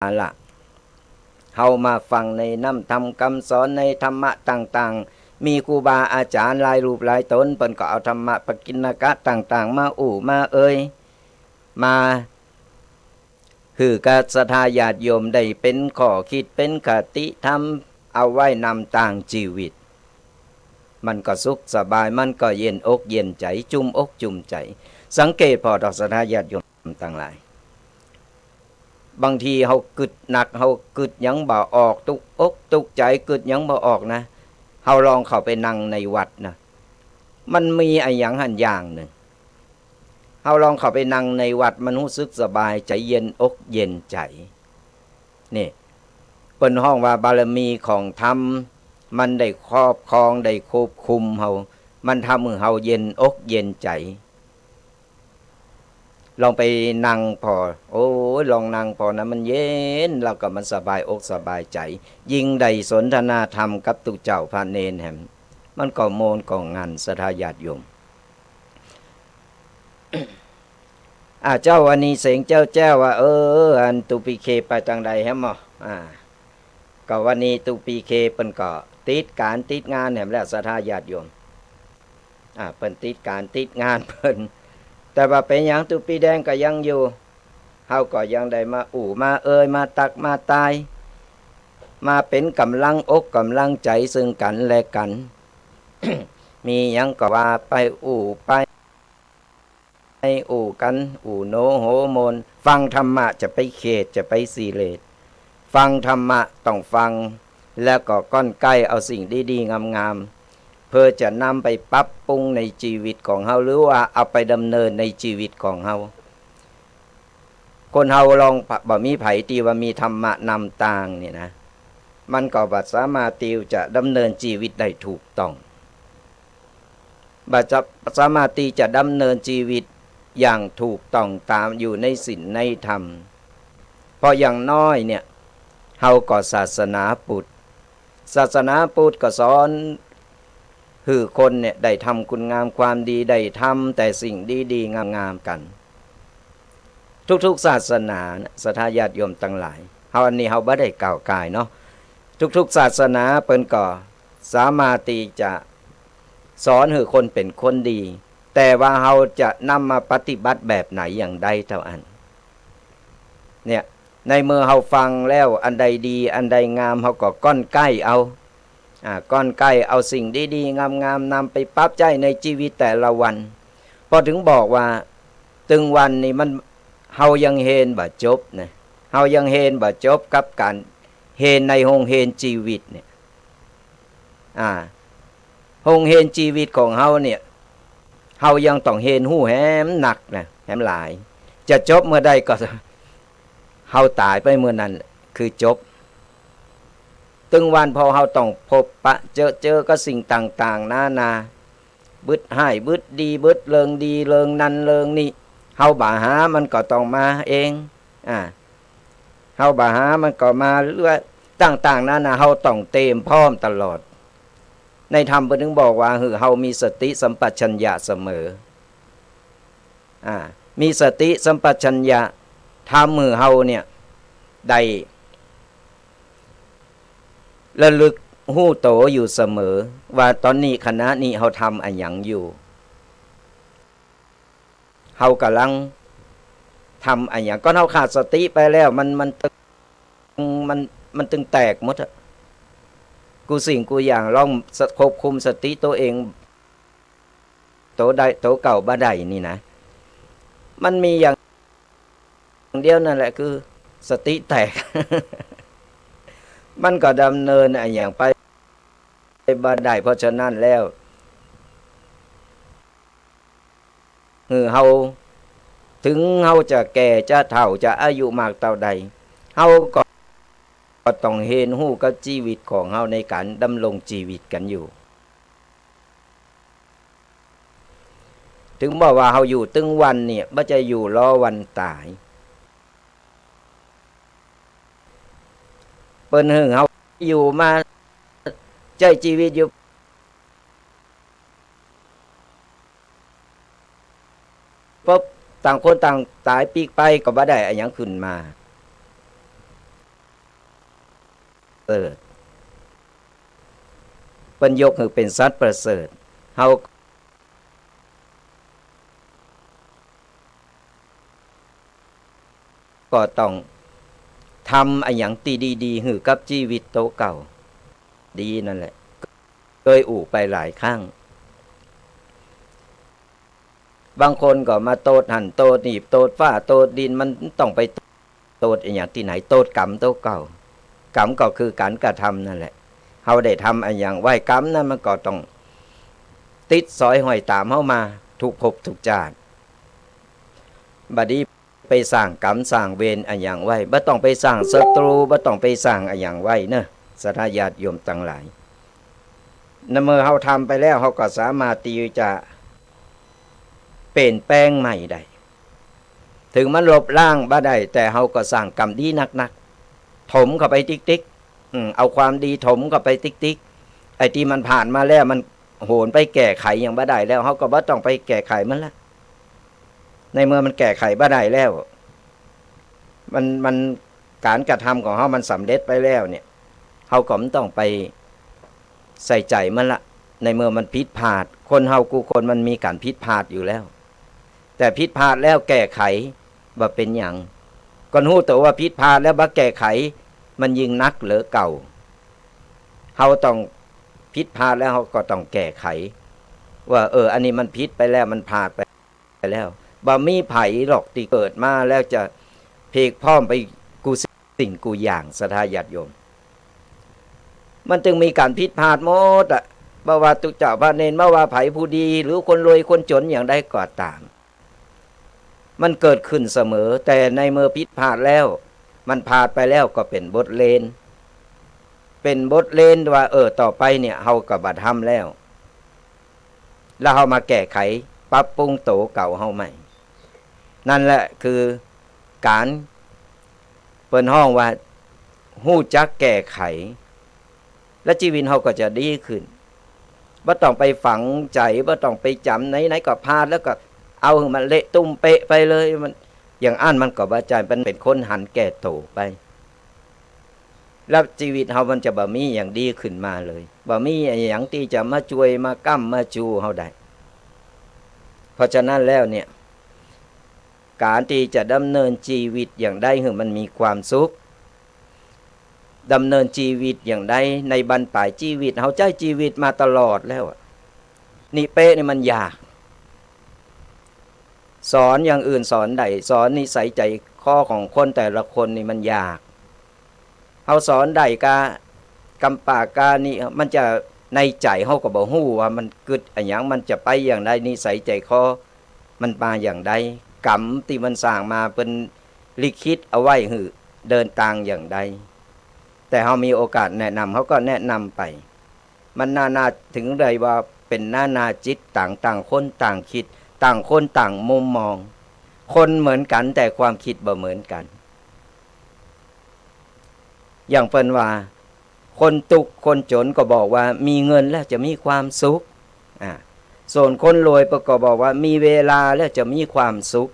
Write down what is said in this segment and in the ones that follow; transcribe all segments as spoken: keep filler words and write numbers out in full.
ละ เฮามาฟังในน้ำธรรมกำสอนในธรรมะต่างๆ มีครูบาอาจ๋ารย์หลายรูปหลายต๋น เปิ้นก็เอาธรรมะปกิณกะต่างๆ มาอู้มาเอ่ย มาหื้อกับศรัทธาญาติโยมได้เป๋นข้อคิด เป๋นคติธรรม เอาไว้นำตางจีวิต มันก็สุขสบาย มันก็เย็นอกเย็นใจ๋ จุ่มอกจุ่มใจ๋ สังเกตผ่อเถาะศรัทธาญาติโยมตังหลาย บางทีเฮากึ๊ดหนัก เฮากึ๊ดหยังบ่ออก ตุ๊กอกตุ๊กใจ๋ กึ๊ดหยังบ่ออกนะ เฮาลองเข้าไปนั่งในวัดนะ มันมีอะหยังหั้นอย่างนึ่ง เฮาลองเข้าไปนั่งในวัด มันฮู้สึกสบายใจ๋ เย็นอกเย็นใจ๋ นี่ เปิ้นฮ้องว่าบารมีของธรรม มันได้ครอบครอง ได้ควบคุมเฮา มันทำหื้อเฮาเย็นอกเย็นใจ๋ ลองไปนั่งผ่อ โอ้ย ลองนั่งผ่อนะ มันเย็น แล้วก็มันสบายอกสบายใจ๋ ยิ่งได้สนทนาธรรมกับตุ๊เจ้าพระเณรแหม มันก็โมนก็งัน ศรัทธาญาติโยม อ่า เจ๊าวันนี้เสียงแจ้วๆ ว่า เออ อันตุ๊ปีเคไปตางใดแหมหมอ อ่า ก็วันนี้ตุ๊ปีเคเปิ้นก็ติดก๋านติดงานแหมแล้ว ศรัทธาญาติโยม อ่า เปิ้นติดก๋านติดงานเปิ้น แต่ว่าเป๋นหยังตุ๊ปีแดงก็ยังอยู่ เฮาก็ยังได้มาอู้มาเอ่ย มาตักมาตาย มาเป๋นก๋ำลังอกก๋ำลังใจ๋ซึ่งกั๋นและกั๋น มีหยังก็ว่าไป อู้ไป อู้กั๋น อู้โหนโหมน ฟังธรรมะจะไปเขด จะไปซีเรียส ฟังธรรมะต้องฟัง แล้วก็ก้อนใก้เอาสิ่งดีๆ งามๆ เพื่อจะนำไปปรับปรุงในจีวิตของเฮา หรือว่าเอาไปดำเนินในจีวิตของเฮา คนเฮาลองบ่มีใผตี้ว่ามีธรรมะนำตางนี่นะ มันก็บ่สามารถตี้จะดำเนินจีวิตได้ถูกต้อง บ่จะสามารถตี้จะดำเนินจีวิตอย่างถูกต้องต๋ามอยู่ในศีลในธรรม เพราะอย่างน้อยเนี่ย เฮาก็ศาสนาพุทธ ศาสนาพุทธก็สอนหื้อคนเนี่ยได้ทำคุณงามความดี ได้ทำแต่สิ่งดีๆ งามๆ กั๋น ทุกๆ ศาสนานะ ศรัทธาญาติโยมตังหลาย เฮาอันนี้เฮาบ่ได้ก้าวก่ายเนาะ ทุกๆ ศาสนาเปิ้นก็สามารถตี้จะสอนหื้อคนเป๋นคนดี แต่ว่าเฮาจะนำมาปฏิบัติแบบไหนอย่างใดเต้าอั้น เนี่ย ในเมื่อเฮาฟังแล้ว อันใดดี อันใดงาม เฮาก็ก้อนใก้เอา อ่า ก้อนใก้เอาสิ่งดีๆ งามๆ นำไปปรับใจ๊ในจีวิตแต่ละวัน ปอเถิงบอกว่า ตึงวันนี้มัน เฮายังเฮนบ่จบนะ เฮายังเฮนบ่จบกับก๋านเฮนในโฮงเฮนจีวิตเนี่ย อ่า โฮงเฮนจีวิตของเฮาเนี่ย เฮายังต้องเฮนฮู้แหมนักนะ แหมหลาย จะจบเมื่อใดก็ เฮาต๋ายไปเมื่อนั้นคือจบ ตึงวันพอเฮาต้องพบปะเจอเจอกับสิ่งต่างๆ นานา บึดฮ้ายบึดดี บึดเรื่องดี เรื่องนั้นเรื่องนี้ เฮาบ่หามันก็ต้องมาเอง อ่า เฮาบ่หามันก็มาเรื่อย ต่างๆ นานา เฮาต้องเตรียมพร้อมตลอด ในธรรมเปิ้นถึงบอกว่า หื้อเฮามีสติสัมปชัญญะเสมอ อ่า มีสติสัมปชัญญะ ทำหื้อเฮาเนี่ย ได้ระลึกฮู้โตอยู่เสมอ ว่าต๋อนนี้ขณะนี้เฮาทำอะหยังอยู่ เฮาก่ำลังทำอะหยัง ก่อนเฮาขาดสติไปแล้ว มัน มันตึง มัน มันตึงแตกหมดอะ กู้สิ่งกู้อย่าง ลองสะ ควบคุมสติตั๋วเอง ตั๋วใด ตั๋วเก่าบ่ได้นี่นะ มันมีอย่างเดียวนั่นแหละ คือสติแตก มันก็ดำเนินอะหยังไปบ่ได้ เพราะฉะนั้นแล้ว หื้อเฮา ถึงเฮาจะแก่ จะเฒ่า จะอายุมากเต้าใด เฮาก็ ก็ต้องเฮนฮู้กับจีวิตของเฮาในก๋านดำรงจีวิตกั๋นอยู่ ถึงบอกว่าเฮาอยู่ตึงวันเนี่ย บ่ใจ้อยู่รอวันต๋าย เปิ้นหื้อเฮาอยู่มา ใจ๊จีวิตอยู่ ปุ๊บ ต่างคนต่างต๋ายปิ๊กไป ก็บ่ได้อะหยังขึ้นมา ริฐ เปิ้นยกหื้อเป๋นสัตว์ประเสริฐ เฮาก็ต้องทำอะหยังตี้ดีๆ หื้อกับจีวิตโตเก่า ดีนั่นแหละ เกยอู้ไปหลายครั้ง บางคนก็มาโต้ษหั้นโต้ษนี่ โต้ษฟ้าโต้ษดิน มันต้องไปโต้ษอะหยังตี้ไหน โต้ษกรรมโตเก่า กรรมก็คือก๋านกระทำนั่นแหละ เฮาได้ทำอะหยังไว้ กรรมนั้นมันก็ต้องติดสอยห้อยต๋ามเฮามาทุกภพทุกจาติ บ่ดีไปสร้างกรรมสร้างเวรอะหยังไว้ บ่ต้องไปสร้างศัตรู บ่ต้องไปสร้างอะหยังไว้เนาะ ศรัทธาญาติโยมตังหลาย ในเมื่อเฮาทำไปแล้ว เฮาก็สามารถตี้จะเปลี่ยนแปลงใหม่ได้ เถิงมันลบล้างบ่ได้ แต่เฮาก็สร้างกรรมดีนักๆ ถมเข้าไปติ๊กๆ อืม เอาความดีถมเข้าไปติ๊กๆ ไอ้ตี้มันผ่านมาแล้ว มันโหนไปแก้ไขหยังบ่ได้แล้ว เฮาก็บ่ต้องไปแก้ไขมันละ ในเมื่อมันแก้ไขบ่ได้แล้ว มัน มัน ก๋านกระทำของเฮามันสำเร็จไปแล้วเนี่ย เฮาก็บ่ต้องไปใส่ใจ๋มันละ ในเมื่อมันผิดพลาด คนเฮากู้คนมันมีก๋านผิดพลาดอยู่แล้ว แต่ผิดพลาดแล้วแก้ไขบ่เป๋นหยัง ก่อนฮู้ตั๋วว่าผิดพลาดแล้วบ่แก้ไข มันยิ่งหนักเหลือเก่า เฮาต้องผิดพลาดแล้วเฮาก็ต้องแก้ไข ว่า เออ อันนี้มันผิดไปแล้ว มันพลาดไปแล้ว บ่มีใผหรอกตี้เกิดมาแล้วจะเภกพร้อมไปกู้สิ่งกู้อย่าง ศรัทธาญาติโยม มันจึงมีก๋านผิดพลาดหมดอะ บ่ว่าตุ๊เจ้าพระเณร บ่ว่าใผผู้ดี หรือคนรวยคนจ๋นอย่างใดก็ต๋าม มันเกิดขึ้นเสมอ แต่ในเมื่อผิดพลาดแล้ว มันพลาดไปแล้วก็เป๋นบทเรียน เป๋นบทเรียนว่า เออ ต่อไปเนี่ย เฮาก็บ่ทำแล้ว แล้วเฮามาแก้ไขปรับปรุงตั๋วเก่าเฮาใหม่ นั่นแหละคือก๋าน เปิ้นฮ้องว่าฮู้จักแก้ไข และจีวิตเฮาก็จะดีขึ้น บ่ต้องไปฝังใจ๋ บ่ต้องไปจ๋ำ ไหนๆ ก็พลาดแล้วก็เอาหื้อมันเละตุ้มเป๊ะไปเลย มัน อย่างอั้นมันก็บ่ใจ้ มันเป๋นคนหันแก่ตั๋วไป แล้วจีวิตเฮามันจะบ่มีอะหยังดีขึ้นมาเลย บ่มีอะหยังตี้จะมาจ้วยมาก้ำมาจูเฮาได้ เพราะฉะนั้นแล้วเนี่ย ก๋านตี้จะดำเนินจีวิตอย่างใดหื้อมันมีความสุข ดำเนินจีวิตอย่างใดในบั้นปลายจีวิต เฮาใจ๊จีวิตมาตลอดแล้วอะ นี่เป๊ะนี่มันยาก สอนอย่างอื่นสอนได้ สอนนิสัยใจ๋คอของคนแต่ละคนนี่มันยาก เฮาสอนได้กะกำปากกานี่ มันจะในใจ๋เฮาก็บ่ฮู้ว่ามันกึ๊ดอะหยัง มันจะไปอย่างใด นิสัยใจ๋คอมันมาอย่างใด กรรมตี้มันสร้างมาเปิ้นลิขิตเอาไว้หื้อเดินตางอย่างใด แต่เฮามีโอกาสแนะนำ เฮาก็แนะนำไป มันนานา เถิงได้ว่าเป๋นนานาจิตตัง ต่างคนต่างกึ๊ด ต่างคนต่างมุมมอง คนเหมือนกั๋นแต่ความกึ๊ดบ่เหมือนกั๋น อย่างเปิ้นว่า คนตุ๊กข์คนจ๋นก็บอกว่ามีเงินแล้วจะมีความสุข อ่า ส่วนคนรวยเปิ้นก็บอกว่ามีเวลาแล้วจะมีความสุข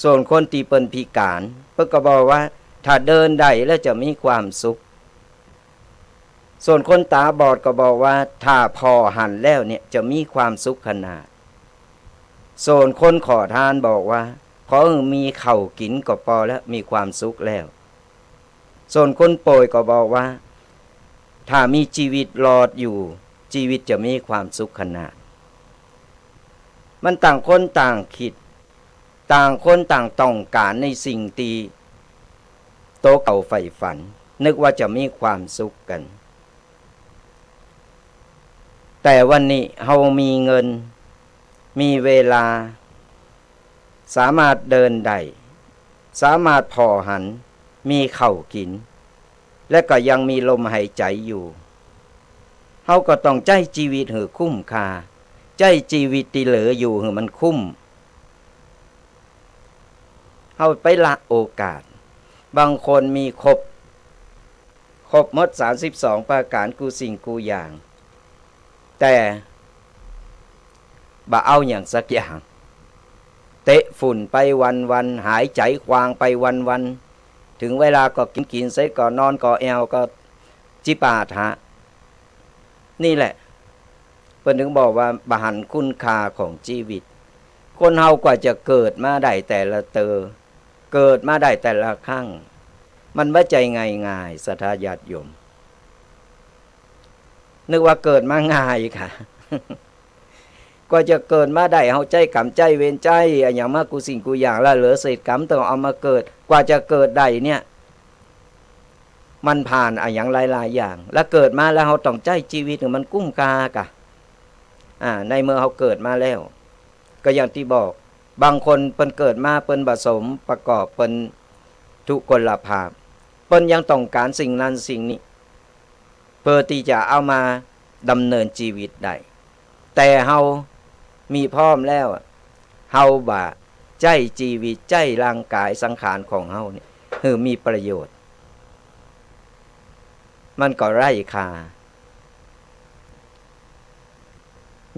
ส่วนคนตี้เปิ้นพิก๋าน เปิ้นก็บอกว่าถ้าเดินได้แล้วจะมีความสุข ส่วนคนต๋าบอดก็บอกว่าถ้าผ่อหันแล้วเนี่ยจะมีความสุขขนาด ส่วนคนขอทานบอกว่าขอหื้อมีข้าวกิ๋นก็ปอแล้ว มีความสุขแล้ว ส่วนคนป่วยก็บอกว่าถ้ามีจีวิตรอดอยู่ จีวิตจะมีความสุขขนาด มันต่างคนต่างกึ๊ด ต่างคนต่างต้องก๋านในสิ่งตี้ตั๋วเก่าใฝ่ฝัน นึกว่าจะมีความสุขกั๋น แต่วันนี้เฮามีเงิน มีเวลา สามารถเดินได้ สามารถผ่อหัน มีข้าวกิ๋น และก็ยังมีลมหายใจ๋อยู่ เฮาก็ต้องใจ๊จีวิตหื้อคุ้มค่า ใจ๊จีวิตตี้เหลืออยู่หื้อมันคุ้ม เฮาไปละโอกาส บางคนมีครบ ครบหมดสามสิบสองประก๋านกู้สิ่งกู้อย่าง แต่บ่เอาหยังสักอย่าง เตะฝุ่นไปวันๆ หายใจ๋ควางไปวันๆ แถ ถึงเวลาก็กิ๋น กิ๋นเสร็จก็นอน ก็แอ่ว ก็จิปาถะ นี่แหละ เปิ้นถึงบอกว่าบ่หันคุณค่าของจีวิต คนเฮากว่าจะเกิดมาได้แต่ละเตอ เกิดมาได้แต่ละครั้ง มันบ่ใจ้ง่ายๆ ศรัทธาญาติโยม นึกว่าเกิดมาง่ายค่ะ กว่าจะเกิดมาได้ เฮาใจ๊กรรม ใจ๊เวร ใจ๊อะหยังมากู้สิ่งกู้อย่าง ละเหลือเศษกรรมต้องเอามาเกิด กว่าจะเกิดได้เนี่ย มันผ่านอะหยังหลายๆ อย่าง แล้วเกิดมาแล้วเฮาต้องใจ๊จีวิตหื้อมันกุ้มค่ากะ อ่า ในเมื่อเฮาเกิดมาแล้ว ก็อย่างตี้บอก บางคนเปิ้นเกิดมาเปิ้นบ่สมประกอบ เปิ้นทุกลภาพ เปิ้นยังต้องก๋านสิ่งนั้นสิ่งนี้ เพื่อตี้จะเอามาดำเนินจีวิตได้ แต่เฮามีพร้อมแล้ว เฮาบ่ใจ๊จีวิต ใจ๊ร่างก๋ายสังขารของเฮาเนี่ย หื้อมีประโยชน์ มันก็ไร้ค่า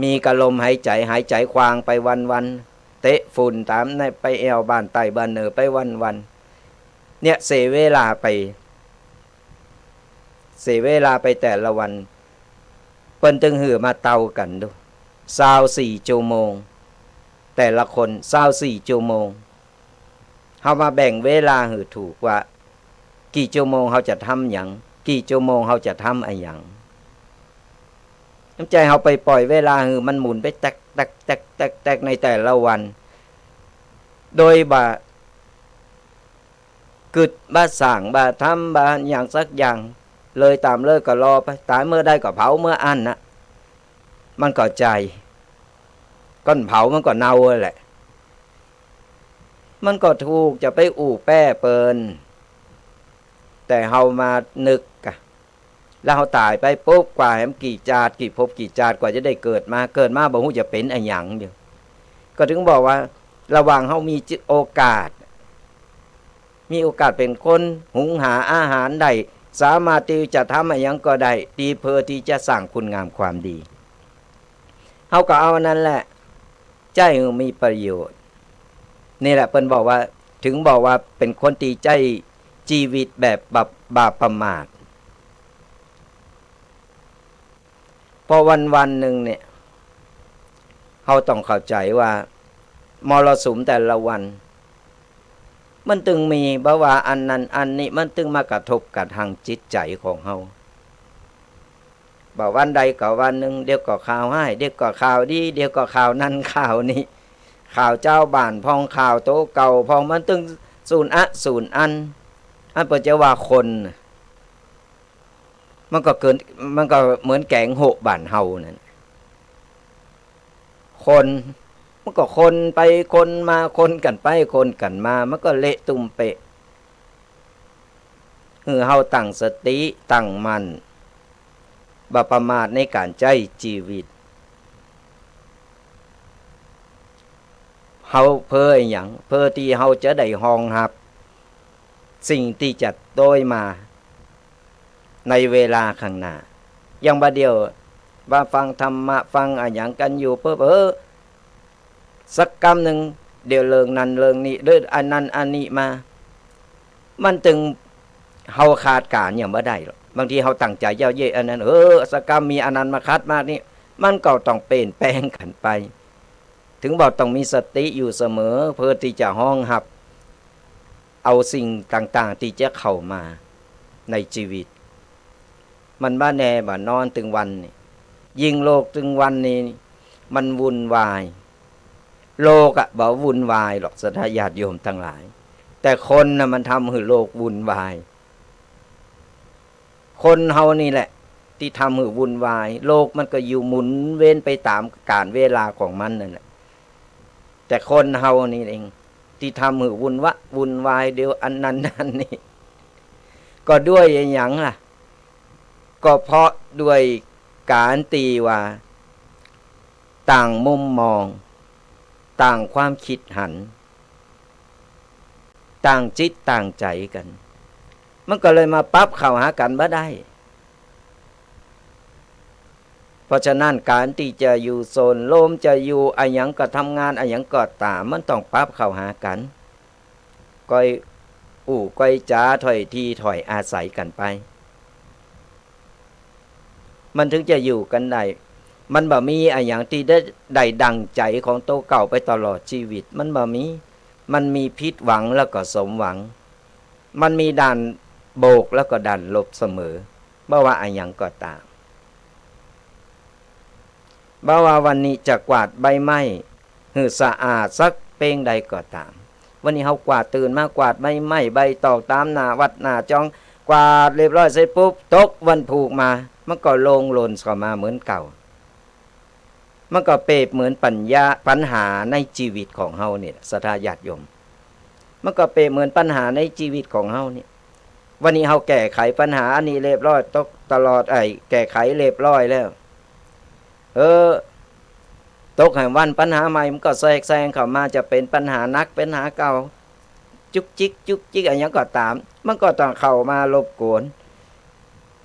มีกะลมหายใจ๋ หายใจ๋ขว้างไปวันๆ เตะฝุ่นต๋ามใน ไปแอ่วบ้านใต้บ้านเหนือไปวันๆ เนี่ย เสียเวลาไป เสียเวลาไปแต่ละวัน เปิ้นตึงหื้อมาเต่ากั๋นดู ซาวสี่ชั่วโมง แต่ละคน ซาวสี่ชั่วโมง เฮามาแบ่งเวลาหื้อถูกว่า กี่ชั่วโมงเฮาจะทำหยัง กี่ชั่วโมงเฮาจะทำอะหยัง บ่ใจ้เฮาไปป่อยเวลาหื้อมันหมุนไปแต๊กแต๊กแต๊กแต๊กแต๊กในแต่ละวัน โดยบ่กึ๊ดบ่สร้างบ่ทำบ่หยังสักอย่าง เลยต๋ามเลยก็ลอไป ต๋ายเมื่อใดก็เผาเมื่ออั้นนะ มันก็ใจ้ ก้อนเผามันก็เน่าแหละ มันก็ถูกจะไปอู้แป้เปิ้น แต่เฮามานึกกะ แล้วเฮาต๋ายไปปุ๊บ กว่าแหมกี่จาติกี่ภพกี่จาติกว่าจะได้เกิดมา เกิดมาบ่ฮู้จะเป๋นอะหยังเดียว ก็ถึงบอกว่า ระหว่างเฮามีโอกาส มีโอกาสเป๋นคนหุงหาอาหารได้ สามารถตี้จะทำอะหยังก็ได้ ตี้เพื่อตี้จะสร้างคุณงามความดี เฮาก็เอาอันนั้นแหละ ใจ๊หื้อมีประโยชน์ นี่แหละเปิ้นบอกว่า ถึงบอกว่าเป๋นคนตี้ใจ๊จีวิตแบบบ่ บ่ประมาท เพราะวันๆ นึ่งเนี่ย เฮาต้องเข้าใจ๋ว่ามรสุมแต่ละวัน มันตึงมี บ่ว่าอันนั้นอันนี้ มันตึงมากระทบกระทั่งจิตใจ๋ของเฮา บ่าวันใดก็วันนึ่ง เดี๋ยวก็ข่าวฮ้าย เดี๋ยวก็ข่าวดี เดี๋ยวก็ข่าวนั้นข่าวนี้ ข่าวจาวบ้านพ่อง ข่าวโตเก่าพ่อง มันตึงสูนอะสูนอัน อันเปิ้นจะว่าคน มันก็เกิน มันก็เหมือนแก๋งโฮะบ้านเฮานั่น คน มันก็คนไปคนมา คนกั๋นไปคนกั๋นมา มันก็เละตุ้มเปะ หื้อเฮาตั้งสติ ตั้งมั่น บ่ประมาทในก๋านใจ๊จีวิต เฮาเพื่ออะหยัง เพื่อตี้เฮาจะได้ฮองฮับ สิ่งตี้จะโต้ยมา ในเวลาข้างหน้า อย่างบ่าเดี่ยว ว่าฟังธรรมะ ฟังอะหยังกั๋นอยู่ปุ๊บ เออ สักกำนึ่ง เดี๋ยวเรื่องนั้นเรื่องนี้ หรืออันนั้นอันนี้มา มันตึง เฮาคาดก๋านหยังบ่ได้หรอก บางทีเฮาตั้งใจ๋เย้าเย้ยอันนั้น เออ สักกำมีอันนั้นมาขัดมานี่ มันก็ต้องเปลี่ยนแปลงกั๋นไป ถึงบอกต้องมีสติอยู่เสมอ เพื่อตี้จะฮองฮับ เอาสิ่งต่างๆ ตี้จะเข้ามาในจีวิต มันบ่แน่บ่านอนตึงวันนี่ ยิ่งโลกตึงวันนี่ มันวุ่นวาย โลกอะบ่วุ่นวายหรอก ศรัทธาญาติโยมตังหลาย แต่คนน่ะมันทำหื้อโลกวุ่นวาย คนเฮานี่แหละตี้ทำหื้อวุ่นวาย โลกมันก็อยู่หมุนเวียนไปต๋ามก๋าลเวลาของมันนั่นแหละ แต่คนเฮานี่เองตี้ทำหื้อวุ่นวะ วุ่นวาย เดี๋ยวอันนั้นอันนี้ ก็ด้วยอะหยังล่ะ ก็เพราะด้วยก๋านตี้ว่าต่างมุมมอง ต่างความคิดหัน ต่างจิตต่างใจ๋กั๋น มันก็เลยมาปรับเข้าหากั๋นบ่ได้ เพราะฉะนั้นก๋านตี้จะอยู่โซนโฮม จะอยู่อะหยังก็ทำงานอะหยังก็ต๋าม มันต้องปรับเข้าหากั๋น ก้อย อู้ก้อยจ๋าถ้อยทีถ้อยอาศัยกั๋นไป มันถึงจะอยู่กั๋นได้ มันบ่มีอะหยังตี้ได้ ได้ดั่งใจ๋ของตั๋วเก่าไปตลอดจีวิต มันบ่มี มันมีผิดหวังแล้วก็สมหวัง มันมีด้านบวกแล้วก็ด้านลบเสมอ บ่ว่าอะหยังก็ต๋าม บ่ว่าวันนี้จะกวาดใบไม้หื้อสะอาดสักเป้งใดก็ต๋าม วันนี้เฮากวาด ตื่นมากวาดใบไม้ใบตองต๋ามหน้าวัดหน้าจอง กวาดเรียบร้อยเสร็จปุ๊บ ตกวันพูกมา มันก็โล่งโล่นเข้ามาเหมือนเก่า มันก็เปรียบเหมือนปัญญา ปัญหาในจีวิตของเฮานี่แหละ ศรัทธาญาติโยม มันก็เปรียบเหมือนปัญหาในจีวิตของเฮานี่ วันนี้เฮาแก้ไขปัญหาอันนี้เรียบร้อย ตกตลอด ไอ้ แก้ไขเรียบร้อยแล้ว เออ ตกแหมวันปัญหาใหม่มันก็แทรกแซงเข้ามา จะเป๋นปัญหาหนัก ปัญหาเก่า จุกจิก จุกจิก อะหยังก็ต๋าม มันก็ต้องเข้ามารบกวน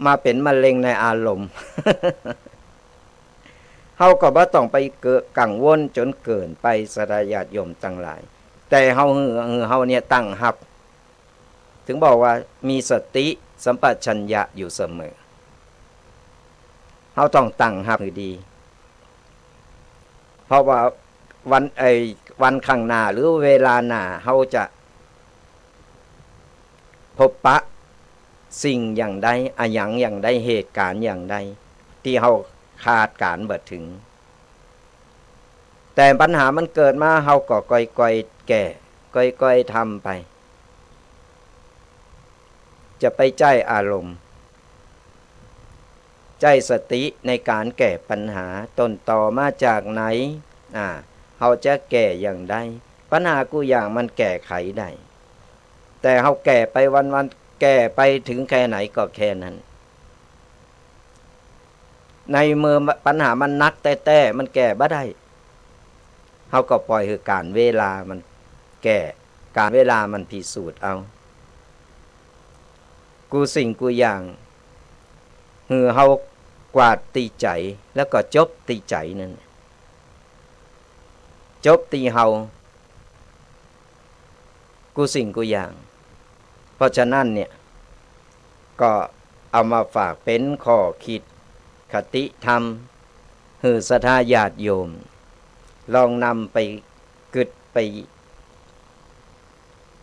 มาเป๋นมะเร็งในอารมณ์ เฮาก็บ่ต้องไปเกิดกังวลจ๋นเกินไป ศรัทธาญาติโยมตังหลาย แต่เฮาหื้อ หื้อเฮาเนี่ยตั้งฮับ ถึงบอกว่ามีสติสัมปชัญญะอยู่เสมอ เฮาต้องตั้งฮับหื้อดี เพราะว่าวัน ไอ้วันข้างหน้าหรือเวลาหน้า เฮาจะพบปะสิ่งอย่างใด อะหยังอย่างใด เหตุก๋ารณ์อย่างใด ตี้เฮาคาดก๋ารณ์บ่ถึง แต่ปัญหามันเกิดมา เฮาก็ก้อยๆ แก้ ก้อยๆ ทำไป จะไปใจ๊อารมณ์ ใจ๊สติในก๋านแก้ปัญหา ต้นตอมาจากไหน อ่า เฮาจะแก้อย่างใด ปัญหากู้อย่างมันแก้ไขได้ แต่เฮาแก้ไปวันๆ แก้ไปถึงแค่ไหนก็แค่นั้น ในเมื่อปัญหามันหนักแต๊ๆ มันแก้บ่ได้ เฮาก็ปล่อยหื้อก๋าลเวลามันแก้ ก๋าลเวลามันพิสูจน์เอา กู้สิ่งกู้อย่าง หื้อเฮากวาดตี้ใจ๋ แล้วก็จบตี้ใจ๋นั่น จบตี้เฮา กู้สิ่งกู้อย่าง เพราะฉะนั้นเนี่ย ก็เอามาฝากเป๋นข้อคิดคติธรรม หื้อศรัทธาญาติโยม ลองนำไปกึ๊ดไป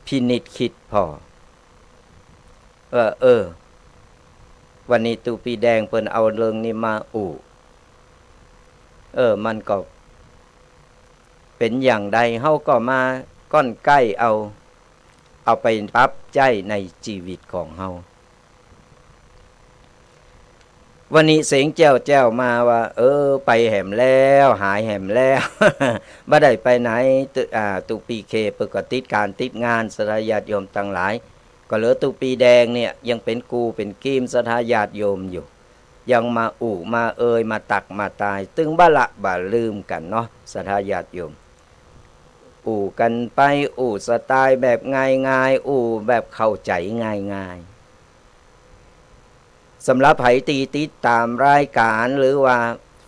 พินิจคิดผ่อ เออ เออ วันนี้ตุ๊ปี้แดงเปิ้นเอาเรื่องนี้มาอู้ เออ มันก็เป๋นอย่างใด เฮาก็มาก้อนใก้เอา เอาไปปรับใจ๊ในจีวิตของเฮา วันนี้เสียงแจ้วๆ มาว่า เออ ไปแหมแล้ว หายแหมแล้ว บ่ได้ไปไหน ตุ๊ อ่า ตุ๊ปี้เคเปิ้นก็ติดก๋านติดงาน ศรัทธาญาติโยมตังหลาย ก็เหลือตุ๊ปี้แดงเนี่ย ยังเป๋นกู้เป๋นกีมศรัทธาญาติโยมอยู่ ยังมาอู้มาเอ่ย มาตักมาตาย ตึงบ่ละบ่ลืมกั๋นเนาะ ศรัทธาญาติโยม อู้กั๋นไป อู้สไตล์แบบง่ายๆ อู้แบบเข้าใจ๋ง่ายๆ สำหรับใผตี้ติดต๋ามรายก๋าน หรือว่า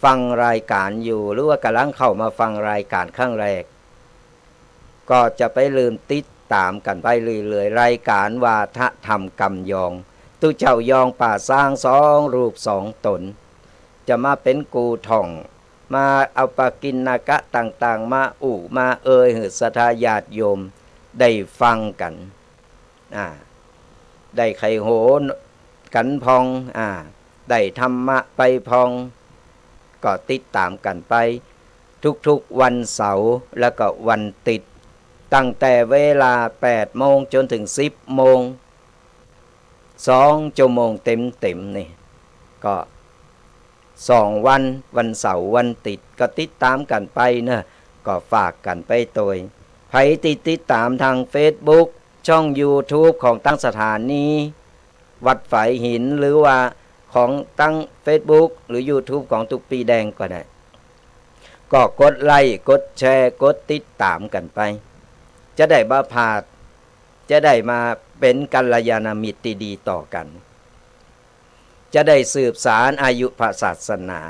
ฟังรายก๋านอยู่ หรือว่ากำลังเข้ามาฟังรายก๋านครั้งแรก ก็จะไปลืมติดต๋ามกั๋นไปเรื่อยๆ รายก๋านวาทะธรรมกำยอง ตุ๊เจ้ายองป่าซางสองรูปสองต๋น จะมาเป๋นกู้ท่อง มาเอาปกิณกะต่างๆ มาอู้มาเอ่ยหื้อศรัทธาญาติโยมได้ฟังกั๋น อ่า ได้ใค่หูกั๋นพ่อง อ่า ได้ธรรมะไปพ่อง ก็ติดต๋ามกั๋นไป ทุกๆ วันเสาร์ แล้วก็วันติ๊ด ตั้งแต่เวลาแปดโมงจ๋นเถิงสิบโมง สองจั่วโมงเต๋มๆ นี่ ก็สองวัน วันเสาร์วันติ๊ด ก็ติดต๋ามกั๋นไปเนาะ ก็ฝากกั๋นไปตวย ใผตี้ติดต๋ามตางเฟซบุ๊ก ช่องยูทูบของตังสถานีวัดฝายหิน หรือว่าของตังเฟซบุ๊ก หรือยูทูบของตุ๊ปี้แดงก็ได้ ก็กดไลก์ กดแชร์ กดติดต๋ามกั๋นไป จะได้บ่พลาด จะได้มาเป๋นกัลยาณมิตรตี้ดีต่อกั๋น จะได้สืบสานอายุพระศาสนา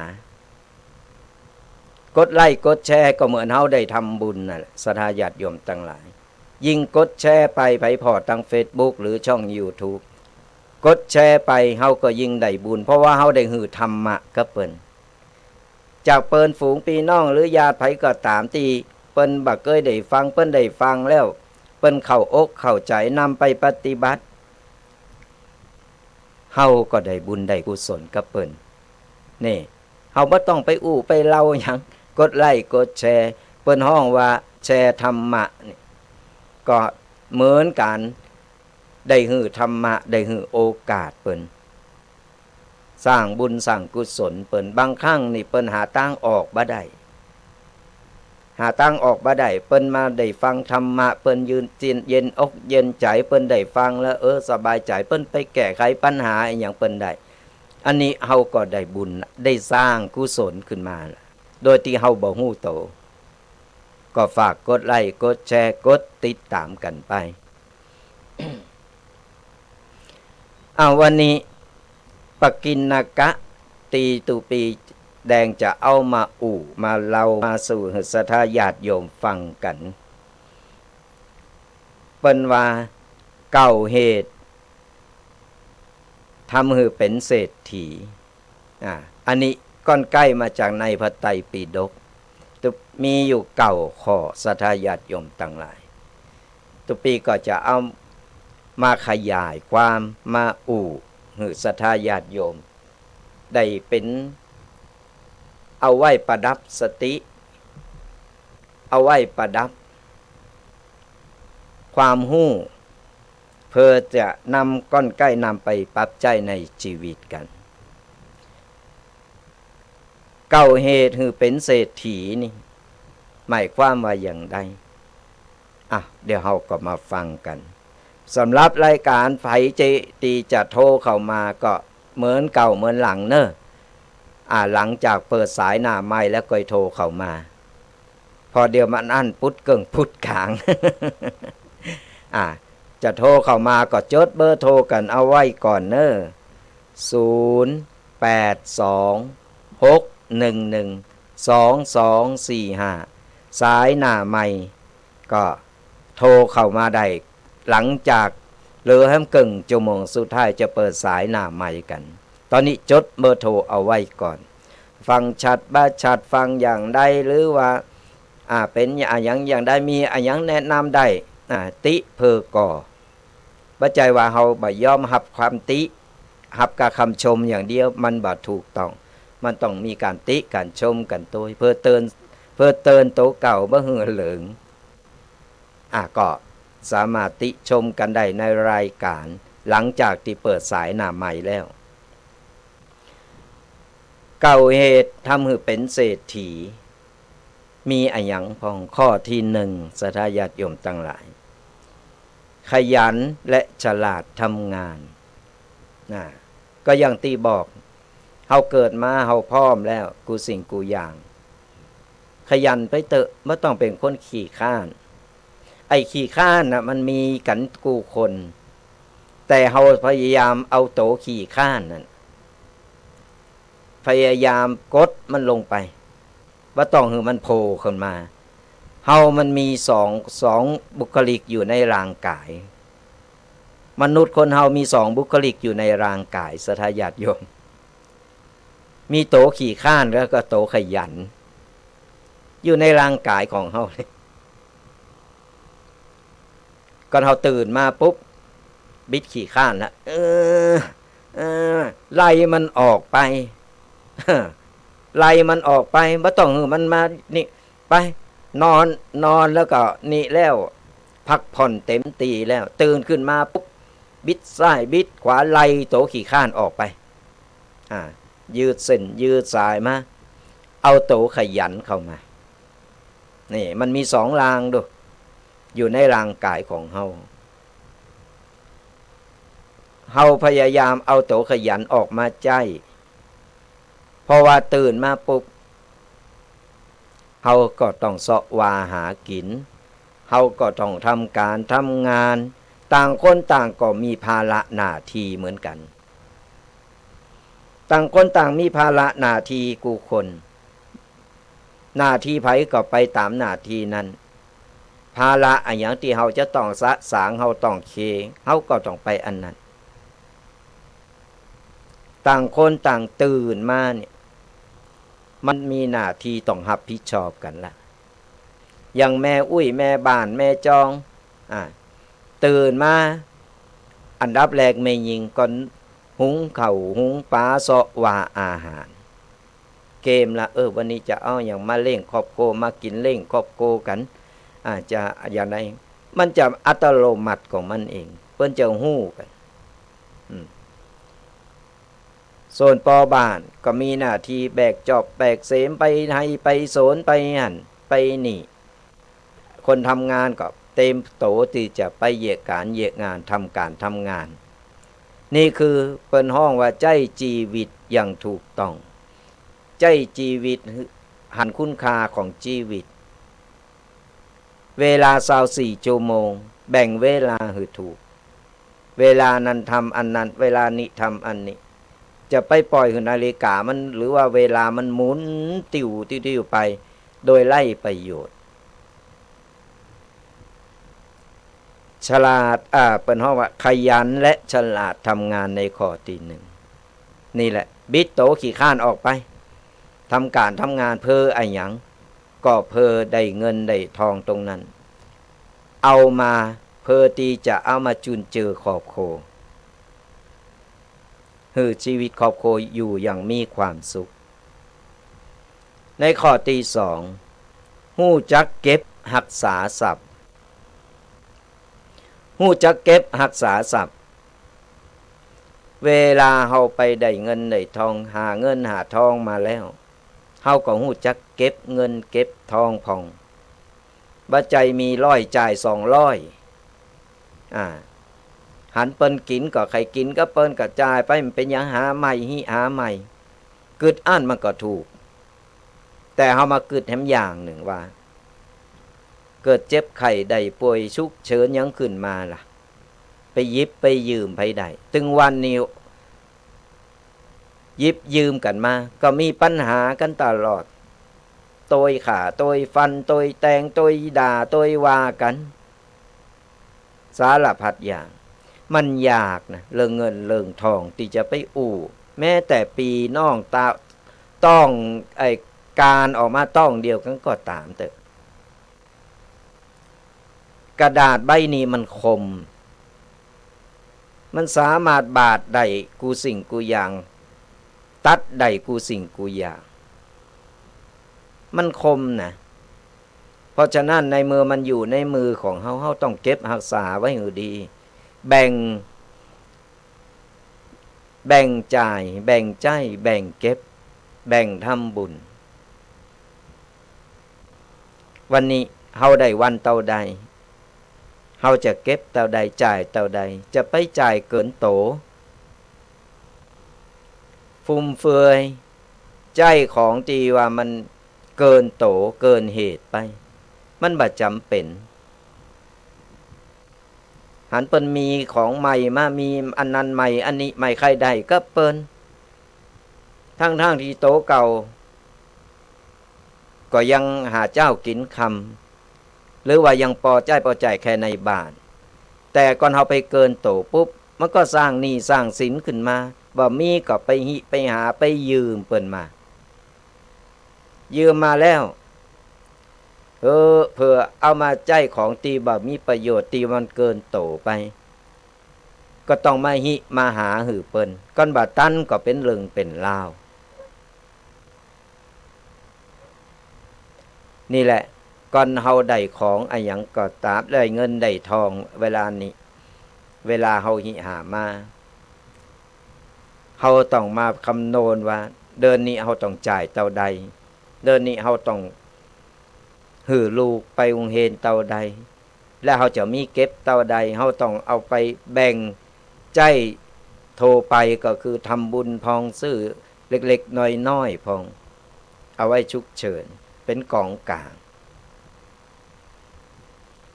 กดไลก์ กดแชร์ ก็เหมือนเฮาได้ทำบุญนั่นแหละ ศรัทธาญาติโยมตังหลาย ยิ่งกดแชร์ไป ใผผ่อตางเฟซบุ๊กหรือช่องยูทูบ กดแชร์ไป เฮาก็ยิ่งได้บุญ เพราะว่าเฮาได้หื้อธรรมะกับเปิ้น จากเปิ้นฝูงปี้น้องหรือญาติใผก็ต๋ามตี้เปิ้นบ่เกยได้ฟัง เปิ้นได้ฟังแล้ว เปิ้นเข้าอกเข้าใจ๋ นำไปปฏิบัติ เฮาก็ได้บุญได้กุศลกับเปิ้น นี่ เฮาบ่ต้องไปอู้ไปเล่าหยัง กดไลก์กดแชร์ เปิ้นฮ้องว่าแชร์ธรรมะนี่ ก็เหมือนกั๋น ได้หื้อธรรมะ ได้หื้อโอกาสเปิ้น สร้างบุญสร้างกุศลเปิ้น บางครั้งนี่เปิ้นหาตางออกบ่ได้ หาตางออกบ่ได้ เปิ้นมาได้ฟังธรรมะ เปิ้นยืนจิน เย็นอกเย็นใจ๋ เปิ้นได้ฟังแล้ว เออ สบายใจ๋ เปิ้นไปแก้ไขปัญหาอะหยังเปิ้นได้ อันนี้เฮาก็ได้บุญ ได้สร้างกุศลขึ้นมา โดยตี้เฮาบ่ฮู้โต ก็ฝากกดไลก์ กดแชร์ กดติดต๋ามกั๋นไป อ้าว วันนี้ ปกิณกะ ตี้ตุ๊ปี้แดงจะเอามาอู้มาเล่ามาสู่หื้อศรัทธาญาติโยมฟังกั๋น เปิ้นว่า เก้าเหตุ ทำหื้อเป๋นเศรษฐี อ่า อันนี้ก้อนใก้มาจากในพระไตรปิฎก ตุ๊ มีอยู่เก้าข้อ ศรัทธาญาติโยมตังหลาย ตุ๊ปี้ก็จะเอามาขยายความ มาอู้หื้อศรัทธาญาติโยม ได้เป๋น เอาไว้ประดับสติ เอาไว้ประดับความฮู้ เพื่อจะนำก้อนใก้นำไปปรับใจ๊ในจีวิตกั๋น เก้าเหตุหื้อเป๋นเศรษฐีนี่ หมายความว่าอย่างใด อ่ะ เดี๋ยวเฮาก็มาฟังกั๋น สำหรับรายก๋านใผจะ ตี้จะโทรเข้ามาก็เหมือนเก่าเหมือนหลังเน่อ อ่า หลังจากเปิดสายหน้าไมค์แล้วก็โทรเข้ามา เพราะเดี๋ยวมันอั้นปุ๊ดเกิ่งปุ๊ดก๋าง อ่า จะโทรเข้ามาก็จดเบอร์โทรกั๋นเอาไว้ก่อนเน่อ ศูนย์ แปด สอง หก หนึ่ง หนึ่ง สอง สอง สี่ ห้า สายหน้าไมค์ ก็โทรเข้ามาได้ หลังจากเหลือแหมเกิ่งชั่วโมงสุดท้ายจะเปิดสายหน้าไมค์กั๋น ต๋อนนี้จดเบอร์โทรเอาไว้ก่อน ฟังชัดบ่ชัด ฟังอย่างใด หรือว่า อ่า เป๋นอะหยังอย่างใด มีอะหยังแนะนำได้ อ่า ติเพิ่นก่อ บ่ใจ้ว่าเฮาบ่ยอมฮับความติ ฮับก้าคำชมอย่างเดียว มันบ่ถูกต้อง มันต้องมีก๋านติก๋านชมกั๋นตวย เพื่อเตือน เพื่อเตือนโตเก่าบ่หื้อเหลิง อ่ะ ก็สามารถติชมกั๋นได้ในรายก๋าน หลังจากตี้เปิดสายหน้าไมค์แล้ว เก้าเหตุทำหื้อเป๋นเศรษฐี มีอะหยังพ่อง ข้อตี้หนึ่ง ศรัทธาญาติโยมตังหลาย ขยันและฉลาดทำงาน นะ ก็อย่างตี้บอก เฮาเกิดมาเฮาพร้อมแล้วกู้สิ่งกู้อย่าง ขยันไปเต๊อะ บ่ต้องเป๋นคนขี้คร้าน ไอ้ขี้คร้านน่ะมันมีกั๋นกู้คน แต่เฮาพยายามเอาโตขี้คร้านนั่น พยายามกดมันลงไป บ่ต้องหื้อมันโผล่ขึ้นมา เฮามันมีสอง สองบุคลิกอยู่ในร่างก๋าย มนุษย์คนเฮามีสองบุคลิกอยู่ในร่างก๋าย ศรัทธาญาติโยม มีโตขี้คร้านแล้วก็โตขยัน อยู่ในร่างก๋ายของเฮา ก่อนเฮาตื่นมาปุ๊บ บิดขี้คร้านละ เออ เออ ไล่มันออกไป ไล่มันออกไป บ่ต้องหื้อมันมานี่ ไป นอน นอนแล้วก็นี่แล้ว พักผ่อนเต็มตี้แล้ว ตื่นขึ้นมาปุ๊บ บิดซ้ายบิดขวา ไล่โตขี้คร้านออกไป อ่า ยืดเส้นยืดสายมา เอาโตขยันเข้ามา นี่ มันมีสองร่างดู อยู่ในร่างก๋ายของเฮา เฮาพยายามเอาโตขยันออกมาใจ๊ เพราะว่าตื่นมาปุ๊บ เฮาก็ต้องเซาะว่าหากิ๋น เฮาก็ต้องทำก๋านทำงาน ต่างคนต่างก็มีภาระหน้าตี้เหมือนกั๋น ต่างคนต่างมีภาระหน้าตี้กู้คน หน้าตี้ใผก็ไปต๋ามหน้าตี้นั้น ใผ ภาระอะหยังตี้เฮาจะต้องสะสาง เฮาต้องเค เฮาก็ต้องไปอันนั้น ต่างคนต่างตื่นมาเนี่ย มันมีหน้าตี้ต้องฮับผิดชอบกั๋นละ อย่างแม่อุ๊ย แม่บ้าน แม่จอง อ่า ตื่นมา อันดับแรกแม่ญิงก็หุงข้าวหุงป๋าเซาะว่าอาหาร เกมละ เออ วันนี้จะเอาหยังมาเลี้ยงครอบครัว มากิ๋นเลี้ยงครอบครัวกั๋น อ่า จะอย่างใด มันจะอัตโนมัติของมันเอง เปิ้นจะฮู้กั๋น อืม ส่วนปอบ้านก็มีหน้าตี้แบกจอบแบกเสมไปไฮ่ไปสวนไปหั้นไปนี่ คนทำงานก็เตรียมตั๋วตี้จะไปเยียะก๋านเยียะงาน ทำก๋านทำงาน นี่คือเปิ้นฮ้องว่าใจ๊จีวิตอย่างถูกต้อง ใจ๊จีวิตหื้อหันคุณค่าของจีวิต เวลาซาวสี่ชั่วโมง แบ่งเวลาหื้อถูก เวลานั้นทำอันนั้น เวลานี้ทำอันนี้ จะไปปล่อยหื้อนาฬิกามัน หรือว่าเวลามันหมุนติ้วติ้วๆ ไป โดยไร้ประโยชน์ ฉลาด อ่า เปิ้นฮ้องว่าขยันและฉลาดทำงานในข้อตี้หนึ่ง นี่แหละ บิดตั๋วขี้คร้านออกไป ทำก๋านทำงานเพื่ออะหยัง ก็เพื่อได้เงินได้ทองตรงนั้น เอามาเพื่อตี้จะเอามาจุนเจือครอบครัว หื้อจีวิตครอบครัวอยู่อย่างมีความสุข ในข้อตี้สอง ฮู้จักเก็บฮักษาทรัพย์ ฮู้จักเก็บฮักษาทรัพย์ เวลาเฮาไปได้เงินได้ทอง หาเงินหาทองมาแล้ว เฮาก็ฮู้จักเก็บเงินเก็บทองพ่อง บ่ใจ้มีร้อยจ่ายสองร้อย อ่า หันเปิ้นกิ๋นก็ใค่กิ๋นกับเปิ้นก็จ่ายไป มันเป๋นหยัง หาใหม่ หิหาใหม่ กึ๊ดอั้นมันก็ถูก แต่เฮามากึ๊ดแหมอย่างนึ่งว่า เกิดเจ็บไข้ได้ป่วยฉุกเฉินหยังขึ้นมาล่ะ ไปหยิบไปยืมใผได้ ตึงวันนี้ หยิบยืมกั๋นมา ก็มีปัญหากั๋นตลอด โตยฆ่า โตยฟัน โตยแตง โตยด่า โตยว่ากั๋น สารพัดอย่าง มันยากนะ เรื่องเงินเรื่องทองตี้จะไปอู้ แม้แต่ปี้น้องตา ต้องไอ้ก๋านออกมาต้องเดียวกั๋นก็ต๋ามเต๊อะ กระดาษใบนี้มันคม มันสามารถบาดได้กู้สิ่งกู้อย่าง ตัดได้กู้สิ่งกู้อย่าง มันคมนะ เพราะฉะนั้นในเมื่อมันอยู่ในมือของเฮา เฮาต้องเก็บฮักษาไว้หื้อดี แบ่ง แบ่งจ่าย แบ่งใจ๊ แบ่งเก็บ แบ่งทำบุญ วันนี้เฮาได้วันเต้าใด เฮาจะเก็บเต้าใด จ่ายเต้าใด จะไปจ่ายเกินโต ฟุ่มเฟือย ใจ๊ของตี้ว่ามันเกินโต เกินเหตุไป มันบ่จ๋ำเป๋น หันเปิ้นมีของใหม่มา มีอันนั้นใหม่ อันนี้ใหม่ ใค่ได้กับเปิ้น ทั้งๆ ตี้โตเก่า ก็ยังหาเจ๊ากิ๋นค่ำ หรือว่ายังปอใจ๊ปอใจ๊แค่ในบ้าน แต่ก่อนเฮาไปเกินโตปุ๊บ มันก็สร้างหนี้สร้างสินขึ้นมา บ่มีก็ไปหิไปหาไปยืมเปิ้นมา ยืมมาแล้ว เออ เปื้อเอามาใจ๊ของตี้บ่มีประโยชน์ ตี้มันเกินโตไป ก็ต้องมาหิมาหาหื้อเปิ้น ก่อนบ่ตันก็เป๋นเรื่องเป๋นราว นี่แหละ ก่อนเฮาได้ของอะหยังก็ต๋าม ได้เงินได้ทอง เวลานี้ เวลาเฮาหิหามา เฮาต้องมาคำนวณว่า เดือนนี้เฮาต้องจ่ายเต้าใด เดือนนี้เฮาต้องหื้อลูกไปโฮงเฮียนเต้าใด และเฮาจะมีเก็บเต้าใด เฮาต้องเอาไปแบ่งใจ๊ทั่วไป ก็คือทำบุญพ่อง ซื้อเล็กๆ น้อยๆ พ่อง เอาไว้ฉุกเฉิน เป๋นก๋องก๋าง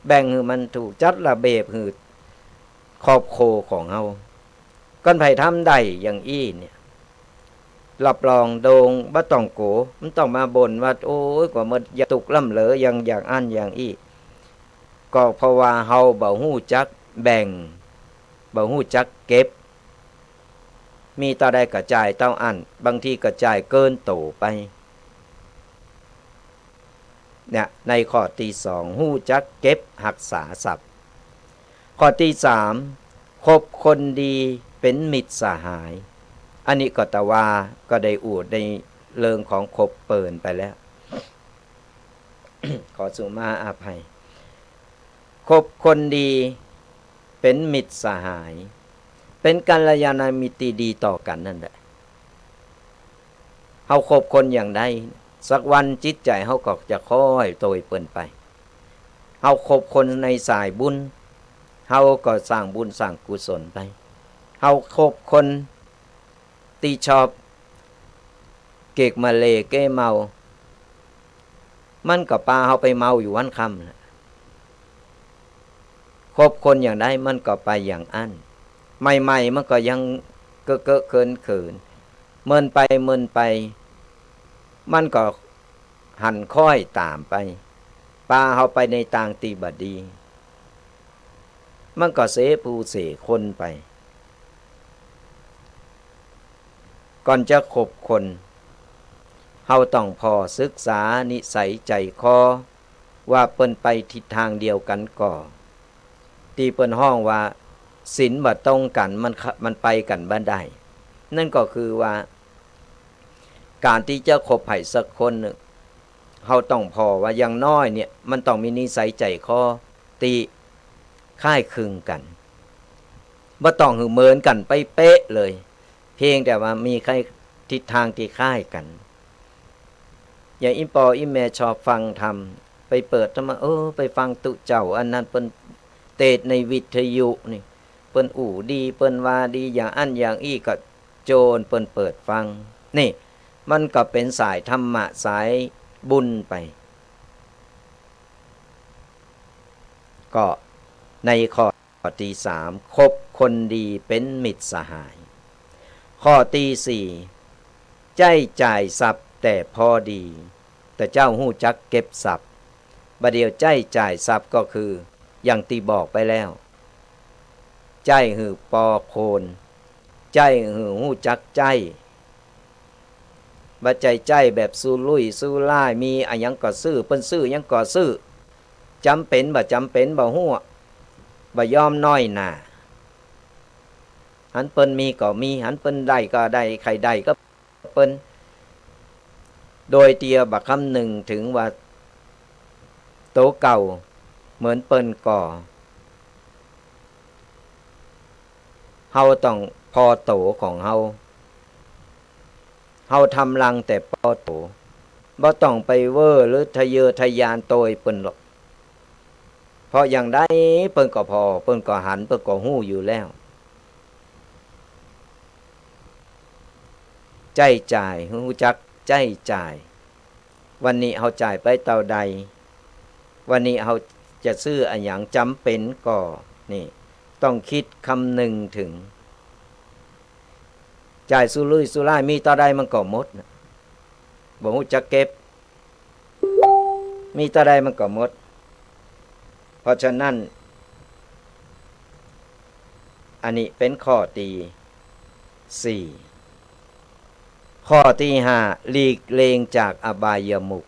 แบ่งหื้อมันถูก จัดระเบียบหื้อครอบครัวของเฮา ก่อนใผทำได้อย่างอี้เนี่ย รับรองโด่ง บ่ต้องกั๋ว มันต้องมาบ่นว่า โอ้ย กว่ามันจะตุ๊กล้ำเหลือ อย่าง อย่างอั้นอย่างอี้ ก็เพราะว่าเฮาบ่ฮู้จักแบ่ง บ่ฮู้จักเก็บ มีเต้าใดก็จ่ายเต้าอั้น บางทีก็จ่ายเกินโตไป เนี่ย ในข้อตี้สอง ฮู้จักเก็บฮักษาทรัพย์ ข้อตี้สาม คบคนดีเป๋นมิตรสหาย อันนี้ก็ตะว่าก็ได้อู้ในเรื่องของคบเปิ้นไปแล้ว ขอสุมาอภัย คบคนดีเป๋นมิตรสหาย เป๋นกัลยาณมิตรตี้ดีต่อกั๋นนั่นแหละ เฮาคบคนอย่างใด สักวันจิตใจ๋เฮาก็จะค่อยโตยเปิ้นไป เฮาคบคนในสายบุญ เฮาก็สร้างบุญสร้างกุศลไป เฮาคบคนตี้ชอบเกกมะเลเก้เมา มันก็ปาเฮาไปเมาอยู่วันค่ำแหละ คบคนอย่างใดมันก็ไปอย่างอั้น ใหม่ๆ มันก็ยังเกอะๆ เขินๆ เมินไปเมินไป มันก็หันค้อยต๋ามไป ปาเฮาไปในตางตี้บ่ดี มันก็เสผู้เสคนไป ก่อนจะคบคน เฮาต้องผ่อศึกษานิสัยใจ๋คอ ว่าเปิ้นไปทิศตางเดียวกั๋นก่อ ตี้เปิ้นฮ้องว่าศีลบ่ตรงกั๋น มันขะ มันไปกั๋นบ่ได้ นั่นก็คือว่า ก๋านตี้จะคบใผสักคนนึ่ง เฮาต้องผ่อว่าอย่างน้อยเนี่ย มันต้องมีนิสัยใจ๋คอตี้คล้ายคลึงกั๋น บ่ต้องหื้อเหมือนกั๋นเป๊ะๆ เลย เพียงแต่ว่ามีคล้าย ทิศตางตี้คล้ายกั๋น อย่างอี่ป้ออี่แม่ชอบฟังธรรม ไปเปิดธรรมะ เออ ไปฟังตุ๊เจ้าอันนั้นเปิ้นเตสน์ในวิทยุนี่ เปิ้นอู้ดี เปิ้นว่าดี อย่างอั้นอย่างอี้ ก็โจ้นเปิ้นเปิดฟัง นี่ มันก็เป๋นสายธรรมะสายบุญไป ก็ในข้อ ข้อตี้สาม คบคนดีเป๋นมิตรสหาย ข้อตี้สี่ ใจ๊จ่ายทรัพย์แต่พอดี แต่เจ้าฮู้จักเก็บทรัพย์ บ่าเดี่ยวใจ๊จ่ายทรัพย์ก็คือ อย่างตี้บอกไปแล้ว ใจ๊หื้อปอโคน ใจ๊หื้อฮู้จักใจ๊ บ่ใจ้ใจ๊แบบสุรุ่ยสุร่าย มีอะหยังก็ซื้อ เปิ้นซื้อหยังก็ซื้อ จ๋ำเป๋นบ่จ๋ำเป๋นบ่ฮู้ บ่ยอมน้อยหน้า หันเปิ้นมีก็มี หันเปิ้นได้ก็ได้ ใค่ได้ก็เปิ้น โดยตี้บ่คำนึงเถิงว่า โตเก่าเหมือนเปิ้นก่อ เฮาต้องผ่อโตของเฮา เฮาทำรังแต่ปอโต บ่ต้องไปเว่อหรือทะเยอทะยานโตยเปิ้นหรอก เพราะอย่างใดเปิ้นก็ผ่อ เปิ้นก็หัน เปิ้นก็ฮู้อยู่แล้ว ใจ๊จ่าย ฮู้จักใจ๊จ่าย วันนี้เฮาจ่ายไปเต้าใด วันนี้เฮาจะซื้ออะหยังจ๋ำเป๋นก่อ นี่ ต้องกึ๊ดคำนึงเถิง จ่ายสุรุ่ยสุร่าย มีเต้าใดมันก็หมดน่ะ บ่ฮู้จักเก็บ มีเต้าใดมันก็หมด เพราะฉะนั้น อันนี้เป๋นข้อตี้สี่ ข้อตี้ห้า หลีกเล่งจากอบายมุข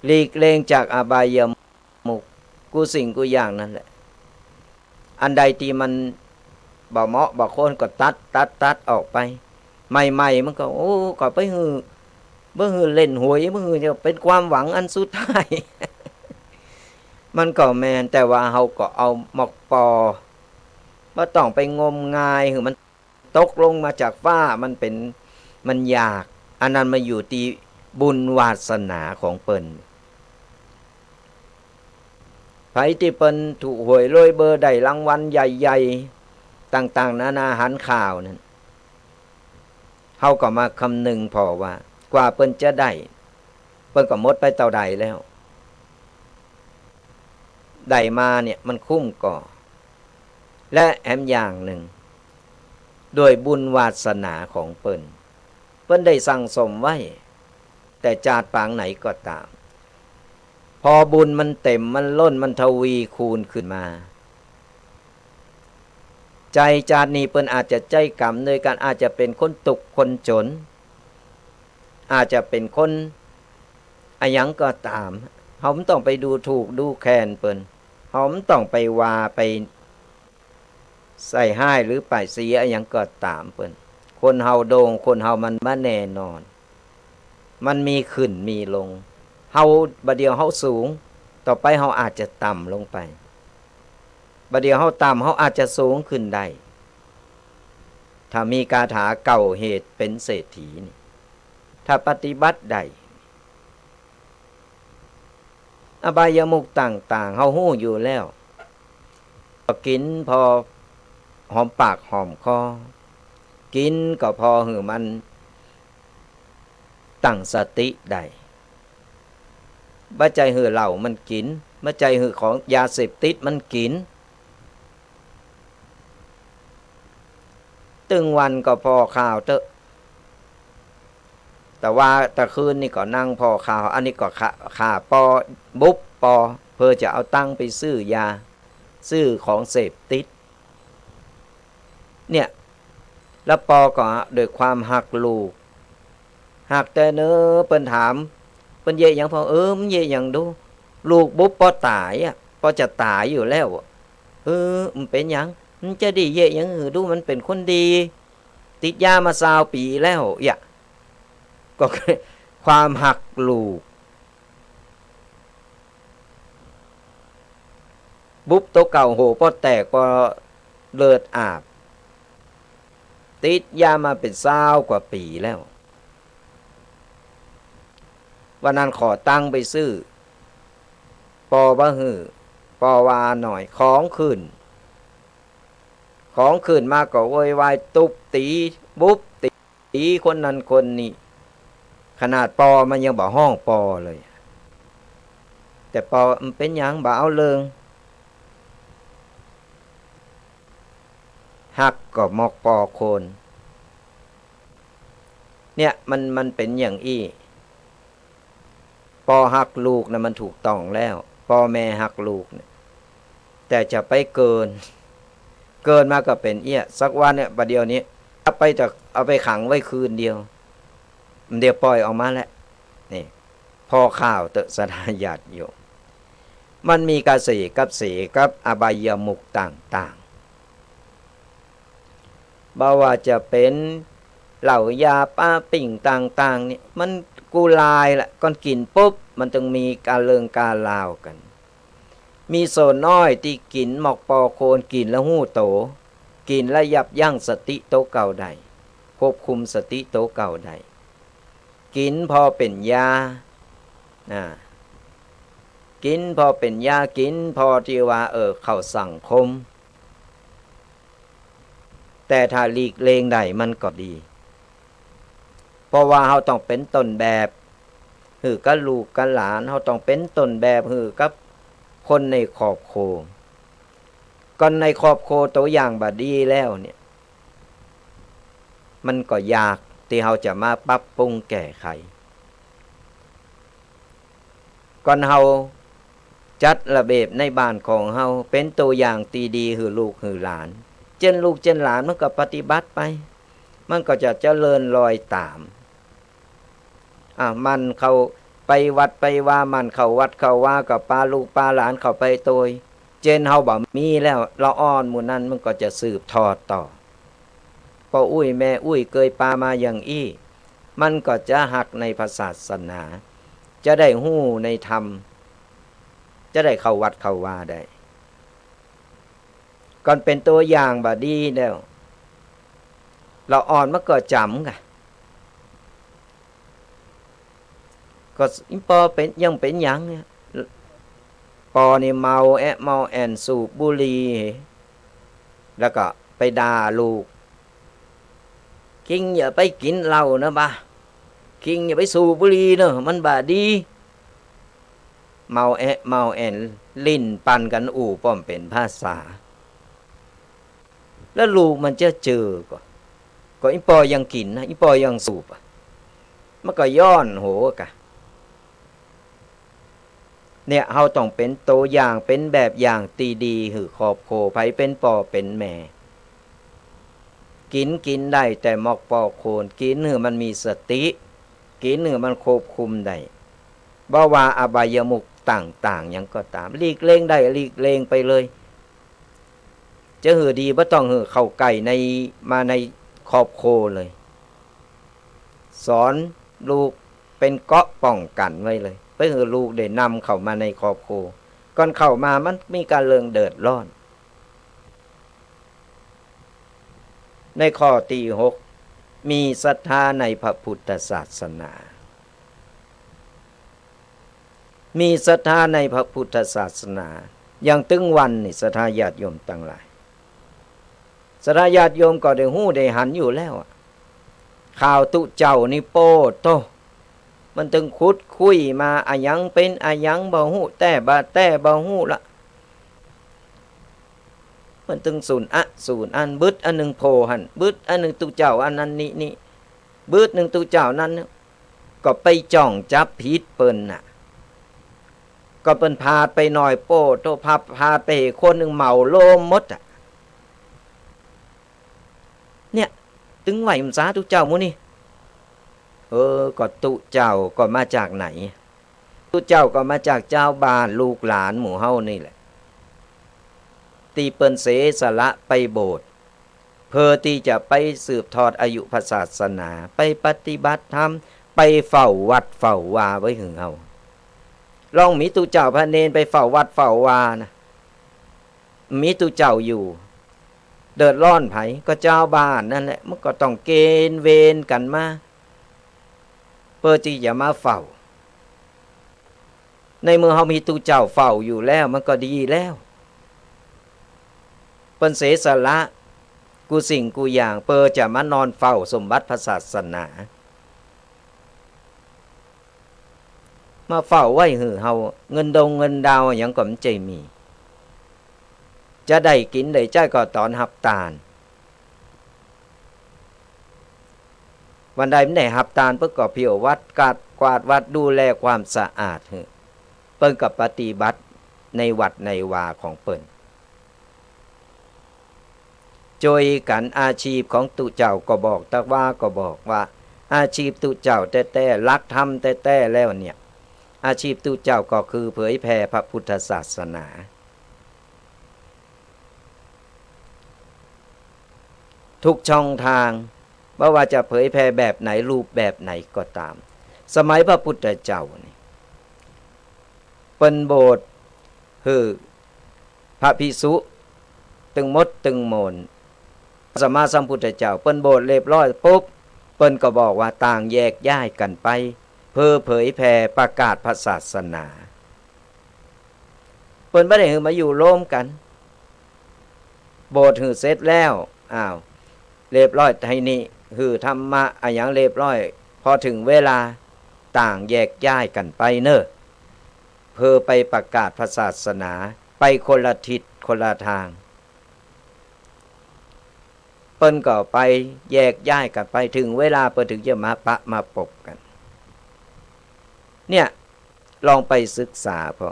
หลีกเล่งจากอบายมุข กู้สิ่งกู้อย่างนั่นแหละ อันใดตี้มันบ่เหมาะบ่ควรก็ตัด ตัด ตัดออกไป ใหม่ๆ มันก็ โอ้ ก็ไปหื้อ บ่หื้อเล่นหวย บ่หื้อจะเป๋นความหวังอันสุดท้าย มันก็แม่น แต่ว่าเฮาก็เอามาผ่อ บ่ต้องไปงมงายหื้อมัน ตกลงมาจากฟ้า มันเป๋น มันยาก อันนั้นมันอยู่ตี้บุญวาสนาของเปิ้น ใผตี้เปิ้นถูกหวยรวยเบอร์ ได้รางวัลใหญ่ๆ ต่างๆ นานา หันข่าวนั่น เฮาก็มาคำนึงผ่อว่า กว่าเปิ้นจะได้ เปิ้นก็หมดไปเต้าใดแล้ว ได้มาเนี่ยมันคุ้มก่อ และแหมอย่างนึ่ง ด้วยบุญวาสนาของเปิ้น เปิ้นได้สั่งสมไว้ แต่จาติปางไหนก็ต๋าม พอบุญมันเต๋ม มันล้น มันทวีคูณขึ้นมา ใจ๋จาตินี้เปิ้นอาจจะใจ๊ก๋รรมโดยกั๋น อาจจะเป๋นคนตุ๊กข์คนจน อาจจะเป๋นคนอะหยังก็ต๋าม เฮาบ่ต้องไปดูถูกดูแคลนเปิ้น เฮาบ่ต้องไปว่าไป ใส่ฮ้ายหรือป้ายสีอะหยังก็ต๋ามเปิ้น คนเฮาโด่ง คนเฮามันบ่แน่นอน มันมีขึ้นมีลง เฮาบ่าเดี่ยวเฮาสูง ต่อไปเฮาอาจจะต่ำลงไป บ่าเดี่ยวเฮาต่ำ เฮาอาจจะสูงขึ้นได้ ถ้ามีคาถาเก่าเหตุเป๋นเศรษฐีนี่ ถ้าปฏิบัติได้ อบายมุขต่างๆ เฮาฮู้อยู่แล้ว ก็กิ๋นพอหอมปากหอมคอ กิ๋นก็พอหื้อมันตั้งสติได้ บ่ใจ้หื้อเหล้ามันกิ๋น บ่ใจ้หื้อของยาเสพติดมันกิ๋น ตึงวันก็ผ่อข่าวเต๊อะ แต่ว่าแต่คืนนี่ก็นั่งผ่อข่าว อันนี้ก็ข่า ข่าปอ บุบปอ เพื่อจะเอาตังค์ไปซื้อยา ซื้อของเสพติด เนี่ย แล้วปอก็ด้วยความฮักลูก ฮักแต๊เน้อ เปิ้นถาม เปิ้นเยียะหยังพ่อ เออ มันเยียะหยังดู ลูกบุบปอต๋ายอะ ปอจะต๋ายอยู่แล้วอะ เออ มันเป๋นหยัง มันจะดีเยียะหยังหื้อดู มันเป๋นคนดี ติดยามาซาวปี๋แล้ว เยียะ ก็ความฮักลูก บุบโตเก่า หัวปอแตก ปอเลือดอาบ ติดยามาเป๋นซาวกว่าปี๋แล้ว วันนั้นขอตังค์ไปซื้อ ปอบ่หื้อ ปอว่าหน่อย ของขึ้น ของขึ้นมาก็โวยวาย ตุ๊บตี๋ บุบตี๋ ตี๋คนนั้นคนนี้ ขนาดปอมันยังบ่ฮ้องปอเลย แต่ปอมันเป๋นหยัง บ่เอาเรื่อง ฮักก็มอกปอคน เนี่ย มัน มันเป๋นอย่างอี้ ปอฮักลูกนะมันถูกต้องแล้ว ปอแม่ฮักลูกเนี่ย แต่จะไปเกิน เกินมาก็เป๋นเอี้ย สักวันเนี่ย บ่าเดี่ยวนี้ เอาไป จะเอาไปขังไว้คืนเดียว เดี๋ยวปล่อยออกมาแล้ว นี่ ผ่อข่าวเต๊อะศรัทธาญาติโยม มันมีกระแสกับเสกับอบายมุขต่างๆ บ่ว่าจะเป๋นเหล้ายาปาปิ้งต่างๆ นี่ มันกู้ลายละ ก่อนกิ๋นปุ๊บ มันต้องมีกาเรื่องกาลาวกั๋น มีส่วนน้อยตี้กิ๋นมอกปอโคน กิ๋นแล้วฮู้โต กิ๋นแล้วยับยั้งสติโตเก่าได้ ควบคุมสติโตเก่าได้ กิ๋นผ่อเป๋นยา อ่า กิ๋นผ่อเป๋นยา กิ๋นผ่อตี้ว่า เออ เข้าสังคม แต่ถ้าหลีกเลี่ยงได้มันก็ดี เพราะว่าเฮาต้องเป๋นต้นแบบหื้อกับลูกกับหลาน เฮาต้องเป๋นต้นแบบหื้อกับคนในครอบครัว ก่อนในครอบครัวตัวอย่างบ่ดีแล้วเนี่ย มันก็ยากตี้เฮาจะมาปรับปรุงแก้ไข ก่อนเฮาจัดระเบียบในบ้านของเฮา เป๋นตัวอย่างตี้ดีหื้อลูกหื้อหลาน เจ้นลูกเจ้นหลานมันก็ปฏิบัติไป มันก็จะเจริญรอยต๋าม อ่ะ หมั่นเข้าไปวัดไปวา หมั่นเข้าวัดเข้าวา ก็ปาลูกปาหลานเข้าไปตวย เจ้นเฮาบ่มีแล้ว ละอ่อนหมู่นั้นมันก็จะสืบทอดต่อ ป้ออุ๊ยแม่อุ๊ยเกยปามาอย่างอี้ มันก็จะฮักในพระศาสนา จะได้ฮู้ในธรรม จะได้เข้าวัดเข้าวาได้ ก่อนเป๋นตัวอย่างบ่ดีแล้ว ละอ่อนมันก็จ๋ำก่ะ ก็ปอเป๋น ยังเป๋นหยังเนี่ย ปอนี่เมาแอะเมาแอ่นสูบบุหรี่ แล้วก็ไปด่าลูก "คิงอย่าไปกิ๋นเหล้าเนอะบ่า คิงอย่าไปสูบบุหรี่เนอะ มันบ่ดี" เมาแอะเมาแอ่น ลิ้นปั่นกั๋นอู้ป้อมเป๋นภาษา แล้วลูกมันจะเจอก่อ ก็อีปอยังกิ๋นนะ อีปอยังสูบอะ มันก็ย้อนโหกะ เนี่ย เฮาต้องเป๋นตั๋วอย่าง เป๋นแบบอย่างตี้ดีหื้อครอบครัว ใผเป๋นป้อเป๋นแม่ กิ๋น กิ๋นได้แต่หมอกปอโคน กิ๋นหื้อมันมีสติ กิ๋นหื้อมันควบคุมได้ บ่ว่าอบายมุขต่างๆ หยังก็ต๋าม หลีกเลี่ยงได้ หลีกเลี่ยงไปเลย จะหื้อดีบ่ต้องหื้อเข้าใก้ใน มาในครอบครัวเลย สอนลูกเป๋นเกราะป้องกั๋นไว้เลย บ่หื้อลูกได้นำเข้ามาในครอบครัว ก่อนเข้ามามันมีก๋านเรื่องเดือดร้อน ในข้อตี้หก มีศรัทธาในพระพุทธศาสนา มีศรัทธาในพระพุทธศาสนา อย่างตึงวันนี้ ศรัทธาญาติโยมตังหลาย ศรัทธาญาติโยมก็ได้ฮู้ได้หันอยู่แล้วอะ ข่าวตุ๊เจ้านี่ โป้โธ่ มันตึงขุดคุ้ยมา อะหยังเป๋นอะหยังบ่ฮู้ แต๊บ่าแต๊บ่ฮู้ละ มันตึงสูนอะสูนอัน บึดอันนึ่งโผล่หั้น บึดอันนึ่งตุ๊เจ้าอันนั้นนี่นี่ บึดนึ่งตุ๊เจ้านั้น ก็ไปจ้องจับผิดเปิ้นน่ะ ก็เปิ้นพาไปหน่อย โป้โธ่ พา พาไปคนนึ่งเหมาโลมหมดอะ เนี่ย ตึงไหว้อุ๋มสาตุ๊เจ้าหมู่นี่ เออ ก็ตุ๊เจ้าก็มาจากไหน ตุ๊เจ้าก็มาจากจาวบ้านลูกหลานหมู่เฮานี่แหละ ตี้เปิ้นเสียสละไปโบสถ์ เพื่อตี้จะไปสืบทอดอายุพระศาสนา ไปปฏิบัติธรรม ไปเฝ้าวัดเฝ้าวาไว้หื้อเฮา ลองมีตุ๊เจ้าพระเณรไปเฝ้าวัดเฝ้าวานะ มีตุ๊เจ้าอยู่ เดือดร้อนใผ ก็จาวบ้านนั่นแหละ มันก็ต้องเกณฑ์เวรกั๋นมา เพื่อตี้จะมาเฝ้า ในเมื่อเฮามีตุ๊เจ้าเฝ้าอยู่แล้ว มันก็ดีแล้ว เปิ้นเสียสละกู้สิ่งกู้อย่าง เพื่อจะมานอนเฝ้าสมบัติพระศาสนา มาเฝ้าไว้หื้อเฮา เงินดงเงินดาวหยังก็บ่ใจ้มี จะได้กิ๋นได้ใจ๊ก็ต๋อนฮับตาน วันใดบ่ได้ฮับตาน เปิ้นก็เผี้ยววัด กวาด กวาดวัด ดูแลความสะอาดหื้อ เปิ้นก็ปฏิบัติในวัดในวาของเปิ้น จ้วยกั๋น อาชีพของตุ๊เจ้าก็บอก ตะวาก็บอกว่า อาชีพตุ๊เจ้าแต๊ๆ หลักธรรมแต๊ๆ แล้วเนี่ย อาชีพตุ๊เจ้าก็คือเผยแผ่พระพุทธศาสนา ทุกช่องทาง บ่ว่าจะเผยแผ่แบบไหน รูปแบบไหนก็ต๋าม สมัยพระพุทธเจ้านี่ เปิ้นโบสถ์หื้อพระภิกษุตึงหมดตึงมวล สัมมาสัมพุทธเจ้า เปิ้นโบสถ์เรียบร้อยปุ๊บ เปิ้นก็บอกว่าต่างแยกย้ายกั๋นไป เพื่อเผยแผ่ประกาศพระศาสนา เปิ้นบ่ได้หื้อมาอยู่ร่วมกั๋น โบสถ์หื้อเสร็จแล้ว อ้าว เรียบร้อยไทนี่ หื้อธรรมะอะหยังเรียบร้อย พอเถิงเวลาต่างแยกย้ายกั๋นไปเน่อ เพื่อไปประกาศพระศาสนา ไปคนละทิศคนละตาง เปิ้นก็ไปแยกย้ายกั๋นไป เถิงเวลาเปิ้นเถิงจะมาปะมาปบกั๋น เนี่ย ลองไปศึกษาผ่อ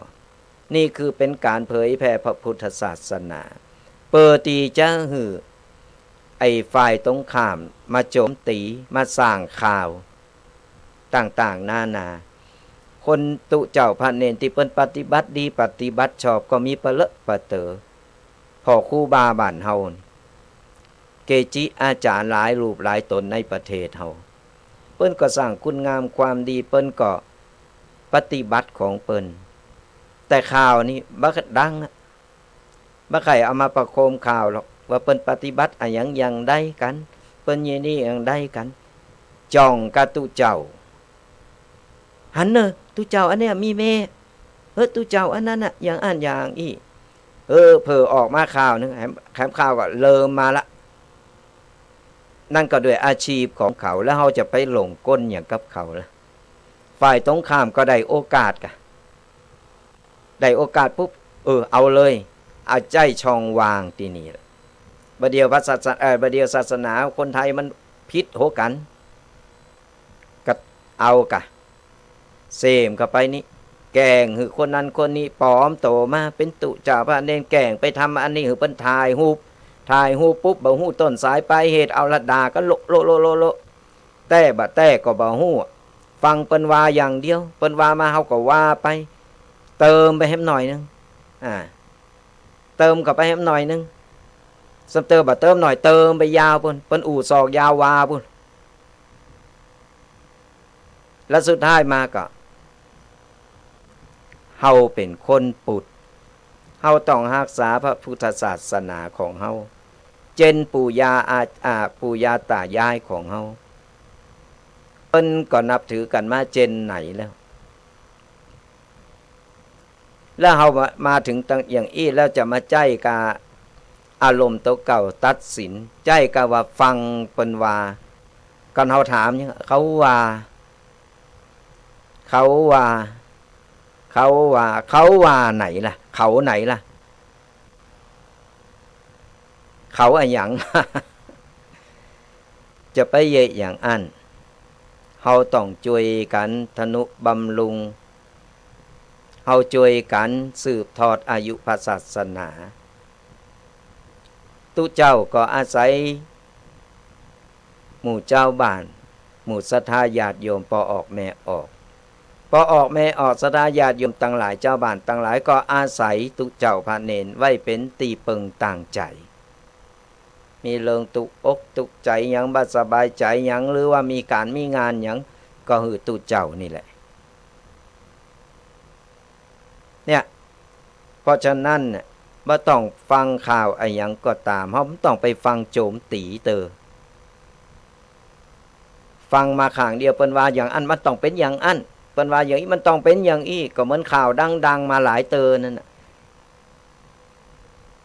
นี่คือเป๋นก๋านเผยแผ่พระพุทธศาสนา เปื้อตี้จะหื้อไอ้ฝ่ายตรงข้ามมาโจมตี มาสร้างข่าวต่างๆ นานา คนตุ๊เจ้าพระเณรตี้เปิ้นปฏิบัติดีปฏิบัติชอบก็มีปะเลอะปะเต๋อ ผ่อครูบาบ้านเฮานี่ เกจิอาจ๋ารย์หลายรูปหลายต๋นในประเทศเฮา เปิ้นก็สร้างคุณงามความดี เปิ้นก็ปฏิบัติของเปิ้น แต่ข่าวนี่บ่ดังอะ บ่ใค่เอามาประโคมข่าวหรอก ว่าเปิ้นปฏิบัติอะหยังอย่างใดกั๋น เปิ้นเยียะนี่อย่างใดกั๋น จ้องกาตุ๊เจ้า หันเน่อ ตุ๊เจ้าอันเนี้ยมีแม่ เออ ตุ๊เจ้าอันนั้นน่ะ อย่างอั้นอย่างอี้ เออ เผลอออกมาข่าวนึ่ง แหม แหมข่าวก็เริ่มมาละ นั่นก็ด้วยอาชีพของเขา แล้วเฮาจะไปหลงกลหยังกับเขาละ ฝ่ายตรงข้ามก็ได้โอกาสกะ ได้โอกาสปุ๊บ เออ เอาเลย เอาใจ๊ช่องว่างตี้นี่ละ บ่าเดี่ยวพระศาส- เอ่อ บ่าเดี่ยวศาสนาคนไทยมันผิดหัวกั๋น ก็เอากะ เสมเข้าไปนี่ แกล้งหื้อคนนั้นคนนี้ ปลอมตั๋วมาเป๋นตุ๊เจ้าพระเณร แกล้งไปทำอันนี้หื้อเปิ้น ถ่ายฮูป ถ่ายฮูปปุ๊บ บ่ฮู้ต้นสายปลายเหตุ เอาละด่ากั๋นโละโละโละโละโละ แต๊บ่แต๊ก็บ่ฮู้ ฟังเปิ้นว่าอย่างเดียว เปิ้นว่ามาเฮาก็ว่าไป เติมไปแหมหน่อยนึ่ง อ่า เติมเข้าไปแหมหน่อยนึ่ง ซ้ำเติมบ่เติมหน่อย เติมไปยาวปู๊น เปิ้นอู้ซอกยาววาปู๊น และสุดท้ายมาก็ เฮาเป๋นคนปุด เฮาต้องฮักษาพระพุทธศาสนาของเฮา เจ้นปู่ย่าอา อา ปู่ย่าต๋ายายของเฮา เปิ้นก็นับถือกั๋นมาเจ้นไหนแล้ว แล้วเฮามา มาเถิงตังอย่างอี้แล้วจะมาใจ๊กาอารมณ์ตั๋วเก่าตัดสิน ใจ๊กาว่าฟังเปิ้นว่า ก่อนเฮาถามเนี่ย เขาว่า เขาว่า เขาว่า เขาว่าไหนล่ะ เขาไหนล่ะ เขาอะหยัง จะไปเยอะอย่างอั้น เฮาต้องจ้วยกั๋นทะนุบำรุง เฮาจ้วยกั๋นสืบทอดอายุพระศาสนา ตุ๊เจ้าก็อาศัย หมู่จาวบ้าน หมู่ศรัทธาญาติโยม ป้อออกแม่ออก ป้อออกแม่ออก ศรัทธาญาติโยมตังหลาย จาวบ้านตังหลายก็อาศัยตุ๊เจ้าพระเณรไว้เป๋นตี้เปิงตางใจ๋ มีเรื่องตุ๊กอกตุ๊กใจ๋หยัง บ่สบายใจ๋หยัง หรือว่ามีก๋านมีงานหยัง ก็หื้อตุ๊เจ้านี่แหละ เนี่ย เพราะฉะนั้นเนี่ย บ่ต้องฟังข่าวอะหยังก็ต๋าม เฮาบ่ต้องไปฟังโจมตี๋เตอ ฟังมาข้างเดียว เปิ้นว่าอย่างอั้น มันต้องเป๋นอย่างอั้น เปิ้นว่าอย่างอี้ มันต้องเป๋นอย่างอี้ ก็เหมือนข่าวดังๆ มาหลายเตอนั่นน่ะ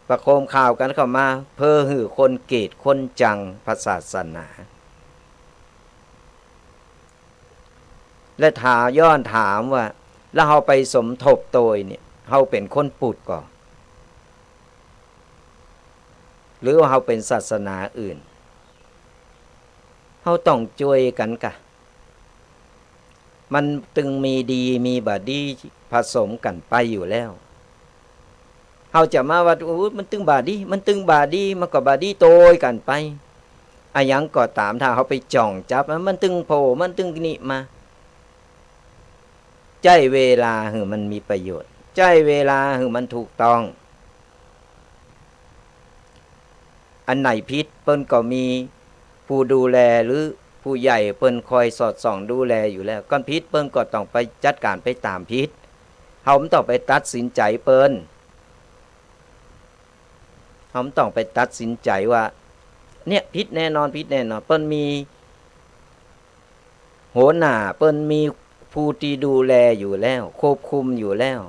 ประโคมข่าวกั๋นเข้ามา เพื่อหื้อคนเกลียดคนจังพระศาสนา และถาม ย้อนถามว่า แล้วเฮาไปสมทบโตยเนี่ย เฮาเป๋นคนปุดก่อ หรือว่าเฮาเป๋นศาสนาอื่น เฮาต้องจ้วยกั๋นกา มันตึงมีดีมีบ่ดีผสมกั๋นไปอยู่แล้ว เฮาจะมาว่า โอ้ มันตึงบ่ดี มันตึงบ่ดี มันก็บ่ดีโตยกั๋นไป อะหยังก็ต๋าม ถ้าเฮาไปจ้องจับ มันตึงโผล่ มันตึงนี่มา ใจ๊เวลาหื้อมันมีประโยชน์ ใจ๊เวลาหื้อมันถูกต้อง อันไหนผิดเปิ้นก็มีผู้ดูแลหรือผู้ใหญ่เปิ้นคอยสอดส่องดูแลอยู่แล้ว ก่อนผิดเปิ้นก็ต้องไปจัดก๋านไปต๋ามผิด เฮาบ่ต้องไปตัดสินใจ๋เปิ้น เฮาบ่ต้องไปตัดสินใจ๋ว่า เนี่ย ผิดแน่นอน ผิดแน่นอน เปิ้นมี หัวหน้าเปิ้นมีผู้ตี้ดูแลอยู่แล้ว ควบคุมอยู่แล้ว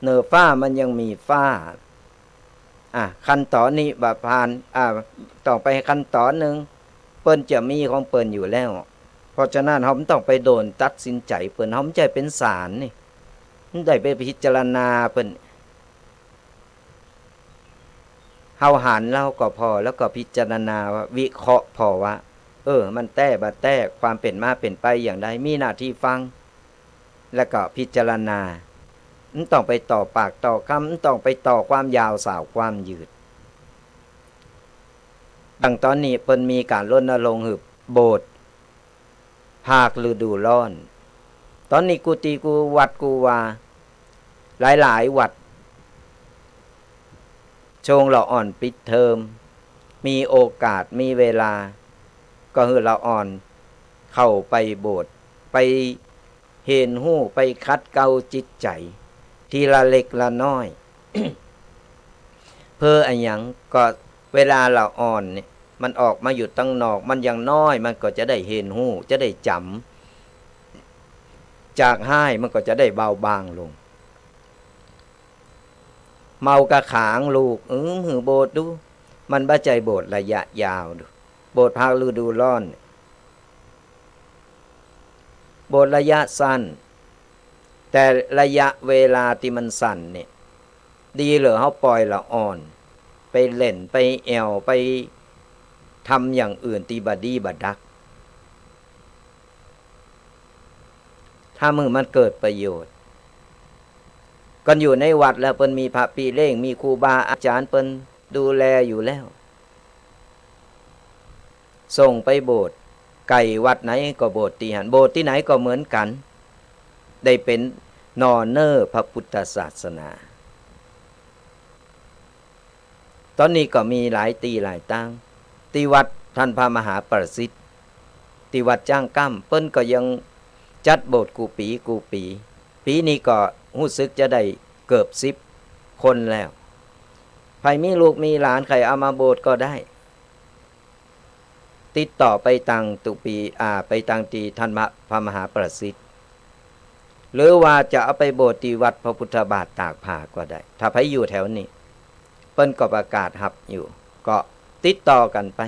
เหนือฟ้ามันยังมีฟ้า อ่ะ ขั้นต๋อนนี้บ่ผ่าน อ่ะ ต้องไปขั้นต๋อนนึ่ง เปิ้นจะมีของเปิ้นอยู่แล้ว เพราะฉะนั้นเฮาบ่ต้องไปโดนตัดสินใจ๋เปิ้น เฮาบ่ใจ้เป๋นศาลนี่ บ่ได้ไปพิจารณาเปิ้น เฮาหันแล้วก็ผ่อ แล้วก็พิจารณาว่า วิเคราะห์ผ่อว่า เออ มันแต๊บ่แต๊ ความเป๋นมาเป๋นไปอย่างใด มีหน้าตี้ฟัง แล้วก็พิจารณา บ่ต้องไปต่อปากต่อคำ บ่ต้องไปต่อความยาวสาวความยืด ดังต๋อนนี้เปิ้นมีก๋านรณรงค์หื้อโบสถ์ ภาคฤดูร้อน ต๋อนนี้กู้ตี้กู้วัดกู้วา หลายๆ วัด ช่วงละอ่อนปิดเทอม มีโอกาส มีเวลา ก็หื้อละอ่อนเข้าไปโบสถ์ ไปเฮียนฮู้ ไปขัดเกลาจิตใจ๋ ทีละเล็กละน้อย เพื่ออะหยัง ก็เวลาละอ่อนเนี่ย มันออกมาอยู่ตังนอก มันยังน้อย มันก็จะได้เฮียนฮู้ จะได้จ๋ำ จากฮ้ายมันก็จะได้เบาบางลง เมากาขางลูก อืม หื้อโบสถ์ดู มันบ่ใจ้โบสถ์ระยะยาวดู โบสถ์ภาคฤดูร้อน โบสถ์ระยะสั้น แต่ระยะเวลาตี้มันสั้นเนี่ย ดีเหลือเฮาปล่อยละอ่อน ไปเล่น ไปแอ่ว ไปทำอย่างอื่นตี้บ่ดีบ่ดัก ทำหื้อมันเกิดประโยชน์ ก่อนอยู่ในวัดแล้วเปิ้นมีพระปี้เล่ง มีครูบาอาจ๋ารย์เปิ้นดูแลอยู่แล้ว ส่งไปโบสถ์ ใก้วัดไหนก็โบสถ์ตี้หั้น โบสถ์ตี้ไหนก็เหมือนกั๋น ได้เป๋นหน่อเน่อพระพุทธศาสนา ต๋อนนี้ก็มีหลายตี้หลายตาง ตี้วัดต้านพระมหาประสิทธิ์ ตี้วัดจ๊างก้ำ เปิ้นก็ยังจัดโบสถ์กู้ปี๋กู้ปี๋ ปี๋นี้ก็ฮู้สึกจะได้เกือบสิบคนแล้ว ใผมีลูกมีหลานใค่เอามาโบสถ์ก็ได้ ติดต่อไปตางตุ๊ปี๋ อ่า ไปตางตี้ต้านพระมหาประสิทธิ์ หรือว่าจะเอาไปโบสถ์ตี้วัดพระพุทธบาทตากผ้าก็ได้ ถ้าใผอยู่แถวนี้ เปิ้นก็ประกาศฮับอยู่ ก็ติดต่อกั๋นไป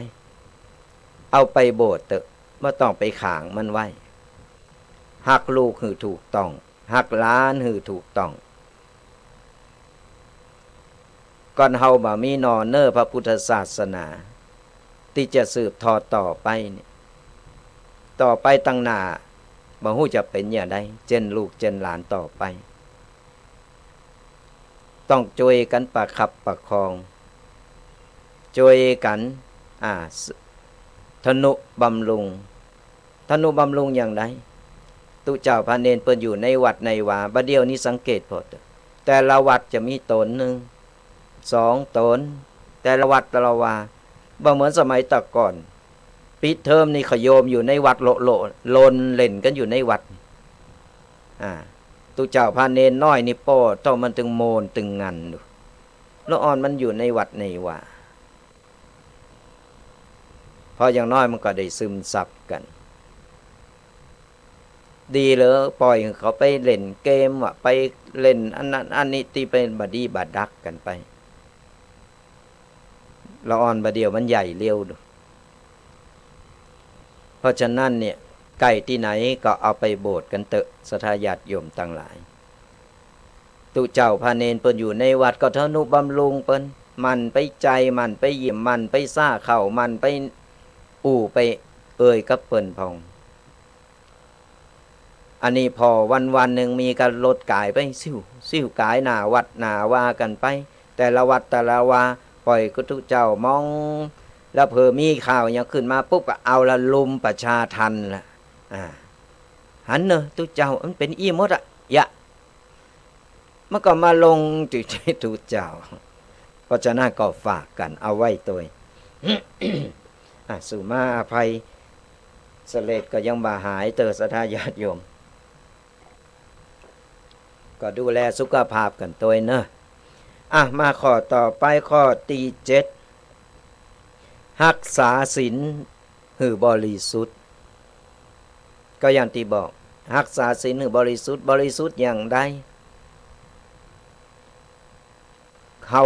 เอาไปโบสถ์เต๊อะ บ่ต้องไปขังมันไว้ ฮักลูกหื้อถูกต้อง ฮักหลานหื้อถูกต้อง ก่อนเฮาบ่มีหน่อเน่อพระพุทธศาสนา ตี้จะสืบทอดต่อไปนี่ ต่อไปตังหน้า บ่ฮู้จะเป๋นอย่างใด เจ้นลูกเจ้นหลานต่อไป ต้องจ้วยกั๋นประคับประคอง จ้วยกั๋น อ่า ส- ทนุบำรุง ทนุบำรุงอย่างใด ตุ๊เจ้าพระเณรเปิ้นอยู่ในวัดในวา บ่าเดี่ยวนี้สังเกตผ่อเต๊อะ แต่ละวัดจะมีต๋นนึ่ง สองต๋น แต่ละวัดแต่ละวา บ่เหมือนสมัยแต่ก่อน ปิดเทอมนี่เขาโยมอยู่ในวัดโละๆ ลนเล่นกั๋นอยู่ในวัด อ่า ตุ๊เจ้าพระเณรน้อยนี่ป้อเต้ามันตึงโมนตึงงันดู ละอ่อนมันอยู่ในวัดในวา เพราะอย่างน้อยมันก็ได้ซึมซับกั๋น ดีเหลือป่อยหื้อเขาไปเล่นเกมวะ ไปเล่นอันนั้นอันนี้ตี้เป๋นบ่าดีบ่าดักกั๋นไป ละอ่อนบ่าเดี่ยวมันใหญ่เร็วดู เพราะฉะนั้นเนี่ย ใก้ตี้ไหนก็เอาไปโบสถ์กั๋นเต๊อะ ศรัทธาญาติโยมตังหลาย ตุ๊เจ้าพระเณรเปิ้นอยู่ในวัดก็ทนุบำรุงเปิ้น หมั่นไปใจ๋ หมั่นไปเยี่ยม หมั่นไปซ้าข้าว หมั่นไปอู้ไปเอ่ยกับเปิ้นพ่อง อันนี้ผ่อวันๆ นึ่งมีก้ารถก๋ายไปซิ่ว ซิ่วก๋ายหน้าวัดหน้าวากั๋นไป แต่ละวัดแต่ละวา ป่อยกระตุ๊เจ้ามอง แล้วเผื่อมีข่าวหยังขึ้นมาปุ๊บก็เอาละลุมประชาทัณฑ์ละ อ่า หันเน่อตุ๊เจ้า มันเป๋นอี้หมดอะ ยะ มันก็มาลงจุดตี้ตุ๊เจ้า เพราะฉะนั้นก็ฝากกั๋นเอาไว้ตวย อ่ะ สุมาอภัย เสลดก็ยังบ่หายเต๊อะ ศรัทธาญาติโยม ก็ดูแลสุขภาพกั๋นตวยเน่อ อ่ะ มาข้อต่อไป ข้อตี้เจ็ด ฮักษาศีลหื้อบริสุทธิ์ ก็อย่างตี้บอก ฮักษาศีลหื้อบริสุทธิ์ บริสุทธิ์อย่างใด เฮา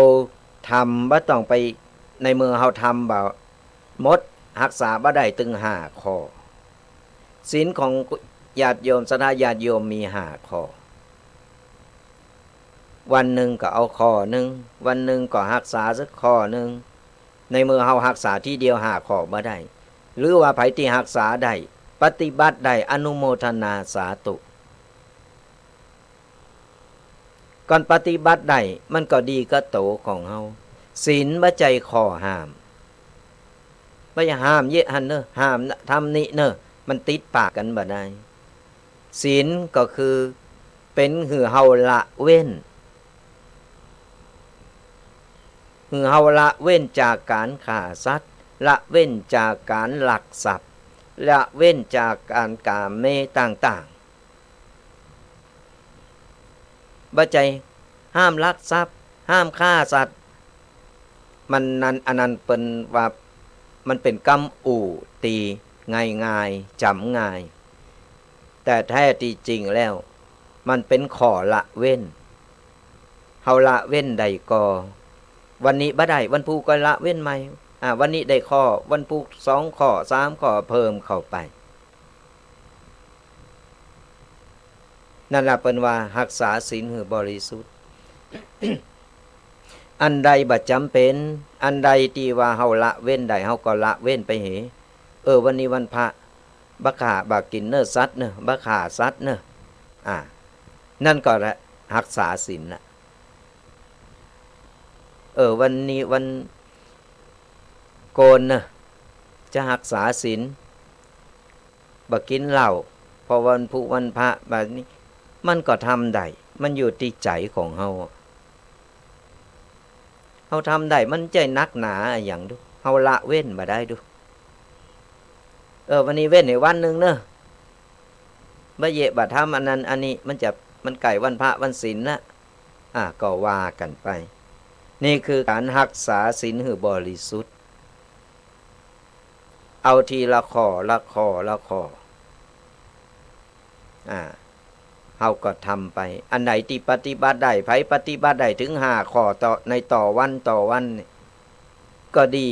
ทำบ่ต้องไป ในเมื่อเฮาทำบ่หมด ฮักษาบ่ได้ตึงห้าข้อ ศีลของญาติโยม ศรัทธาญาติโยมมีห้าข้อ วันนึ่งก็เอาข้อนึ่ง วันนึ่งก็ฮักษาสักข้อนึ่ง ในเมื่อเฮาฮักษาทีเดียวห้าข้อบ่ได้ หรือว่าใผตี้ฮักษาได้ ปฏิบัติได้ อนุโมทนาสาธุ ก่อนปฏิบัติได้ มันก็ดีกับตั๋วของเฮา ศีลบ่ใจ้ข้อห้าม บ่ใจ้ห้ามเยียะหั้นเน่อ ห้ามธรรมนี้เน่อ มันติดปากกั๋นบ่ได้ ศีลก็คือเป๋นหื้อเฮาละเว้น หื้อเฮาละเว้นจากก๋านฆ่าสัตว์ ละเว้นจากก๋านลักทรัพย์ ละเว้นจากก๋านก๋าเมต่างๆ บ่ใจ้ห้ามลักทรัพย์ ห้ามฆ่าสัตว์ มันนั้น อันนั้นเปิ้นว่ามันเป๋นกำอู้ตี้ง่ายๆ จ๋ำง่าย แต่แท้ตี้จริงแล้ว มันเป๋นข้อละเว้น เฮาละเว้นได้ก่อ วันนี้บ่ได้ วันพูกก็ละเว้นใหม่ อ่า วันนี้ได้ข้อ วันพูกสองข้อ สามข้อ เพิ่มเข้าไป นั่นละเปิ้นว่าฮักษาศีลหื้อบริสุทธิ์ อันใดบ่จ๋ำเป๋น อันใดตี้ว่าเฮาละเว้นได้ เฮาก็ละเว้นไปเห เออ วันนี้วันพระ บ่ฆ่าบ่กิ๋นเนื้อสัตว์เน่อ บ่ฆ่าสัตว์เน่อ อ่า นั่นก็ละ ฮักษาศีลละ เออ วันนี้วันโกนเนอะ จะฮักษาศีล บ่กิ๋นเหล้า พอวันพุธวันพระแบบนี้ มันก็ทำได้ มันอยู่ตี้ใจ๋ของเฮา เฮาทำได้ มันบ่ใจ้หนักหนาอะหยังดู เฮาละเว้นบ่ได้ดู เออ วันนี้เว้นให้วันนึ่งเนอะ บ่เยียะบ่ทำอันนั้นอันนี้ มันจะ มันใก้วันพระวันศีลละ อ่ะ ก็ว่ากั๋นไป นี่คือก๋านฮักษาศีลหื้อบริสุทธิ์ เอาทีละข้อ ละข้อ ละข้อ อ่า เฮาก็ทำไป อันไหนตี้ปฏิบัติได้ ใผปฏิบัติได้เถิงห้าข้อต่อ ในต่อวันต่อวันนี่ ก็ดี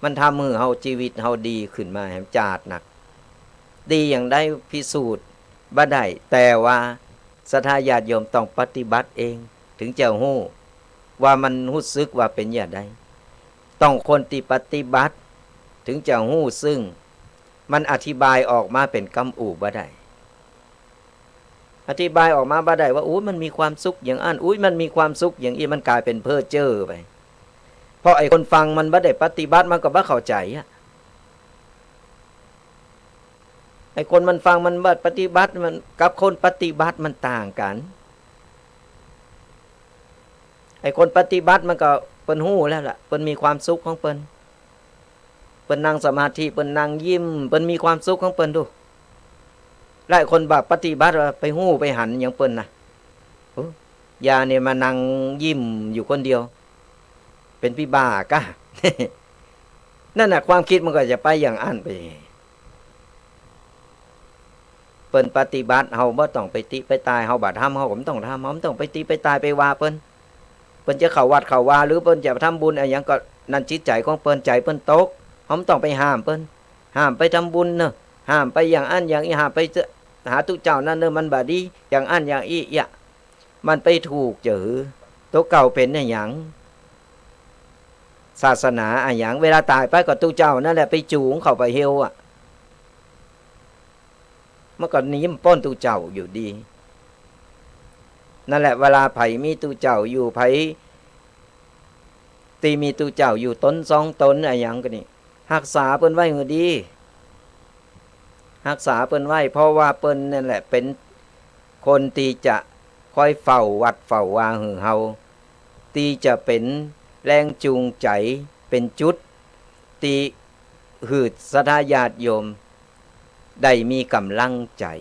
มันทำหื้อเฮา จีวิตเฮาดีขึ้นมาแหมจาดนัก ดีอย่างใดพิสูจน์บ่ได้ แต่ว่าศรัทธาญาติโยมต้องปฏิบัติเอง เถิงจะฮู้ว่ามันฮู้สึกว่าเป๋นอย่างใด ต้องคนตี้ปฏิบัติ เถิงจะฮู้ ซึ่งมันอธิบายออกมาเป๋นกำอู้บ่ได้ อธิบายออกมาบ่ได้ว่า อุ๊ย มันมีความสุขอย่างอั้น อุ๊ย มันมีความสุขอย่างอี้ มันก๋ายเป๋นเพ้อเจ้อไป เพราะไอ้คนฟังมันบ่ได้ปฏิบัติ มันก็บ่เข้าใจ๋อะ ไอ้คนมันฟังมันบ่ปฏิบัติ มันกับคนปฏิบัติมันต่างกั๋น ไอ้คนปฏิบัติมันก็เปิ้นฮู้แล้วล่ะ เปิ้นมีความสุขของเปิ้น เปิ้นนั่งสมาธิ เปิ้นนั่งยิ้ม เปิ้นมีความสุขของเปิ้นดู และไอ้คนบ่ปฏิบัติว่าไปฮู้ไปหันหยังเปิ้นนะ โอ้ อย่าเนี่ยมานั่งยิ้มอยู่คนเดียว เป๋นปี้บ้าก้า นั่นน่ะ ความกึ๊ดมันก็จะไปอย่างอั้นไป เปิ้นปฏิบัติ เฮาบ่ต้องไปติไปตาย เฮาบ่ทำ เฮาก็บ่ต้องทำ เฮาบ่ต้องไปติไปตายไปว่าเปิ้น เปิ้นจะเข้าวัดเข้าวา หรือเปิ้นจะทำบุญอะหยังก็ นั่นจิตใจ๋ของเปิ้น ใจ๋เปิ้นตก เฮาบ่ต้องไปห้ามเปิ้น ห้ามไปทำบุญเนอะ ห้ามไปอย่างอั้นอย่างอี้ ห้ามไปหาตุ๊เจ้านั่นเนอะ มันบ่ดี อย่างอั้นอย่างอี้ เยียะ มันไปถูกเจ้าหื้อ ตุ๊เก่าเป๋นอะหยัง ศาสนาอะหยัง เวลาต๋ายไปก็ตุ๊เจ้านั่นแหละไปจูงเข้าไปเฮลอะ มันก็หนีบ่ป๊นตุ๊เจ้าอยู่ดี นั่นแหละ เวลาใผมีตุ๊เจ้าอยู่ ใผตี้มีตุ๊เจ้าอยู่ต๋นสองต๋นอะหยังก็นี่ ฮักษาเปิ้นไว้หื้อดี ฮักษาเปิ้นไว้ เพราะว่าเปิ้นนั่นแหละเป๋นคนตี้จะคอยเฝ้าวัดเฝ้าวาหื้อเฮา ตี้จะเป๋นแรงจูงใจ๋ เป๋นจุดตี้หื้อศรัทธาญาติโยมได้มีก๋ำลังใจ๋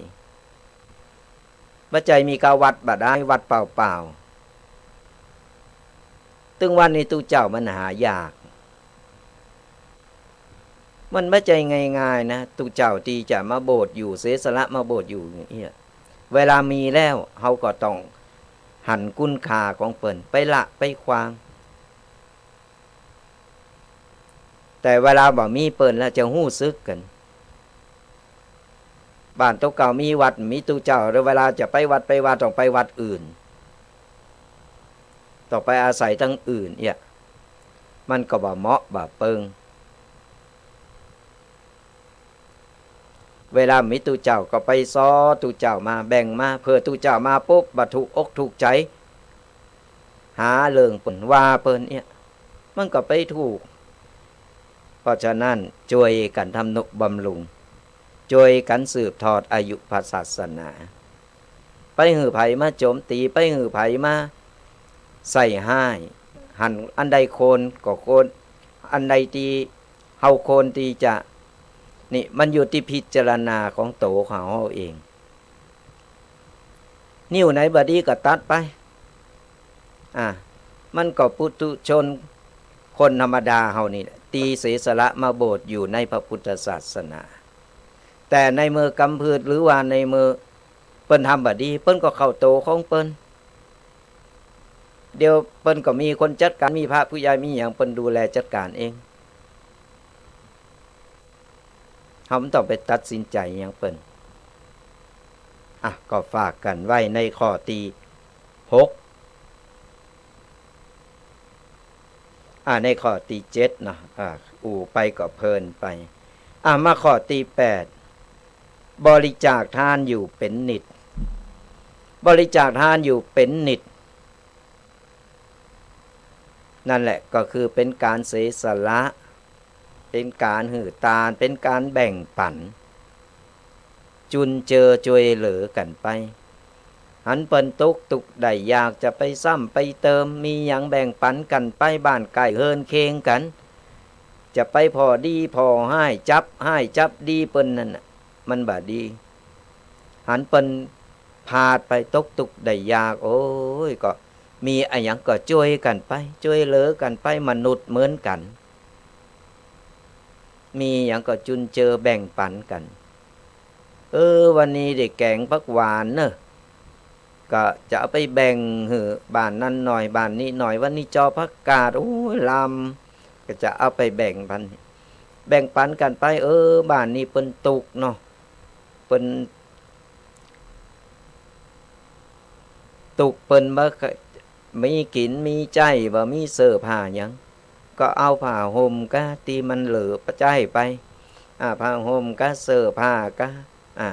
บ่ใจ้มีก้าวัดบ่ดาย วัดเปล่าๆ ตึงวันนี้ตุ๊เจ้ามันหายาก มันบ่ใจ้ง่ายๆ นะ ตุ๊เจ้าตี้จะมาโบสถ์อยู่ เสียสละมาโบสถ์อยู่อย่างอี้ เวลามีแล้ว เฮาก็ต้องหันคุณค่าของเปิ้น ไปละไปขว้าง แต่เวลาบ่มีเปิ้นแล้วจะฮู้สึกกั๋น บ้านตุ๊เก่ามีวัด มีตุ๊เจ้า แล้วเวลาจะไปวัดไปวาต้องไปวัดอื่น ต้องไปอาศัยตังอื่น เยียะ มันก็บ่เหมาะบ่เปิง เวลามีตุ๊เจ้าก็ไปซ้อตุ๊เจ้ามา แบ่งมา เผื่อตุ๊เจ้ามาปุ๊บ บ่ถูกอกถูกใจ๋ หาเรื่องเปิ้น ว่าเปิ้นเยียะ มันก็ไปถูก เพราะฉะนั้น จ้วยกั๋นทำนุบำรุง จ้วยกั๋นสืบทอดอายุพระศาสนา ไปหื้อใผมาโจมตี๋ ไปหื้อใผมาใส่ฮ้าย หันอันใดควรก็ควร อันใดตี้เฮาควรตี้จะ นี่มันอยู่ตี้พิจารณาของตั๋วของเฮาเอง นิ้วไหนบ่ดีก็ตัดไป อ่ะ มันก็ปุถุชน คนธรรมดาเฮานี่แหละ ตี้เสียสละมาโบสถ์อยู่ในพระพุทธศาสนา แต่ในเมื่อกำพืช หรือว่าในเมื่อเปิ้นทำบ่ดี เปิ้นก็เข้าตั๋วของเปิ้น เดี๋ยวเปิ้นก็มีคนจัดก๋าน มีพระผู้ใหญ่ มีหยัง เปิ้นดูแลจัดก๋านเอง เฮาบ่ต้องไปตัดสินใจ๋หยังเปิ้น อ่ะ ก็ฝากกั๋นไว้ในข้อตี้หก อ่ะ ในข้อตี้เจ็ดเนาะ อ่ะ อู้ไปก็เพลินไป อ่ะ มาข้อตี้แปด บริจาคทานอยู่เป๋นนิด บริจาคทานอยู่เป๋นนิด นั่นแหละก็คือเป๋นก๋านเสียสละ เป๋นก๋านหื้อตาน เป๋นก๋านแบ่งปั๋น จุนเจือจ้วยเหลือกั๋นไป หันเปิ้นตุ๊กข์ ตุ๊กข์ได้ยาก จะไปซ้ำไปเติม มีหยังแบ่งปั๋นกั๋นไป บ้านใก้เฮือนเคียงกั๋น จะไปผ่อดีผ่อฮ้าย จับฮ้ายจับดีเปิ้นนั่นน่ะ มันบ่ดี หันเปิ้นพลาดไป ตกตุ๊กข์ได้ยาก โอ้ย ก็มีอะหยังก็จ้วยกั๋นไป จ้วยเหลือกั๋นไป มนุษย์เหมือนกั๋น มีหยังก็จุนเจือแบ่งปั๋นกั๋น เออ วันนี้ได้แก๋งผักหวานเนาะ ก็จะเอาไปแบ่งหื้อบ้านนั้นหน่อย บ้านนี้หน่อย วันนี้จอผักกาด โอ้ย ลำ ก็จะเอาไปแบ่งปั๋น แบ่งปั๋นกั๋นไป เออ บ้านนี้เปิ้นตุ๊กข์เนาะ เปิ้นตุ๊กข์ เปิ้นบ่มีกิ๋นมีใจ๊ บ่มีเสื้อผ้าหยัง ก็เอาผ้าห่มกาตี้มันเหลือใจ๊ไป อ่า ผ้าห่มกา เสื้อผ้ากา อ่า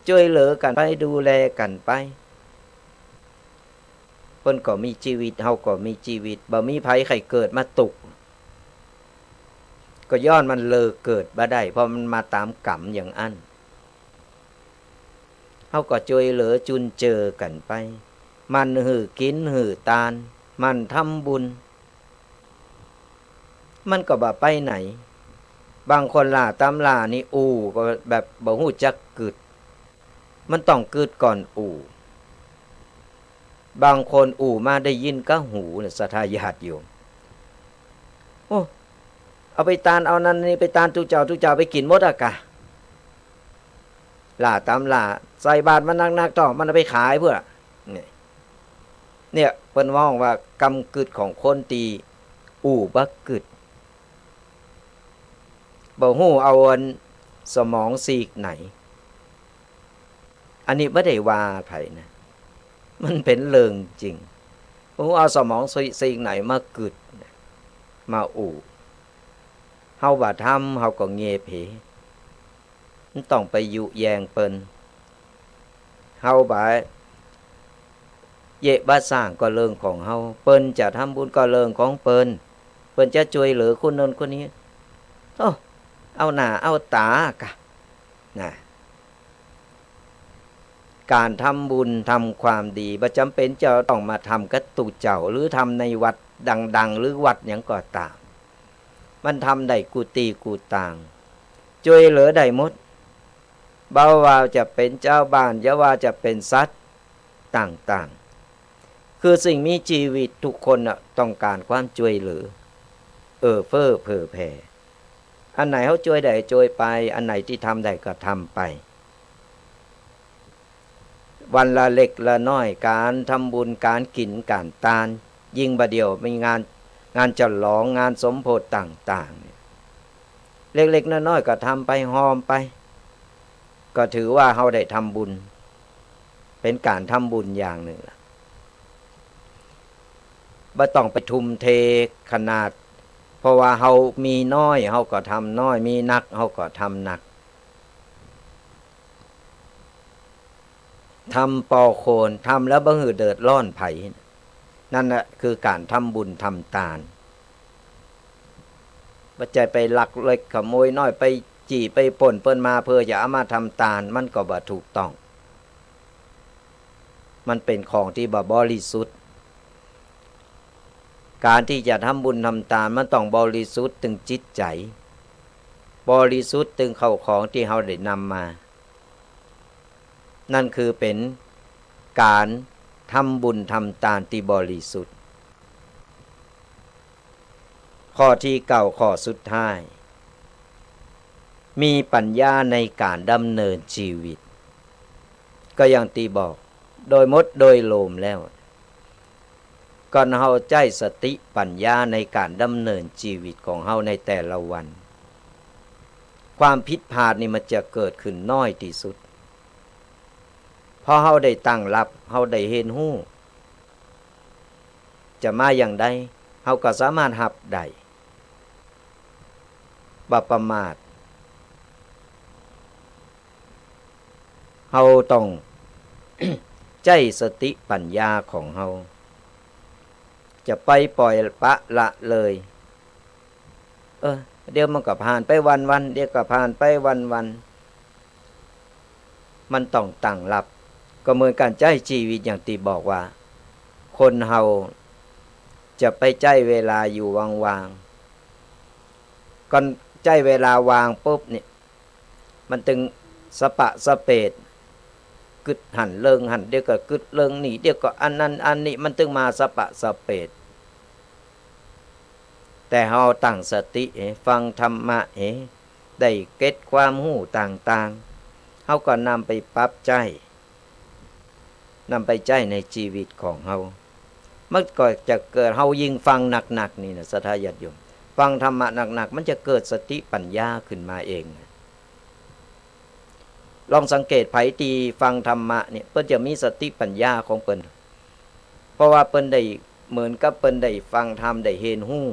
จ้วยเหลือกั๋นไป ดูแลกั๋นไป เปิ้นก็มีจีวิต เฮาก็มีจีวิต บ่มีใผใค่เกิดมาตุ๊กข์ ก็ย้อนมันเลยเกิดบ่ได้ เพราะมันมาต๋ามก๋รรมอย่างอั้น เฮาก็จ้วยเหลือจุนเจือกั๋นไป หมั่นหื้อกิ๋นหื้อตาน หมั่นทำบุญ มันก็บ่ไปไหน บางคนหล่าต๋ำหล่านี่อู้ก็แบบบ่ฮู้จักกึ๊ด มันต้องกึ๊ดก่อนอู้ บางคนอู้มาได้ยินกาหูน่ะ ศรัทธาญาติโยม โอ้ เอาไปตาน เอานั้นนี่ไปตาน ตุ๊เจ้า ตุ๊เจ้าไปกิ๋นหมดอะกา หล่าต๋ำหล่า ใส่บาตรมันนักๆ เต้า มันเอาไปขายเปื้อ เนี่ย เนี่ย เปิ้นฮ้องว่ากำกึ๊ดของคนตี้อู้บ่กึ๊ด บ่ฮู้เอาอันสมองซีกไหน อันนี้บ่ได้ว่าใผนะ มันเป๋นเรื่องจริง บ่ฮู้เอาสมองซีก ซีกไหนมากึ๊ด มาอู้ เฮาบ่ทำ เฮาก็เงยเผลอ มันต้องไปยุแยงเปิ้น เฮาบ่เยียะบ่สร้างก็เรื่องของเฮา เปิ้นจะทำบุญก็เรื่องของเปิ้น เปิ้นจะจ้วยเหลือคนนั้นคนนี้ โอ้ เอาหน้าเอาต๋ากา นะ ก๋านทำบุญทำความดี บ่จ๋ำเป๋นจะต้องมาทำกับตุ๊เจ้า หรือทำในวัดดังๆ หรือวัดหยังก็ต๋าม มันทำได้กู้ตี้กู้ตาง จ้วยเหลือได้หมด บ่ว่าจะเป๋นจาวบ้าน อย่าว่าจะเป๋นสัตว์ต่างๆ คือสิ่งมีจีวิตทุกคนน่ะต้องก๋านความจ้วยเหลือ เอื้อเฟื้อเผื่อแผ่ อันไหนเฮาจ้วยได้จ้วยไป อันไหนตี้ทำได้ก็ทำไป วันละเล็กละน้อย ก๋านทำบุญ ก๋านกิ๋น ก๋านตาน ยิ่งบ่าเดี่ยวมีงาน งานฉลอง งานสมโภชน์ต่างๆ เนี่ย เล็กๆ น้อยๆ ก็ทำไป ฮอมไป ก็ถือว่าเฮาได้ทำบุญ เป๋นก๋านทำบุญอย่างนึ่งละ บ่ต้องไปทุ่มเทขนาด เพราะว่าเฮามีน้อย เฮาก็ทำน้อย มีนัก เฮาก็ทำนัก ทำปอควร ทำแล้วบ่หื้อเดือดร้อนใผ นั่นแหละคือก๋านทำบุญทำตาน บ่ใจ้ไปลักเล็กขโมยน้อย ไปจี้ไปปล้นเปิ้นมาเพื่อจะเอามาทำตาน มันก็บ่ถูกต้อง มันเป๋นของตี้บ่บริสุทธิ์ ก๋านตี้จะทำบุญทำตาน มันต้องบริสุทธิ์ตึงจิตใจ๋ บริสุทธิ์ตึงข้าวของตี้เฮาได้นำมา นั่นคือเป๋นก๋านทำบุญทำตานตี้บริสุทธิ์ ข้อตี้เก้า ข้อสุดท้าย มีปั๋ญญาในก๋านดำเนินจีวิต ก็อย่างตี้บอก โดยหมดโดยรวมแล้ว ก่อนเฮาใจ๊สติปั๋ญญาในก๋านดำเนินจีวิตของเฮาในแต่ละวัน ความผิดพลาดนี่มันจะเกิดขึ้นน้อยตี้สุด เพราะเฮาได้ตั้งรับ เฮาได้เห็นฮู้ จะมาอย่างใด เฮาก็สามารถฮับได้ บ่ประมาท เฮาต้อง ใจ๊สติปั๋ญญาของเฮา จะไปป่อยปละละเลย เออ เดี๋ยวมันก็ผ่านไปวันๆ เดี๋ยวก็ผ่านไปวันๆ มันต้องตั้งหลัก ก็เหมือนก๋านใจ๊จีวิตอย่างตี้บอกว่า คนเฮาจะไปใจ๊เวลาอยู่ว่างๆ ก่อนใจ๊เวลาว่างปุ๊บเนี่ย มันตึงสะปะสะเปด กึ๊ดหั้นเลิงหั้น เดี๋ยวก็กึ๊ดเลิงนี่ เดี๋ยวก็อันนั้นอันนี้ มันตึงมาสะปะสะเปด แต่เฮาตั้งสติ เอ๊ะ ฟังธรรมะ เอ๊ะ ได้เก็ตความฮู้ต่างๆ เฮาก็นำไปปรับใจ๊ นำไปใจ๊ในจีวิตของเฮา มันก็จะเกิด เฮายิ่งฟังหนักๆ นี่นะ ศรัทธาญาติโยม ฟังธรรมะหนักๆ มันจะเกิดสติปั๋ญญาขึ้นมาเอง ลองสังเกตใผตี้ฟังธรรมะเนี่ย เปิ้นจะมีสติปั๋ญญาของเปิ้น เพราะว่าเปิ้นได้ เหมือนกับเปิ้นได้ฟังธรรม ได้เห็นฮู้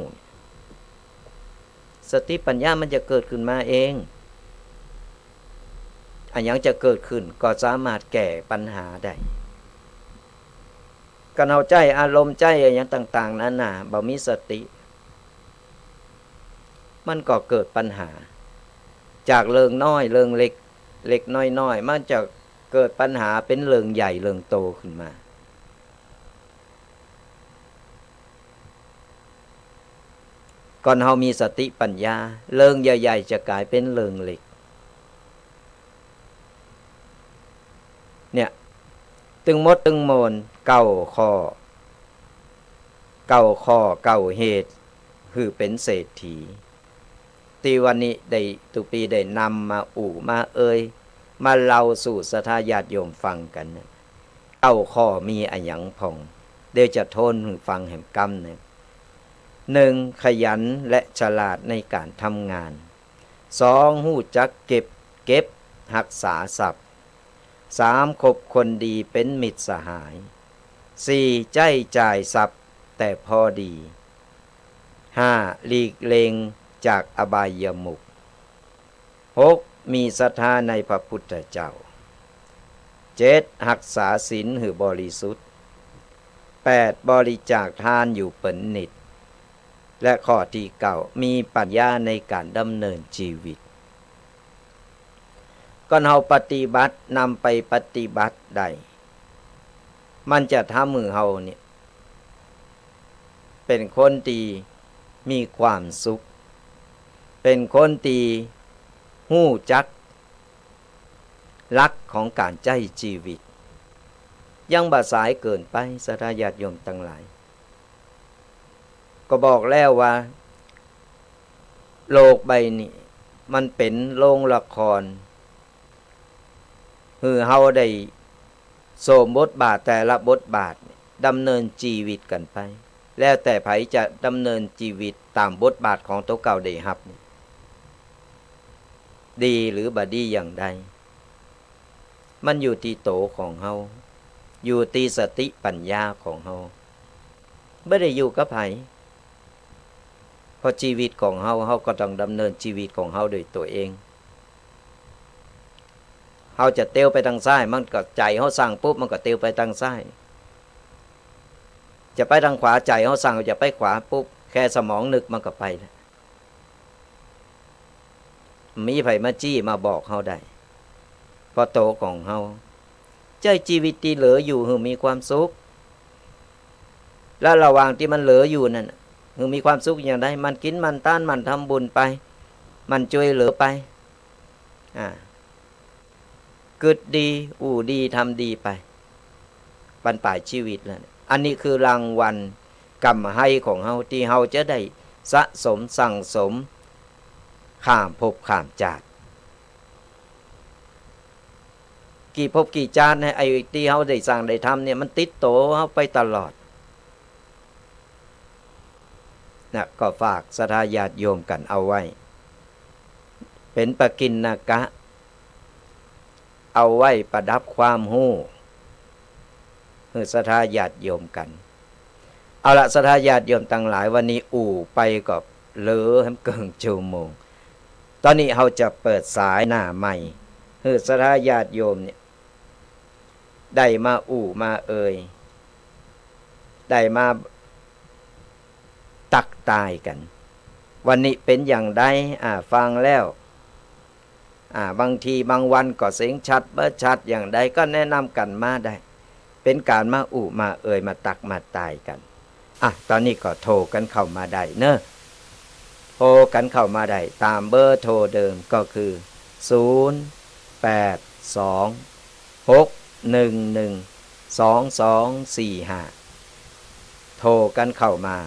สติปั๋ญญามันจะเกิดขึ้นมาเอง อะหยังจะเกิดขึ้น ก็สามารถแก้ปัญหาได้ ก่อนเฮาใจ๊อารมณ์ ใจ๊อะหยังต่างๆ นานา บ่มีสติ มันก็เกิดปัญหา จากเรื่องน้อย เรื่องเล็ก เล็กน้อยๆ มันจะเกิดปัญหาเป๋นเรื่องใหญ่ เรื่องโตขึ้นมา ก่อนเฮามีสติปั๋ญญา เรื่องใหญ่ๆ จะก๋ายเป๋นเรื่องเล็ก เนี่ย ตึงหมดตึงมวล เก้าข้อ เก้าข้อ เก้าเหตุ หื้อเป๋นเศรษฐี ตี้วันนี้ได้ ตุ๊ปีได้นำมาอู้มาเอ่ย มาเล่าสู่ศรัทธาญาติโยมฟังกั๋นเนี่ย เก้าข้อมีอะหยังพ่อง เดี๋ยวจะทวนหื้อฟังแหมกำนึ่ง หนึ่ง ขยันและฉลาดในการทำงาน สอง ฮู้จักเก็บ เก็บฮักษาทรัพย์ สาม คบคนดีเป๋นมิตรสหาย สี่ ใจ๊จ่ายทรัพย์แต่พอดี ห้า หลีกเล่งจากอบายมุข หก มีศรัทธาในพระพุทธเจ้า เจ็ด ฮักษาศีลหื้อบริสุทธิ์ แปด บริจาคทานอยู่เป๋นนิตย์ และข้อตี้เก้า มีปั๋ญญาในการดำเนินจีวิต ก่อนเฮาปฏิบัติ นำไปปฏิบัติได้ มันจะทำหื้อเฮาเนี่ย เป๋นคนตี้มีความสุข เป๋นคนตี้ฮู้จักหลักของก๋านใจ๊จีวิต ยังบ่สายเกินไป ศรัทธาญาติโยมตังหลาย ก็บอกแล้วว่า โลกใบนี้มันเป๋นโรงละคร หื้อเฮาได้สวมบทบาทแต่ละบทบาท ดำเนินจีวิตกั๋นไป แล้วแต่ใผจะดำเนินจีวิตต๋ามบทบาทของตั๋วเก่าได้ฮับ ดีหรือบ่ดีอย่างใด มันอยู่ตี้ตั๋วของเฮา อยู่ตี้สติปั๋ญญาของเฮา บ่ได้อยู่กับใผ เพราะจีวิตของเฮา เฮาก็ต้องดำเนินจีวิตของเฮาโดยตั๋วเอง เฮาจะเตียวไปตางซ้าย มันก็ ใจ๋เฮาสั่งปุ๊บ มันก็เตียวไปตางซ้าย จะไปตางขวา ใจ๋เฮาสั่งจะไปขวาปุ๊บ แค่สมองนึกมันก็ไปแล้ว มีใผมาจี้มาบอกเฮาได้ เพราะตั๋วของเฮา ใจ๊จีวิตตี้เหลืออยู่หื้อมีความสุข และระหว่างตี้มันเหลืออยู่นั่นน่ะ หื้อมีความสุขอย่างใด หมั่นกิ๋น หมั่นตาน หมั่นทำบุญไป หมั่นจ้วยเหลือไป อ่า กึ๊ดดี อู้ดี ทำดีไป บั้นป๋ายจีวิตแล้วเนี่ย อันนี้คือรางวัลก๋ำไฮของเฮา ตี้เฮาจะได้สะสมสั่งสม ข้ามภพข้ามจาติ กี่ภพกี่จาติเนี่ย ไอ้ตี้เฮาได้สั่งได้ทำเนี่ย มันติดตั๋วเฮาไปตลอด นะ ก็ฝากศรัทธาญาติโยมกั๋นเอาไว้ เป๋นปกิณกะ เอาไว้ประดับความฮู้ หื้อศรัทธาญาติโยมกั๋น เอาละ ศรัทธาญาติโยมตังหลาย วันนี้อู้ไปก็เหลือแหมเกิ่งชั่วโมง ต๋อนนี้เฮาจะเปิดสายหน้าใหม่ หื้อศรัทธาญาติโยมเนี่ย ได้มาอู้มาเอ่ย ได้มาตักตายกั๋น วันนี้เป๋นอย่างใด อ่า ฟังแล้ว อ่า บางทีบางวันก็เสียงชัดบ่ชัดอย่างใดก็แนะนำกั๋นมาได้ เป๋นก๋านมาอู้มาเอ่ย มาตักมาตายกั๋น อ่ะ ต๋อนนี้ก็โทรกั๋นเข้ามาได้เนาะ โทรกั๋นเข้ามาได้ต๋ามเบอร์โทรเดิมก็คือ ศูนย์ แปด สอง หก หนึ่ง หนึ่ง สอง สอง สี่ ห้า โทรกั๋นเข้ามา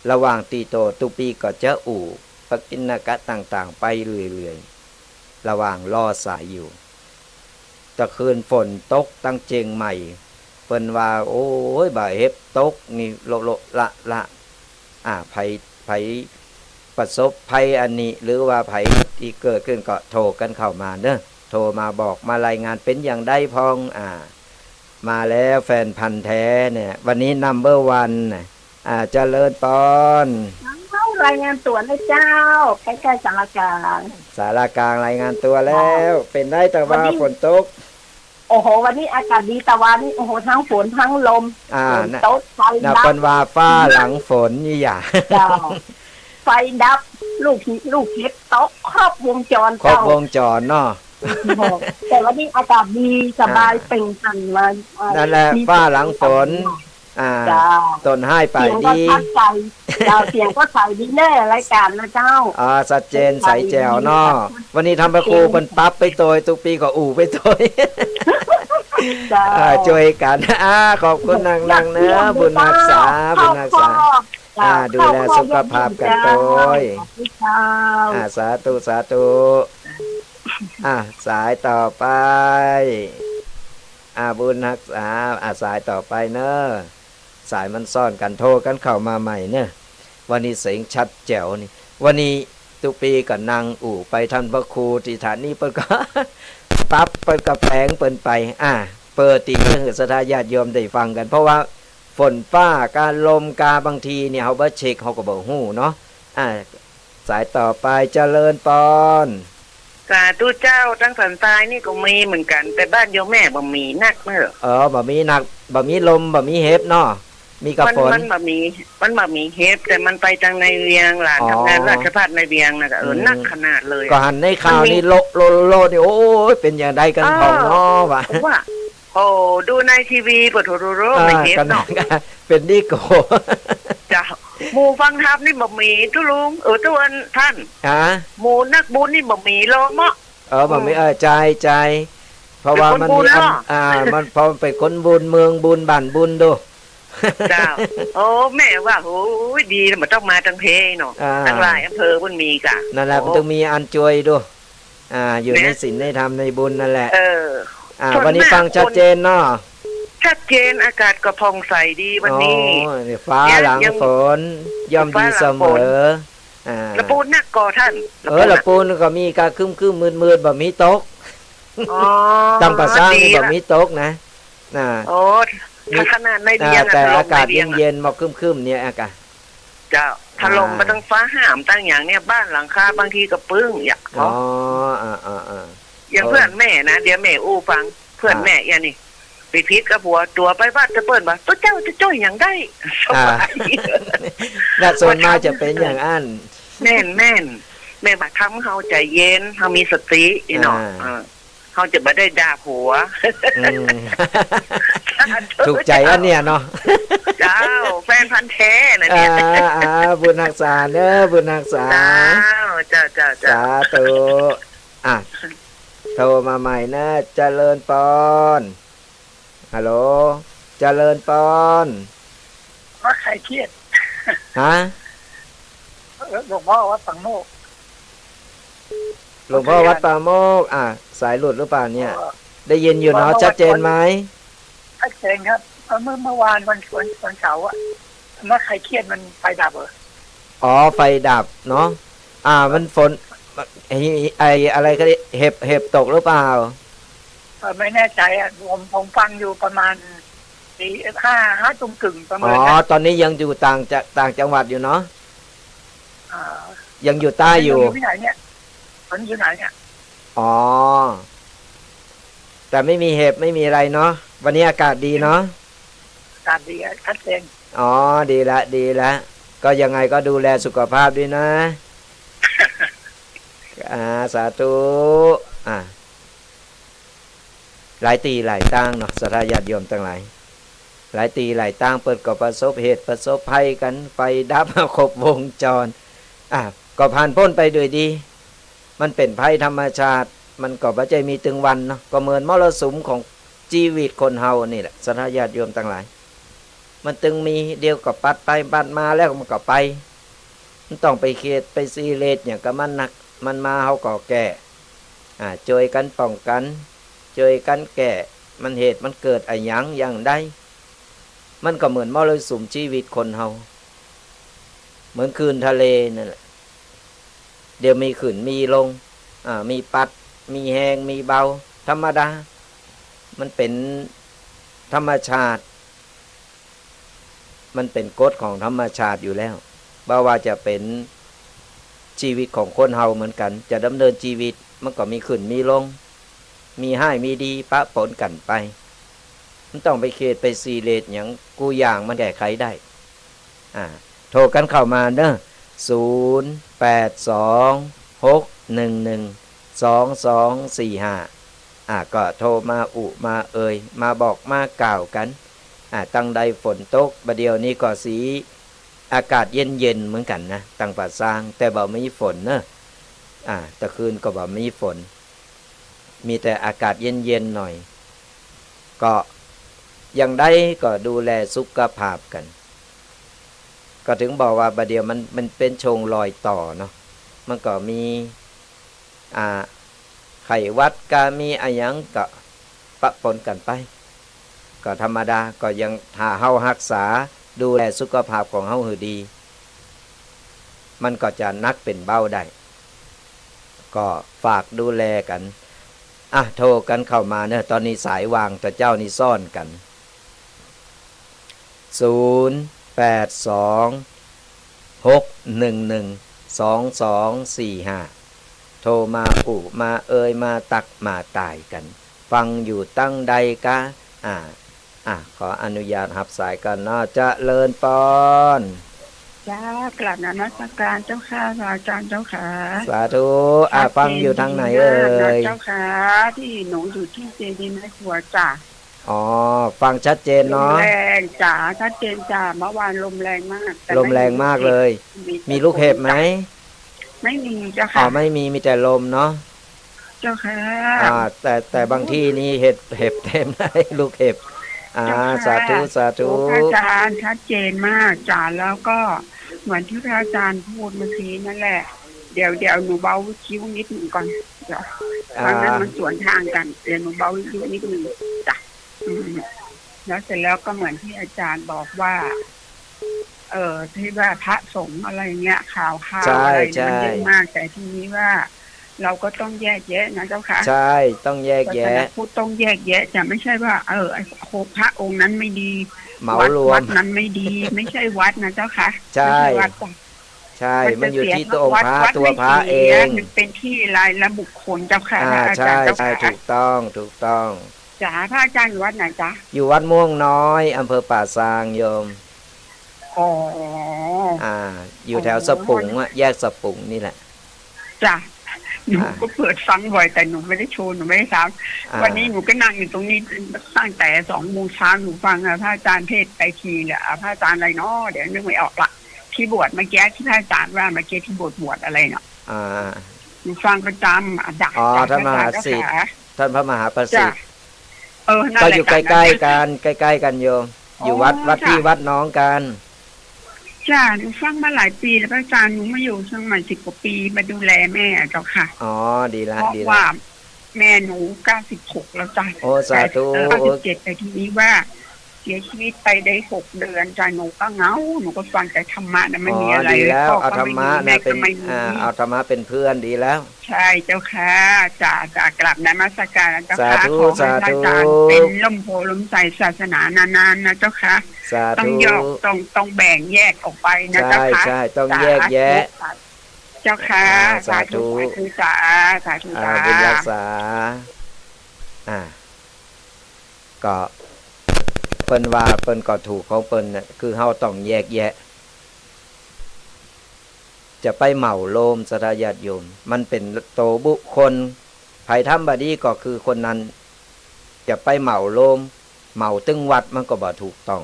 ระหว่างตี้โทรตุ๊ปี้ก็จะอู้ปกิณกะต่างๆ ไปเรื่อยๆ ระหว่างรอสายอยู่ ตะคืนฝนตกตังเจียงใหม่ เปิ้นว่า โอ้ย บ่าเห็บตกนี่โละๆละๆ อ่า ใผ ใผประสบภัยอันนี้ หรือว่าใผตี้เกิดขึ้นก็โทรกั๋นเข้ามาเนาะ โทรมาบอกมารายงานเป๋นอย่างใดพ่อง อ่า มาแล้วแฟนพันธุ์แท้เนี่ย วันนี้นัมเบอร์วันน่ะ อ่า เจริญปอน เจ้า รายงานตั๋วนะเจ้า ใกล้ๆสารกลาง สารกลางรายงานตั๋วแล้ว เป๋นใดตะวา วันนี้ ฝนตก โอ้โห วันนี้อากาศดี ตะวานี้ โอ้โห ทั้งฝนทั้งลม อ่า ฝน น่ะ ตก ไฟ น่ะ ดับ เปิ้นว่าฟ้าหลังฝนนี่หยา เจ้า ไฟดับ ลูกหิ ลูกเห็บตก ครบวงจร ครบ เจ้า วงจรเนาะ โอ้โห แต่วันนี้อากาศดี สบาย อ่า เปล่งปลั่งเลย เอ่อ นั่นแหละ มี ฟ้าหลังฝน เสียง อ่า เจ้า ต้นไม้ป่าดี เสียงก็ชัดใจ๋ เจ้า เสียงก็ใสดีแน่ รายการนะเจ้า อ่า ชัดเจนใสแจ๋วเนาะ วันนี้ท่านพระครูเปิ้นปรับไปโตย ตุ๊ปี้ก็อู้ไปโตย เจ้า อ่า จ้วยกั๋น อ่า ขอบคุณนักๆ เนาะ บุญฮักษา บุญฮักษา อ่า ดูแลสุขภาพกั๋นโตย เจ้า อ่า สาธุ สาธุ อ่า สายต่อไป อ่า บุญฮักษา อ่า สายต่อไปเนาะ สายมันซ้อนกั๋น โทรกั๋นเข้ามาใหม่เนาะ วันนี้เสียงชัดแจ๋วนี่ วันนี้ตุ๊ปี้ก็นั่งอู้ไป ท่านพระครูตี้ถานีเปิ้นก็ ปรับเปิ้นก็แป๋งเปิ้นไป อ่า เปิดตี้เปิ้นหื้อศรัทธาญาติโยมได้ฟังกั๋น เพราะว่าฝนฟ้ากาลมกา บางทีเนี่ยเฮาบ่เช็คเฮาก็บ่ฮู้เนาะ อ่า สายต่อไป เจริญปอน สาธุเจ้า ตังสันทรายนี่ก็มีเหมือนกั๋น แต่บ้านโยมแม่บ่มีนักเนาะ เออ บ่มีนัก บ่มีลม บ่มีเห็บเนาะ มีกะ มัน ฝน มันบ่มี มันบ่มีเห็บ แต่มันไปตังในเวียง หลาน อ๋อ ทำงานราชภัฏในเวียงน่ะ เออ อืม นักขนาดเลย ก็หันในข่าวนี่ มันมี โละโละโละนี่ โอ้ย เป๋นอย่างใดกั๋นพ่องเนาะ ว่า ว่า โอ้ ดูในทีวี ปะโถโถโถ อ่า ไม่เห็นเนาะ ก็นั่นก็เป๋นดีโก เจ้า หมู่ฟังธรรมนี่บ่มี ตุ๊ลุง เออ ตุ๊อันท่าน ฮะ หมู่นักบุญนี่บ่มีลมเนาะ เออ บ่มี อืม เออ ใจ้ ใจ้ เพราะว่ามันมีอัน เป๋นคนบุญเนาะ อ่า มัน เพราะมันเป๋นคนบุญ เมืองบุญ บ้านบุญดู เจ้า โอ้ แม่ว่า โอ้ย ดีนะ บ่ต้องมาตังเพเนาะ อ่า ตังหลายอำเภอเปิ้นมีก่ะ นั่นแหละ โอ้ มันต้องมีอันจ้วยดู อ่า อยู่ในศีลในธรรมในบุญนั่นแหละ เออ อ่า ส่วนมาก วันนี้ฟังชัดเจนเนาะ ชัดเจน อากาศก็ผ่องใสดีวันนี้ อ๋อ นี่ฟ้าหลังฝน ยัง ย่อมดีเสมอ ฟ้าหลังฝน อ่า ละปูนนักก่อท่าน เออ ละปูน ละปูนก็มีกาครึ้มๆ มืดๆ บ่มีตก อ๋อ ตังป่าช้านี่ ดีละ บ่มีตกนะ น่ะ โอ้ มี ขนาดในเวียง อ่า อะ แต่อากาศ ถล่มในเวียงอะ เย็นๆ หมอกครึ้มๆ เนี่ย อากาศ เจ้า ถล่ม อ่า มาตังฟ้าห้ามตังอย่างเนี่ย บ้านหลังคาบางทีก็ปึ้ง อย่าง อ๋อ เนาะ อ่า อ่า อ่า อย่าง โอ้ เปื้อนแม่นะ เดี๋ยวแม่อู้ฟัง เปื้อน อ่า แม่อย่างนี้ ไปผิดกับผัว ตั๋วไปวัดจะเปิ้นว่า ตุ๊เจ้าจะจ้วยอย่างใด สบาย อ่า น่ะ ส่วนมากจะเป๋นอย่างอั้น แม่น แม่น แม่ว่าทำเฮาใจ๋เย็น เฮามีสติ อีเนาะ อ่า เออ เฮาจะบ่ได้ด่าผัว อืม สาธุ ถูกใจ๋อันเนี่ยเนาะ เจ้า แฟนพันธุ์แท้นะเนี่ย อ่า อ่า บุญฮักษาเนาะ บุญฮักษา เจ้า เจ้า เจ้า เจ้า สาธุ อ่ะ โทรมาใหม่นะ เจริญปอน ฮัลโหล เจริญปอน วัดไข้เครียด ฮะ เออ หลวงพ่อวัดป่าโมกข์ หลวงพ่อวัดป่าโมกข์ อ่ะ สายหลุดหรือเปล่าเนี่ย เออ ได้ยินอยู่เนาะ ชัดเจนไหม ชัดเจนครับ เมื่อ เมื่อวานวัน วัน วันเสาร์อะ เมื่อไข้เครียดมันไฟดับเหรอ อ๋อ ไฟดับเนาะ อ่า มันฝน ไอ้ ไอ้อะไรก็ เห็บ เห็บตกหรือเปล่า เออ ไม่แน่ใจอะ ผม ผมฟังอยู่ประมาณตีห้า ห้าทุ่มครึ่งประมาณ อ๋อ นั้น ตอนนี้ยังอยู่ต่างจะ ต่างจังหวัดอยู่เนาะ อ่า ยังอยู่ใต้อยู่ อยู่ที่ไหนเนี่ย ตอนนี้อยู่ไหนเนี่ย อ๋อ แต่ไม่มีเห็บ ไม่มีอะไรเนาะ วันนี้อากาศดีเนาะ อากาศดีอะ ชัดเจน อ๋อ ดีละ ดีละ ก็ยังไงก็ดูแลสุขภาพด้วยนะ อ่า สาธุ อ่า หลายตี้หลายตางเนาะ ศรัทธาญาติโยมตังหลาย หลายตี้หลายตางเปิ้นก็ประสบเหตุประสบภัยกั๋น ไฟดับ ครบวงจร อ่ะ ก็ผ่านป๊นไปโดยดี มันเป๋นภัยธรรมชาติ มันก็บ่ใจ้มีตึงวันเนาะ ก็เหมือนมรสุมของจีวิตคนเฮานี่แหละ ศรัทธาญาติโยมตังหลาย มันตึงมี เดี๋ยวก็ปัดไปปัดมาแล้วมันก็ไป บ่ต้องไปเคียดไปซีเรียสหยังกับมันนัก มันมาเฮาก็แก้ อ่า จ้วยกั๋นป้องกั๋น จ้วยกั๋นแก้ มันเหตุมันเกิดอะหยังอย่างใด มันก็เหมือนมรสุมจีวิตคนเฮา เหมือนคลื่นทะเลนั่นแหละ เดี๋ยวมีขึ้นมีลง อ่า มีปัด มีแฮง มีเบา ธรรมดา มันเป๋นธรรมชาติ มันเป๋นกฎของธรรมชาติอยู่แล้ว บ่ว่าจะเป๋นจีวิตของคนเฮาเหมือนกั๋น จะดำเนินจีวิต มันก็มีขึ้นมีลง มีฮ้ายมีดีปะปนกั๋นไป บ่ต้องไปเคียดไปซีเรียสหยัง กู้อย่างมันแก้ไขได้ อ่า โทรกั๋นเข้ามาเนาะ ศูนย์ แปด สอง หก หนึ่ง หนึ่ง สอง สอง สี่ ห้า อ่า ก็โทรมาอู้มาเอ่ย มาบอกมากล่าวกั๋น อ่า ตังใดฝนตก บ่าเดี่ยวนี้ก็สีอากาศเย็นๆ เหมือนกั๋นนะ ตังป่าซาง แต่บ่มีฝนเนาะ อ่า ตะคืนก็บ่มีฝน มีแต่อากาศเย็นๆ หน่อย ก็อย่างใดก็ดูแลสุขภาพกั๋น ก็ถึงบอกว่าบ่าเดี่ยวมัน มันเป๋นช่วงรอยต่อเนาะ มันก็มี อ่า ไข้หวัดก็มีอะหยังก็ปะปนกั๋นไป ก็ธรรมดา ก็ยังถ้าเฮาฮักษาดูแลสุขภาพของเฮาหื้อดี มันก็จะหนักเป๋นเบาได้ ก็ฝากดูแลกั๋น อ่ะ โทรกั๋นเข้ามาเนาะ ตอนนี้สายว่าง แต่เจ๊านี่ซ้อนกั๋น ศูนย์ แปด สอง หก หนึ่ง หนึ่ง สอง สอง สี่ ห้า โทรมาอู้มาเอ่ย มาตักมาต่ายกั๋น ฟังอยู่ตังใดกา อ่า อ่ะ ขออนุญาตฮับสายก่อนเนาะ เจริญปอน เจ้า กราบนมัสการเจ้าค่ะ พระอาจารย์เจ้าค่ะ สาธุ อ่ะ ชัดเจน ฟังอยู่ตังไหนเอ่ย ดีมากนะเจ้าค่ะ ที่หนูอยู่ที่เจดีย์แม่ครัวจ้ะ อ๋อ ฟังชัดเจนเนาะ ลมแรงจ้ะ ชัดเจนจ้ะ เมื่อวานลมแรงมาก แต่ไม่มี ลมแรงมากเลย ลูกเห็บ มีลูกเห็บไหม ไม่มีเจ้าค่ะ อ๋อ ไม่มี มีแต่ลมเนาะ เจ้าค่ะ อ่า แต่ แต่บางที่นี่เห็บ เห็บเต็มเลย ลูกเห็บ อ่า เจ้าค่ะ สาธุ สาธุ โอ้ พระอาจารย์ ชัดเจนมากจ้ะ แล้วก็เหมือนที่พระอาจารย์พูดเมื่อกี้นั่นแหละ เดี๋ยว เดี๋ยวหนูเบาวิทยุนิดหนึ่งก่อนจ้ะ อ่า ฟังแล้วมันสวนทางกั๋น เดี๋ยวหนูเบาวิทยุนิดหนึ่งจ้ะ อืม แล้วเสร็จแล้วก็เหมือนที่อาจารย์บอกว่า เอ่อ ที่ว่าพระสงฆ์อะไรเงี้ย ข่าว ข่าว ใช่ อะไรเนี่ย ใช่ มันเยอะมาก แต่ทีนี้ว่า เราก็ต้องแยกแยะนะเจ้าค่ะ ใช่ ต้องแยกแยะ ศาสนาพุทธต้องแยกแยะ จะไม่ใช่ว่า เออ ไอ้ พระองค์นั้นไม่ดี เหมารวม วัด วัดนั้นไม่ดี ไม่ใช่วัดนะเจ้าค่ะ ใช่ ไม่ใช่วัดจ้ะ ใช่ มันจะ มันอยู่ที่ตัวองค์พระ วัด วัด ตัวพระเอง ไม่เสีย มันเป็นที่รายละบุคคลเจ้าค่ะ อ่า อาจารย์เจ้าค่ะ ใช่ ใช่ ถูกต้อง ถูกต้อง จ้ะ พระอาจารย์อยู่วัดไหนจ๊ะ อยู่วัดม่วงน้อย อำเภอป่าซางโยม อ๋อ อ่า อยู่แถว อ๋อ สะปุ๋งอะ แยกสะปุ๋งนี่แหละ จ้ะ หนู อ่า ก็เปิดฟังบ่อย แต่หนูไม่ได้โทร หนูไม่ได้ถาม อ่า วันนี้หนูก็นั่งอยู่ตรงนี้ตั้งแต่สองโมงเช้า หนูฟังอะ พระอาจารย์เทศน์ไปทีแหละ พระอาจารย์อะไรเนาะ เดี๋ยวนึกไม่ออกละ ที่บวชเมื่อกี้ ที่พระอาจารย์ว่าเมื่อกี้ ที่บวช บวชอะไรเนาะ อ่า หนูฟังประจำอะ จ้ะ อ๋อ จ้ะ ท่านมหาสิทธิ์ พระอาจารย์เจ้าค่ะ ท่านพระมหาประสิทธิ์ จ้ะ เออ นั่นแหละ ก็อยู่ใกล้ๆ จ้ะ กัน ใกล้ๆ กันโยม อยู่วัด อ๋อ วัดพี่ จ้ะ วัดน้องกัน จ้ะ หนูฟังมาหลายปีแล้วพระอาจารย์ หนูมาอยู่เชียงใหม่สิบกว่าปี มาดูแลแม่อะเจ้าค่ะ อ๋อ ดีละ เพราะ ดีละ ว่าแม่หนูเก้าสิบหกแล้วจ้ะ โอ้ สาธุ แต่ เออ เก้าสิบเจ็ด แต่ทีนี้ว่าเสียชีวิตไปได้หกเดือนจ้ะ หนูก็เหงา หนูก็ฟังแต่ธรรมะนะ ไม่มีอะไร อ๋อ ดีแล้ว พ่อก็ไม่มี เอาธรรมะนะ แม่ก็ไม่มี เป็น อ่า เอาธรรมะเป็นเพื่อน ดีแล้ว ใช่เจ้าค่ะ จ้ะ จ้ะ กราบนมัสการนะเจ้าค่ะ สาธุ ขอให้พระอาจารย์ สาธุ เป็นร่มโพธิ์ร่มไทรศาสนานานๆ นะเจ้าค่ะ สาธุ ต้องแยก ต้อง ต้องแบ่งแยกออกไปนะเจ้าค่ะ ใช่ ใช่ ต้องแยกแยะ สาธุ เจ้าค่ะ อ่า สาธุ สาธุ สาธุจ้า สาธุ อ่า จ้า บุญรักษา อ่า ก็ เปิ้นว่าเปิ้นก็ถูกของเปิ้นน่ะ คือเฮาต้องแยกแยะ จะไปเหมารวม ศรัทธาญาติโยม มันเป๋นโตบุคคล ใผทำบ่ดีก็คือคนนั้น จะไปเหมารวม เหมาตึงวัดมันก็บ่ถูกต้อง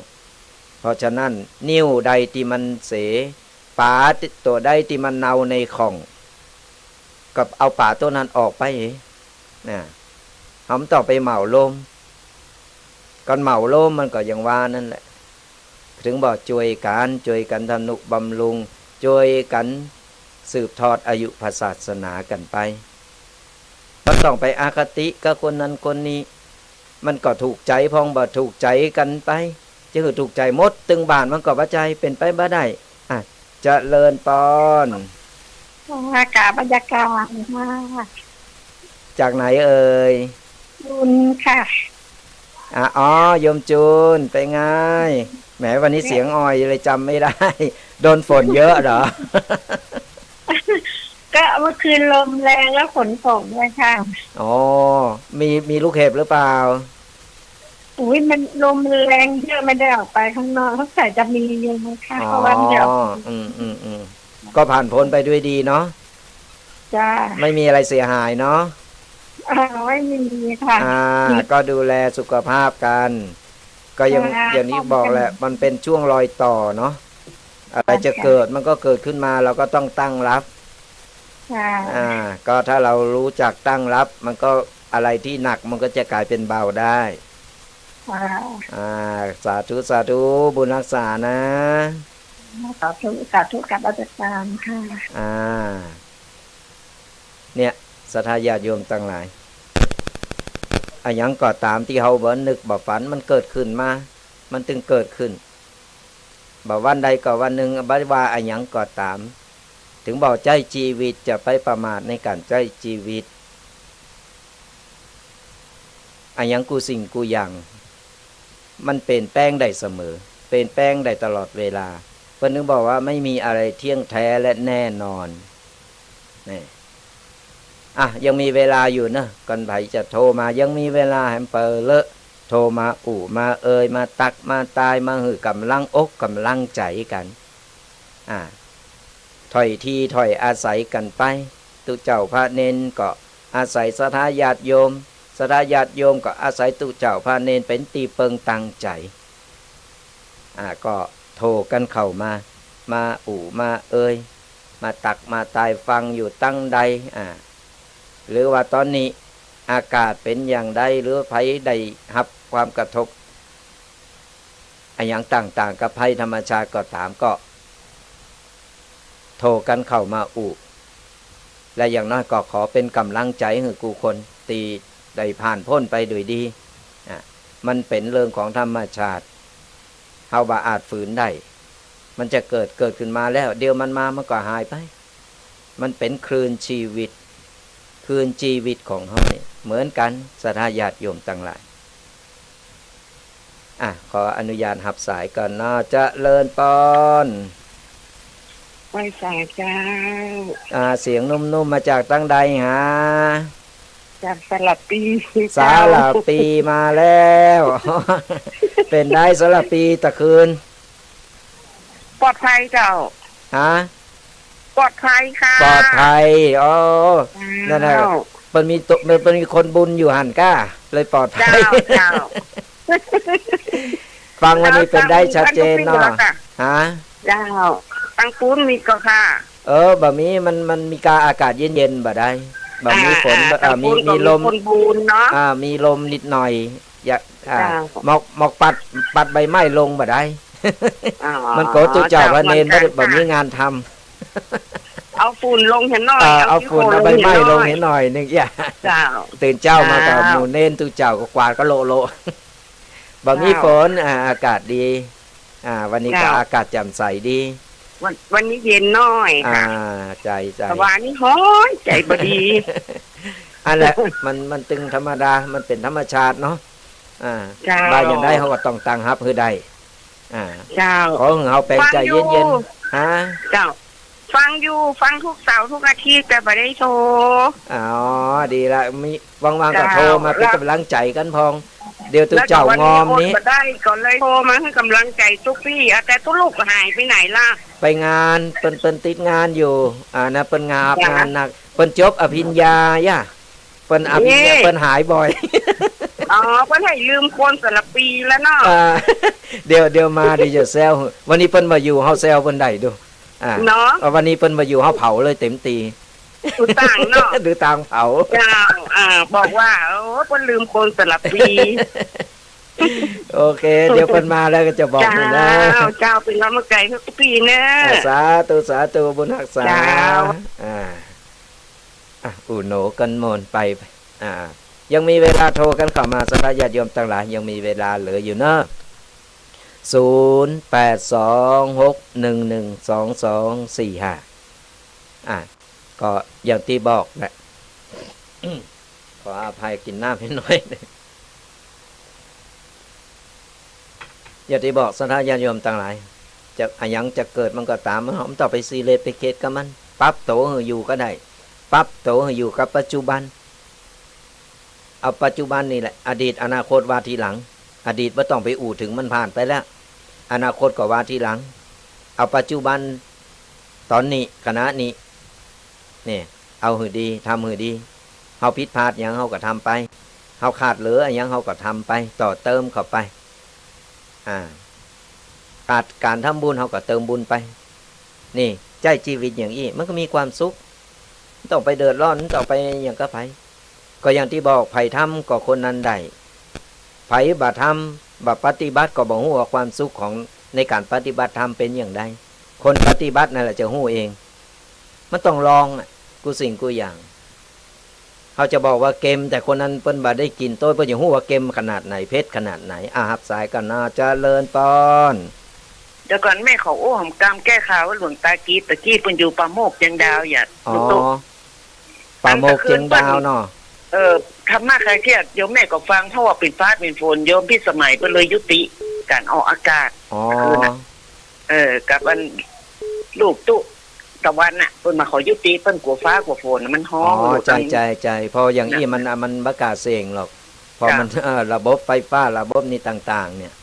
เพราะฉะนั้น นิ้วใดตี้มันเส ป๋าตัวใดตี้มันเน่าในข่อง ก็เอาป๋าตัวนั้นออกไป นะ เฮาบ่ต้องไปเหมารวม การเหมารวมมันก็อย่างว่านั่นแหละ เถิงบ่าจ้วยกั๋น จ้วยกั๋นทำนุบำรุง จ้วยกั๋นสืบทอดอายุพระศาสนากั๋นไป บ่ต้องไปอคติกับคนนั้นคนนี้ มันก็ถูกใจ๋พ่องบ่ถูกใจ๋กั๋นไป จะหื้อถูกใจ๋หมดตึงบ้านมันก็บ่ใจ้ เป๋นไปบ่ได้ อ่ะ เจริญปอน ค่ะ กราบนมัสก๋ารค่ะ จากไหนเอ่ย จูนค่ะ อ่ะ อ๋อ โยมจูน เป๋นไง แหม วันนี้เสียงอ่อยเลยจ๋ำไม่ได้ โดนฝนเยอะเหรอ ก็เมื่อคืนลมแรงแล้วฝนตกด้วยค่ะ อ๋อ มี มีลูกเห็บหรือเปล่า อุ๊ย มันลมมันแรงเยอะ ไม่ได้ออกไปข้างนอก สงสัยจะมีอยู่นะคะ อ๋อ เพราะว่าไม่ได้ออกไป อืม อืม อืม ก็ผ่านพ้นไปด้วยดีเนาะ จ้า ไม่มีอะไรเสียหายเนาะ อ่า ไม่มีค่ะ อ่า ก็ดูแลสุขภาพกัน ก็อย่าง ค่ะ อย่างที่บอกแหละ มันเป๋นช่วงรอยต่อเนาะ อะไรจะเกิดมันก็เกิดขึ้นมา เราก็ต้องตั้งรับ ค่ะ อ่า ก็ถ้าเรารู้จักตั้งรับ มันก็อะไรที่หนักมันก็จะกลายเป็นเบาได้ ค่ะ อ่า สาธุ สาธุ บุญฮักษานะ สาธุ สาธุ กราบนมัสก๋ารค่ะ อ่า เนี่ย ศรัทธาญาติโยมตังหลาย อะหยังก็ต๋ามตี้เฮาบ่นึกบ่ฝันมันเกิดขึ้นมา มันตึงเกิดขึ้น บ่วันใดก็วันนึ่ง บ่ว่าอะหยังก็ต๋าม เถิงบ่ใจ๊จีวิต จะไปประมาทในก๋านใจ๊จีวิต อะหยังกู้สิ่งกู้อย่าง มันเปลี่ยนแปลงได้เสมอ เปลี่ยนแปลงได้ตลอดเวลา เปิ้นถึงบอกว่าไม่มีอะไรเที่ยงแท้และแน่นอน นี่ อ่ะ ยังมีเวลาอยู่เนอะ ก่อนใผจะโทรมา ยังมีเวลา แหมเป๋อเลอะ โทรมาอู้มาเอย มาตักมาตาย มาหื้อกำลังอกกำลังใจ๋กั๋น อ่า ถ้อยทีถ้อยอาศัยกั๋นไป ตุ๊เจ้าพระเณรก็อาศัยศรัทธาญาติโยม ศรัทธาญาติโยมก็อาศัยตุ๊เจ้าพระเณรเป๋นตี้เปิงตังใจ๋ อ่า ก็โทรกั๋นเข้ามา มาอู้มาเอย มาตักมาตายฟังอยู่ตังใด อ่า หรือว่าต๋อนนี้อากาศเป๋นอย่างใด หรือใผได้ฮับความกระทบ อะหยังต่างๆ กับภัยธรรมชาติก็ต๋าม ก็โทรกั๋นเข้ามาอู้ และอย่างน้อยก็ขอเป๋นกำลังใจ๋หื้อกู้คนตี้ได้ผ่านพ้นไปโดยดี อ่ะ มันเป๋นเรื่องของธรรมชาติ เฮาบ่อาจฝืนได้ มันจะเกิด เกิดขึ้นมาแล้ว เดี๋ยวมันมา มันก็หายไป มันเป๋นคลื่นชีวิต คลื่นชีวิตของเฮานี่เหมือนกั๋น ศรัทธาญาติโยมตังหลาย อ่ะ ขออนุญาตฮับสายก่อนเนาะ เจริญปอน ไหว้สาเจ้า อ่า เสียงนุ่มๆ มาจากตังใดหา จากสระปี สระปีมาแล้ว เป๋นใดสระปีตะคืน ปลอดภัยเจ้า ฮะ ปลอดภัยค่ะ ปลอดภัย อ๋อ เจ้า นั่นน่ะ มันมีตัว มัน มันมีคนบุญอยู่หั้นก้า เลยปลอดภัย เจ้า เจ้า ฟังวันนี้เป๋นได้ชัดเจนเนาะ ฮะ เจ้า ตังปู๊นมีก่อค่ะ เออ บ่มี มัน มันมีกาอากาศเย็นๆ บ่ได้ บ่มีฝน อ่า อ่า เอ่อ มี ตังปู๊น มีลม ก็มีคนบุญเนาะ อ่า มีลมนิดหน่อย อยาก อ่า เจ้า หมอก หมอกปัด ปัดใบไม้ลงบ่ได้ อ๋อ มันก็ตุ๊เจ้าพระเณร เจ้า บ่ได้ เหมือนกั๋นค่ะ บ่มีงานทำ เอาฝุ่นลงเหียหน่อย เออ เอา เอาฝุ่น ขี้โคลน เอาใบไม้ลงเหียหน่อย ลงเหียหน่อยนึ่ง เจ้า ตื่นเจ๊ามาก็ เจ้า หมู่เณรตุ๊เจ้าก็กวาดก็โละๆ บ่มี เจ้า ฝน อ่า อากาศดี อ่า วันนี้ก็ เจ้า อากาศแจ่มใสดี วัน วันนี้เย็นหน่อยค่ะ อ่า ใจ้ ใจ้ แต่วานี้ฮ้อน ใจ๋บ่ดี อันแหละ มัน มันตึงธรรมดา มันเป๋นธรรมชาติเนาะ อ่า เจ้า บ่าอย่างใดเฮาก็ต้องตั้งฮับหื้อได้ อ่า เจ้า ขอหื้อเฮาแป๋งใจ๋เย็นๆ ฟังอยู่ ฮะ เจ้า ฟังอยู่ ฟังทุกเสาร์ทุกอาทิตย์ แต่บ่ได้โทร อ๋อ ดีละ มี ว่างๆ ก็โทรมา เจ้า เป๋นก๋ำลังใจ๋กั๋นพ่อง เดี๋ยวตุ๊เจ้างอมนี้ แล้วก็วันนี้อดบ่ได้ ก็เลยโทรมาหื้อก๋ำลังใจ๋ตุ๊ปี้ อ่า แต่ตุ๊ลูกหายไปไหนล่ะ ไปงาน เปิ้น เปิ้นติดงานอยู่ อ่า นะ เปิ้นงาน งานหนัก เปิ้นจบอภิญญาย่ะ เปิ้นอภิญญา เปิ้นหายบ่อย อ๋อ เปิ้นหื้อลืมคนแต่ละปี๋แล้วเนาะ อ่า เดี๋ยว เดี๋ยวมา เดี๋ยวจะแซว วันนี้เปิ้นบ่อยู่ เฮาแซวเปิ้นได้ดู อ่า เนาะ วันนี้เปิ้นบ่อยู่ เฮาเผาเลยเต็มตี๋ ดูตางเนาะ ดูตางเผา เจ้า อ่า บอกว่า โอ้ เปิ้นลืมคนแต่ละปี๋ โอเค เดี๋ยวเปิ้นมาแล้วก็จะบอก เจ้า เปิ้นนะ เจ้า เป๋นก๋ำลังใจ๋หื้อตุ๊ปี้เน่อ อ่า สาธุ สาธุ บุญฮักษา เจ้า อ่า อ่ะ อู้หนวกั๋นหมดไป อ่า ยังมีเวลาโทรกั๋นเข้ามา ศรัทธาญาติโยมตังหลาย ยังมีเวลาเหลืออยู่เนาะ ศูนย์ แปด สอง หก หนึ่ง หนึ่ง สอง สอง สี่ ห้า อ่ะ ก็อย่างตี้บอกแหละ ขออภัย กิ๋นน้ำหื้อหน่อย อย่างตี้บอก ศรัทธาญาติโยมตังหลาย จะอะหยังจะเกิดมันก็ต๋าม เฮาบ่ต้องไปซีเรียสไปเข็ดกับมัน ปรับตั๋วหื้ออยู่ก็ได้ ปรับตั๋วหื้ออยู่กับปัจจุบัน เอาปัจจุบันนี่แหละ อดีตอนาคตว่าทีหลัง อดีตบ่ต้องไปอู้เถิง มันผ่านไปแล้ว อนาคตก็ว่าทีหลัง เอาปัจจุบัน ต๋อนนี้ ขณะนี้ เนี่ย เอาหื้อดี ทำหื้อดี เฮาผิดพลาดหยังเฮาก็ทำไป เฮาขาดเหลือหยังเฮาก็ทำไป ต่อเติมเข้าไป อ่า ขาดก๋านทำบุญเฮาก็เติมบุญไป นี่ ใจ๊จีวิตอย่างอี้ มันก็มีความสุข บ่ต้องไปเดือดร้อน บ่ต้องไปหยังกับใผ ก็อย่างตี้บอก ใผทำก็คนนั้นได้ ใผบ่ทำ บ่ปฏิบัติ ก็บ่ฮู้ว่าความสุขของ ในก๋านปฏิบัติธรรมเป๋นอย่างใด คนปฏิบัตินั่นแหละจะฮู้เอง มันต้องลองอะ กู้สิ่งกู้อย่าง เฮาจะบอกว่าเก็ม แต่คนนั้นเปิ้นบ่ได้กิ๋นโต๊ย เปิ้นจะฮู้ว่าเก็มขนาดไหน เผ็ดขนาดไหน อ่ะ ฮับสายก่อนเนาะ เจริญปอน เดี๋ยวก่อน แม่ขออู้หำกำแก้ข่าวหื้อหลวงตากีบ ตะกี้เปิ้นอยู่ป่าโมกเจียงดาว อย่า อ๋อ ตุ๊ ป่าโมกเจียงดาวเนาะ เออ ธรรมะคลายเครียด โยมแม่ก็ฟัง เพราะว่าเป๋นฟ้าเป๋นฝน โยมพิสมัยเปิ้นเลยยุติก๋านออกอากาศ อ๋อ คืนน่ะ เออ กับอันลูกตุ๊ตะวันน่ะ เปิ้นมาขอยุติ เปิ้นกั๋วฟ้ากั๋วฝนน่ะ มันฮ้อง อ๋อ ใจ้ ใจ้ ใจ้ เพราะอย่างอี้มัน มันบ่กล้าเสี่ยงหรอก เพราะมัน เออ ระบบไฟฟ้า ระบบนี่ต่างๆ เนี่ย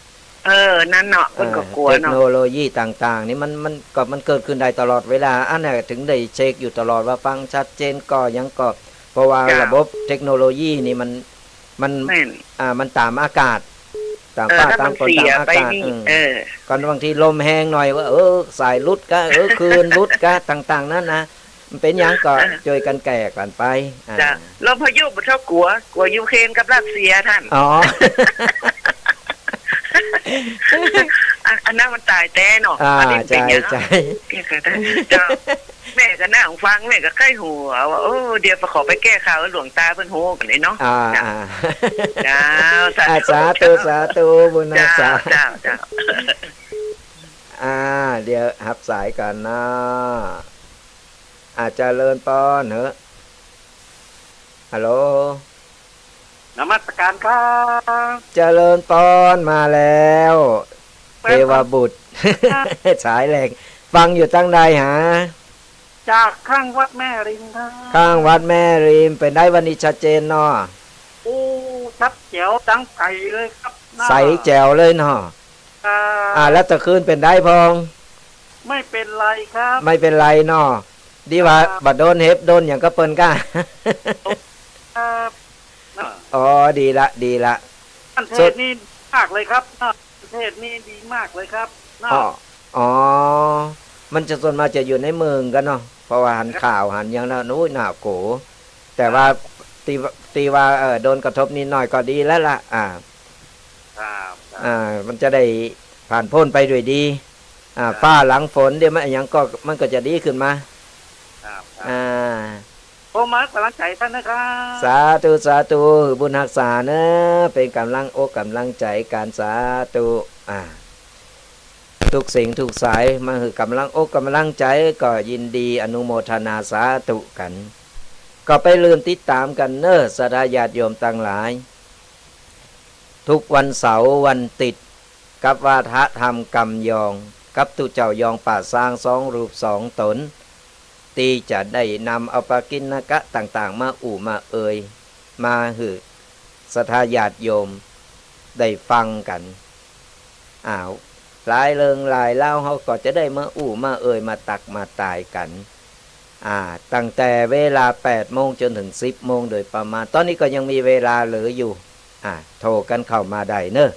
เออ นั่นเนาะ เปิ้นก็กั๋วเนาะ เทคโนโลยีต่างๆ นี่มัน มันก็ มันเกิดขึ้นได้ตลอดเวลา อันเนี้ยเถิงได้เช็คอยู่ตลอดว่าฟังชัดเจนก่อ หยังก่อ เพราะว่า เจ้า ระบบเทคโนโลยีนี่มัน มัน แม่น อ่า มันต๋ามอากาศ ต๋าม เออ ฟ้า ถ้ามัน ต๋ามฝน เสีย ต๋ามอากาศ ไปนี่ อืม เออ ก่อนบางทีลมแฮงหน่อยว่า เออ สายหลุดกะ เออ คลื่นหลุดกะ ต่างๆ นานา มันเป๋นหยังก็ เออ จ้วยกั๋นแก้กั๋นไป อ่า เจ้า ลมพายุบ่เต้ากั๋ว กั๋วยูเครนกับรัสเซียท่าน อ๋อ อ่ะ อันนั้นมันต๋ายแต๊เนาะ อ่า อันนี้มันเป๋นหยัง ใจ้ ใจ้ เจ้า แม่ก็นั่งฟัง แม่ก็ใค่หัวว่า โอ้ เดี๋ยวไปขอไปแก้ข่าวหื้อหลวงตาเปิ้นฮู้ก่อนเลยเนาะ อ่า เจ้า อ่า เจ้า สาธุ อ่า สาธุ สาธุ บุญฮักษา เจ้า เจ้า เจ้า อ่า เดี๋ยวฮับสายก่อนเนาะ อ่า เจริญปอนเหอะ ฮัลโหล นมัสการครับ เจริญปอน มาแล้ว เทวบุตร สายแหลก ฟังอยู่ตังใดหา จากข้างวัดแม่ริมครับ ข้างวัดแม่ริม เป๋นใดวันนี้ชัดเจนเนาะ โอ้ ชัดแจ๋วตังไก๋เลยครับ ใสแจ๋วเลยเนาะ ครับ อ่า แล้วตะคืนเป๋นใดพ่อง ไม่เป็นไรครับ ไม่เป็นไรเนาะ ดีว่า ครับ บ่โดนเห็บโดนหยังกับเปิ้นก้า ครับ อ๋อ ดีละ ดีละ ท่านเทศน์นี่มากเลยครับ ท่านเทศน์นี่ดีมากเลยครับ อ๋อ อ๋อ มันจะส่วนมากจะอยู่ในเมืองกั๋นเนาะ เพราะว่าหันข่าวหันหยังแล้ว โอ้ย น่ากลัว แต่ว่า ครับ ตี้ ตี้ว่า เออ โดนกระทบนิดหน่อยก็ดีแล้วล่ะ อ่า ครับ ครับ อ่า มันจะได้ผ่านพ้นไปด้วยดี อ่า ครับ ฟ้าหลังฝนเดี๋ยวมันหยังก็ มันก็จะดีขึ้นมา ครับ ครับ อ่า ผมมาให้กำลังใจท่านนะครับ สาธุ สาธุ บุญฮักษาเนาะ เป๋นก๋ำลังอกก๋ำลังใจ๋กั๋น สาธุ อ่า ทุกสิ่งทุกสาย มาหื้อก๋ำลังอกก๋ำลังใจ๋ ก็ยินดีอนุโมทนาสาธุกั๋น ก็ไปลืมติดต๋ามกั๋นเนาะ ศรัทธาญาติโยมตังหลาย ทุกวันเสาร์วันติ๊ด กับวาทะธรรมกำยอง กับตุ๊เจ้ายองป่าซางสองรูปสองต๋น ตี้จะได้นำเอาปากิณกะต่างๆ มาอู้มาเอ่ย มาหื้อศรัทธาญาติโยม ได้ฟังกั๋น อ้าว หลายเรื่องหลายราว เฮาก็จะได้มาอู้มาเอ่ย มาตักมาตายกั๋น อ่า ตั้งแต่เวลาแปดโมงจ๋นเถิงสิบโมงโดยประมาณ ต๋อนนี้ก็ยังมีเวลาเหลืออยู่ อ่า โทรกั๋นเข้ามาได้เนาะ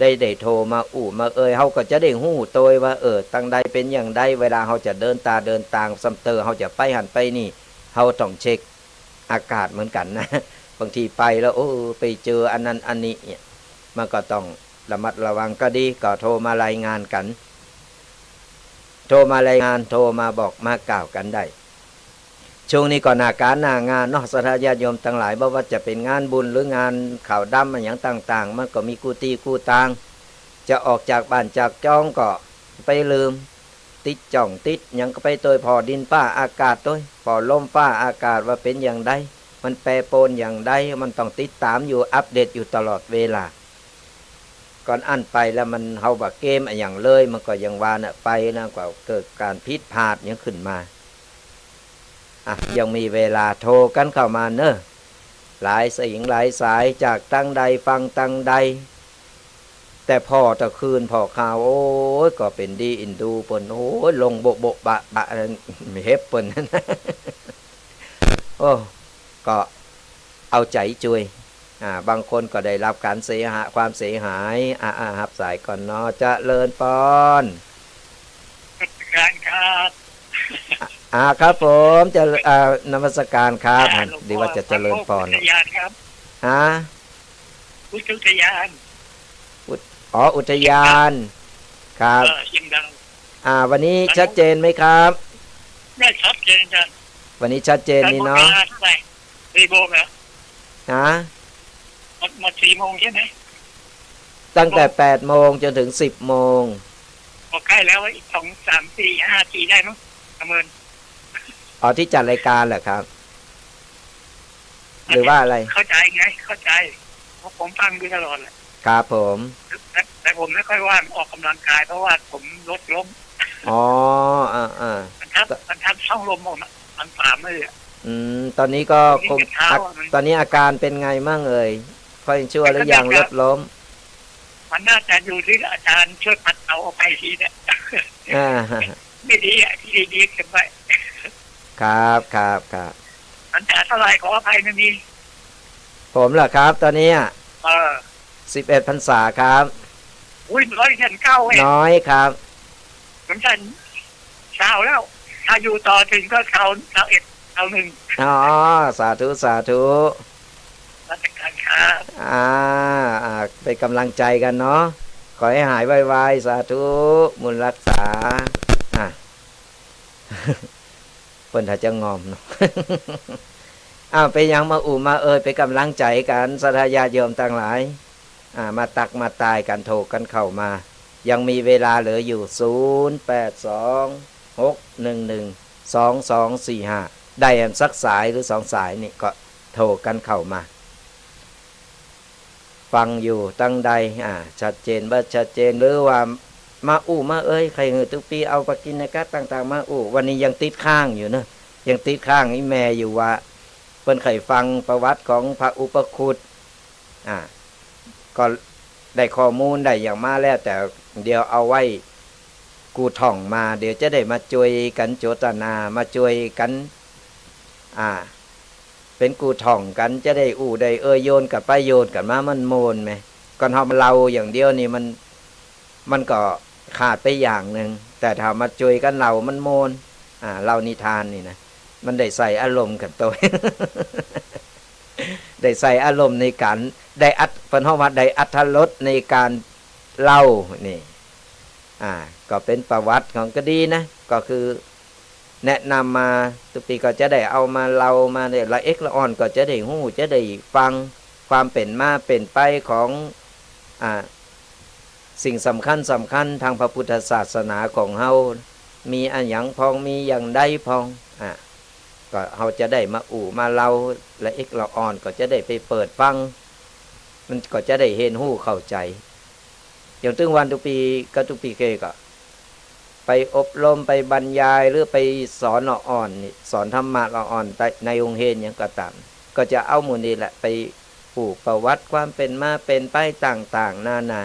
ได้ ได้โทรมาอู้มาเอ่ย เฮาก็จะได้ฮู้ตวยว่า เออ ตังใดเป๋นอย่างใด เวลาเฮาจะเดินต๋าเดินตาง ซ้ำเตื้อเฮาจะไปหั้นไปนี่ เฮาต้องเช็คอากาศเหมือนกั๋นนะ บางทีไปแล้ว โอ้ ไปเจออันนั้นอันนี้เนี่ย มันก็ต้องระมัดระวัง ก็ดี ก็โทรมารายงานกั๋น โทรมารายงาน โทรมาบอกมากล่าวกั๋นได้ ช่วงนี้ก็หน้าก๋านหน้างานเนาะ ศรัทธาญาติโยมตังหลาย บ่ว่าจะเป๋นงานบุญหรืองานขาวดำอะหยังต่างๆ มันก็มีกู้ตี้กู้ตาง จะออกจากบ้านจากจ๊องก็ไปลืม ติดจ๊องติดหยังก็ไปตวย ผ่อดินฟ้าอากาศตวย ผ่อลมฟ้าอากาศว่าเป๋นอย่างใด มันแปรปรวนอย่างใด มันต้องติดต๋ามอยู่ อัปเดตอยู่ตลอดเวลา ก่อนอั้นไปแล้วมัน เฮาบ่เกมอะหยังเลย มันก็อย่างว่าน่ะ ไปแล้วก็เกิดก๋านผิดพลาดหยังขึ้นมา อ่ะ ยังมีเวลา โทรกั๋นเข้ามาเนาะ หลายสายหลายสาย จากตังใด ฟังตังใด แต่ผ่อตะคืนผ่อข่าว โอ้ย ก็เป๋นดีอินดูเปิ้น โอ้ย ลงโบ๊ะโบ๊ะบะบะ เห็บเปิ้น โอ้ ก็เอาใจ๋จ้วย อ่า บางคนก็ได้รับก๋านเสียหาย ความเสียหาย อ่า อ่า ฮับสายก่อนเนาะ เจริญปอน นมัสก๋านครับ อ่า ครับผม จะ อ่า นมัสก๋านครับ อ่า หลวงพ่อ ดีว่าจะเจริญปอน อุทยานครับ ฮะ อุทยาน อุท- อ๋อ อุทยาน ครับ เออ เสียงดัง อ่า วันนี้ชัดเจนไหมครับ ได้ชัดเจนจ้ะ วันนี้ชัดเจนนี่เนาะ สี่โมงแล้ว ฮะ หมด หมดสี่โมงใช่ไหม ตั้งแต่แปดโมงจ๋นเถิงสิบโมง ก็ใกล้แล้ว อีกสอง สาม สี่ ห้านาทีได้มั้ง ประเมิน อ๋อ ตี้จัดรายก๋านเหรอครับ หรือว่าอะไร เข้าใจ๋ไง เข้าใจ๋ เพราะผมฟังอยู่ตลอดแหละ ครับผม แต่ แต่ผมไม่ค่อยว่างออกกำลังกาย เพราะว่าผมรถล้ม อ๋อ อ่า อ่า มันทับ มันทับช่องลมออกมา มันสามเลยอะ อืม ต๋อนนี้ก็คง ต๋อนนี้อาก๋านเป๋นไงมั่งเอ่ย ค่อยชั่วหรือยัง รถล้ม มันน่าจะอยู่ตี้อาจ๋ารย์ช่วยปัดเป๋าออกไปทีเนี่ย อ่า ไม่ดีอะ ที่ดีๆ เก็บไว้ ครับ ครับ ครับ พรรษาเท่าไหร่ ขออภัย ไม่มี ผมเหรอครับ ต๋อนนี้อะ เออ สิบเอ็ดพรรษาครับ อุ๊ย น้อยเกินเก้าเอง น้อยครับ ผมจะซาวแล้ว ถ้าอยู่ต่อเถิงก็ซาว ซาวเอ็ด ซาวหนึ่ง อ๋อ สาธุ สาธุ นมัสก๋านครับ อ่า อ่า เป๋นก๋ำลังใจ๋กั๋นเนาะ ขอหื้อหายไวๆ สาธุ บุญรักษา อ่ะ เปิ้นถ้าจะงอมเนาะ อ้าว เป๋นหยังมาอู้มาเอ่ย เป๋นก๋ำลังใจ๋กั๋น ศรัทธาญาติโยมตังหลาย อ่า มาตักมาตายกั๋น โทรกั๋นเข้ามา ยังมีเวลาเหลืออยู่ ศูนย์แปดสอง หกหนึ่งหนึ่ง สองสองสี่ห้า ได้อันสักสายหรือสองสายนี่ก็โทรกั๋นเข้ามา ฟังอยู่ตังใด อ่า ชัดเจนบ่ชัดเจน หรือว่ามาอู้มาเอ่ย ใค่หื้อตุ๊กปีเอาปกิณกะต่างๆ มาอู้ วันนี้ยังติดค้างอยู่เนาะ ยังติดค้างอี่แม่อยู่ว่า เปิ้นใค่ฟังประวัติของพระอุปคุต อ่า ก็ได้ข้อมูลได้หยังมาแล้ว แต่เดี๋ยวเอาไว้ กู้ถ่องมา เดี๋ยวจะได้มาจ้วยกั๋นโจตนา มาจ้วยกั๋น อ่า เป๋นกู้ถ่องกั๋น จะได้อู้ได้เอ่ย โยนกั๋นไปโยนกั๋นมา มันม่วนแหม ก่อนเฮามาเล่าอย่างเดียวนี่มัน มันก็ขาดไปอย่างนึ่ง แต่ถ้ามาจ้วยกั๋นเล่ามันม่วน อ่า เล่านิทานนี่นะ มันได้ใส่อารมณ์กั๋นตวย ได้ใส่อารมณ์ในก๋าน ได้อรรถ- เปิ้นฮ้องว่าได้อรรถรสในก๋านเล่านี่ อ่า ก็เป๋นประวัติของกะดีนะ ก็คือแนะนำมา ตุ๊กปีก็จะได้เอามาเล่ามาเนี่ย ละเอ็ดละอ่อนก็จะได้ฮู้ จะได้ฟังความเป๋นมาเป๋นไปของ อ่า สิ่งสำคัญสำคัญตางพระพุทธศาสนาของเฮา มีอะหยังพ่อง มีอย่างใดพ่อง อ่ะ ก็เฮาจะได้มาอู้มาเล่า ละเอ็ดละอ่อนก็จะได้ไปเปิดฟัง มันก็จะได้เฮียนฮู้เข้าใจ๋ อย่างตึงวันตุ๊กปีกับตุ๊กปีเคยก็ ไปอบรม ไปบรรยาย หรือไปสอนละอ่อนนี่ สอนธรรมะละอ่อนใน ในโฮงเฮียนหยังก็ต๋าม ก็จะเอาหมู่นี่แหละไป ประวัติความเป๋นมาเป๋นไปต่างๆ นานา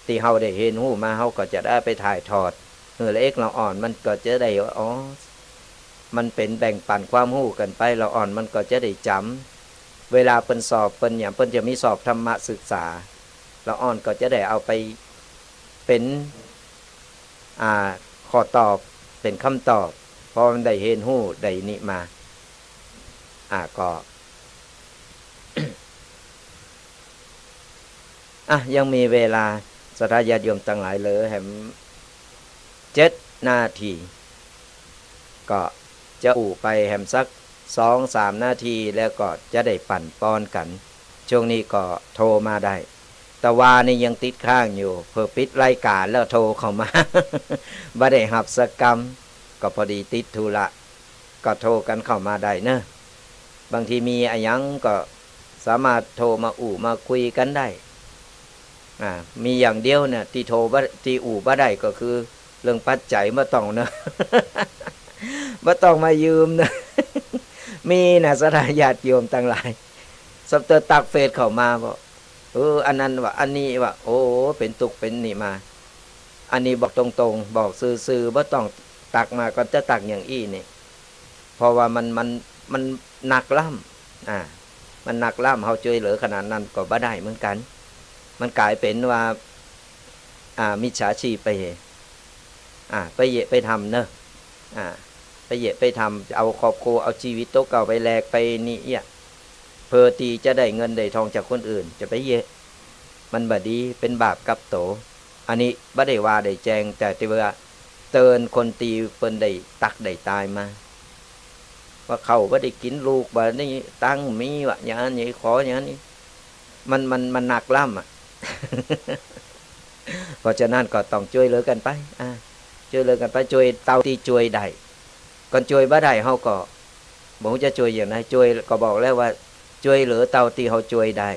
ตี้เฮาได้เห็นฮู้มา เฮาก็จะได้ไปถ่ายทอดหื้อละเอกละอ่อน มันก็จะได้ อ๋อ มันเป๋นแบ่งปั๋นความฮู้กั๋นไป ละอ่อนมันก็จะได้จ๋ำ เวลาเปิ้นสอบเปิ้นหยัง เปิ้นจะมีสอบธรรมศึกษา ละอ่อนก็จะได้เอาไปเป๋น อ่า ข้อตอบ เป๋นกำตอบ เพราะมันได้เห็นฮู้ได้นี่มา อ่า ก็ อ่ะ ยังมีเวลา ศรัทธาญาติโยมตังหลาย เหลือแหมเจ็ดนาที ก็จะอู้ไปแหมสักสองสามนาที แล้วก็จะได้ปั๋นปอนกั๋น ช่วงนี้ก็โทรมาได้ ตะวานี่ยังติดค้างอยู่ เผลอปิดรายก๋านแล้วโทรเข้ามา บ่ได้ฮับสักกำ ก็พอดีติดธุระ ก็โทรกั๋นเข้ามาได้เนาะ บางทีมีอะหยังก็สามารถโทรมาอู้มาคุยกั๋นได้ อ่า มีอย่างเดียวเนี่ย ตี้โทรบ่ ตี้อู้บ่ได้ก็คือเรื่องปัจจัย บ่ต้องเนาะ บ่ต้องมายืมเนาะ มีนะ ศรัทธาญาติโยมตังหลาย สับเตอตักเฟซเข้ามาบอก เออ อันนั้นวะ อันนี้วะ โอ้ เป๋นตุ๊กเป๋นนี่มา อันนี้บอกตรงๆ บอกซื่อๆ บ่ต้องตักมา ก็จะตักอย่างอี้นี่ เพราะว่ามัน มัน มันหนักล้ำ อ่า มันหนักล้ำ เฮาจ้วยเหลือขนาดนั้นก็บ่ได้เหมือนกั๋น มันก๋ายเป๋นว่า อ่า มิจฉาชีพไป อ่า ไปเหยียะไปทำเนาะ อ่า ไปเหยียะไปทำ เอาครอบครัว เอาจีวิตโตเก่าไปแลกไปนี่เอี้ย เพื่อตี้จะได้เงินได้ทองจากคนอื่น จะไปเหยียะ มันบ่ดี เป๋นบาปกับโต อันนี้บ่ได้ว่าได้แจ้ง แต่ตี้ว่าเตื๋อนคนตี้เปิ้นได้ตักได้ตายมา ว่าข้าวบ่ได้กิ๋น ลูกบ่ได้ตังค์ มีวะ อย่างนั้นอย่างนี้ ขออย่างนั้นนี่ มัน มัน มันหนักล้ำอะ เพราะฉะนั้นก็ต้องจ้วยเหลือกั๋นไป อ่า จ้วยเหลือกั๋นไป จ้วยเต้าตี้จ้วยได้ ก่อนจ้วยบ่ได้ เฮาก็บ่ฮู้จะจ้วยอย่างใด จ้วยก็บอกแล้วว่าจ้วยเหลือเต้าตี้เฮาจ้วยได้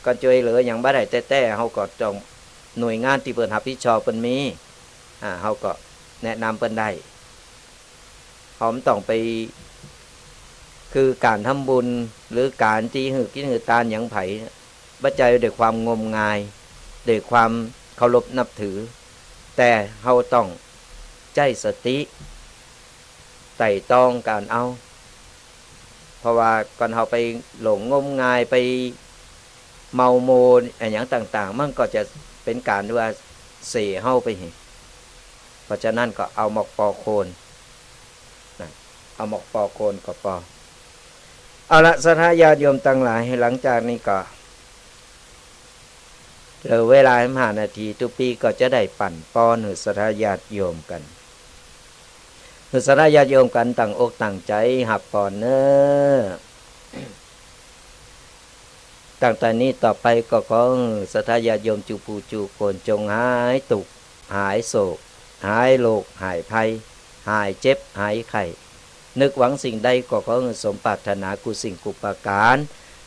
ก่อนจ้วยเหลือหยังบ่ได้แต๊ๆ เฮาก็ต้อง หน่วยงานตี้เปิ้นฮับผิดชอบเปิ้นมี อ่า เฮาก็แนะนำเปิ้นได้ เฮาบ่ต้องไป คือก๋านทำบุญ หรือก๋านตี้หื้อกิ๋นหื้อตานหยังใผ บ่ใจ้ด้วยความงมงาย ด้วยความเคารพนับถือ แต่เฮาต้องใจ๊สติ ไตร่ตรองก๋านเอา เพราะว่าก่อนเฮาไปหลงงมงาย ไปเมาโมวอะหยังต่างๆ มันก็จะเป๋นก๋านว่าเสียเฮาไป เพราะฉะนั้นก็เอาหมอกปอโคน นะ เอาหมอกปอโคนก็ปอ เอาละ ศรัทธาญาติโยมตังหลาย หลังจากนี้ก็ เหลือเวลาห้านาที ตุ๊ปี้ก็จะได้ปั๋นปอนหื้อศรัทธาญาติโยมกั๋น หื้อศรัทธาญาติโยมกั๋นตั้งอกตั้งใจ๋ฮับปอนเน้อ ตั้งแต่นี้ต่อไปก็ขอหื้อศรัทธาญาติโยมจุผู้จุคน จงหายตุ๊กข์ หายโศก หายโรค หายภัย หายเจ็บ หายไข้ นึกหวังสิ่งใดก็ขอหื้อสมปรารถนากู้สิ่งกู้ประก๋าน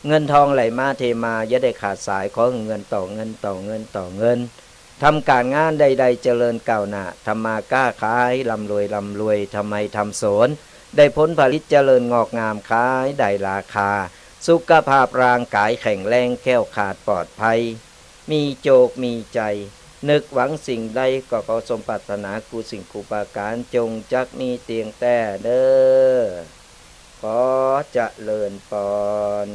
เงินทองไหลมาเทมา อย่าได้ขาดสาย ขอหื้อเงินต่อเงิน ต่อเงิน ต่อเงิน ทำก๋านงานใดๆ เจริญก้าวหน้า ทำมาค้าขาย ร่ำรวย ร่ำรวย ทำไฮ่ทำสวน ได้ผลผลิตเจริญงอกงาม ขายได้ราคา สุขภาพร่างก๋ายแข็งแรง แคล้วคลาดปลอดภัย มีโจคมีชัย นึกหวังสิ่งใดก็ขอสมปรารถนากู้สิ่งกู้ประก๋าน จงจักมีเตียงแต๊เน้อ ขอเจริญปอน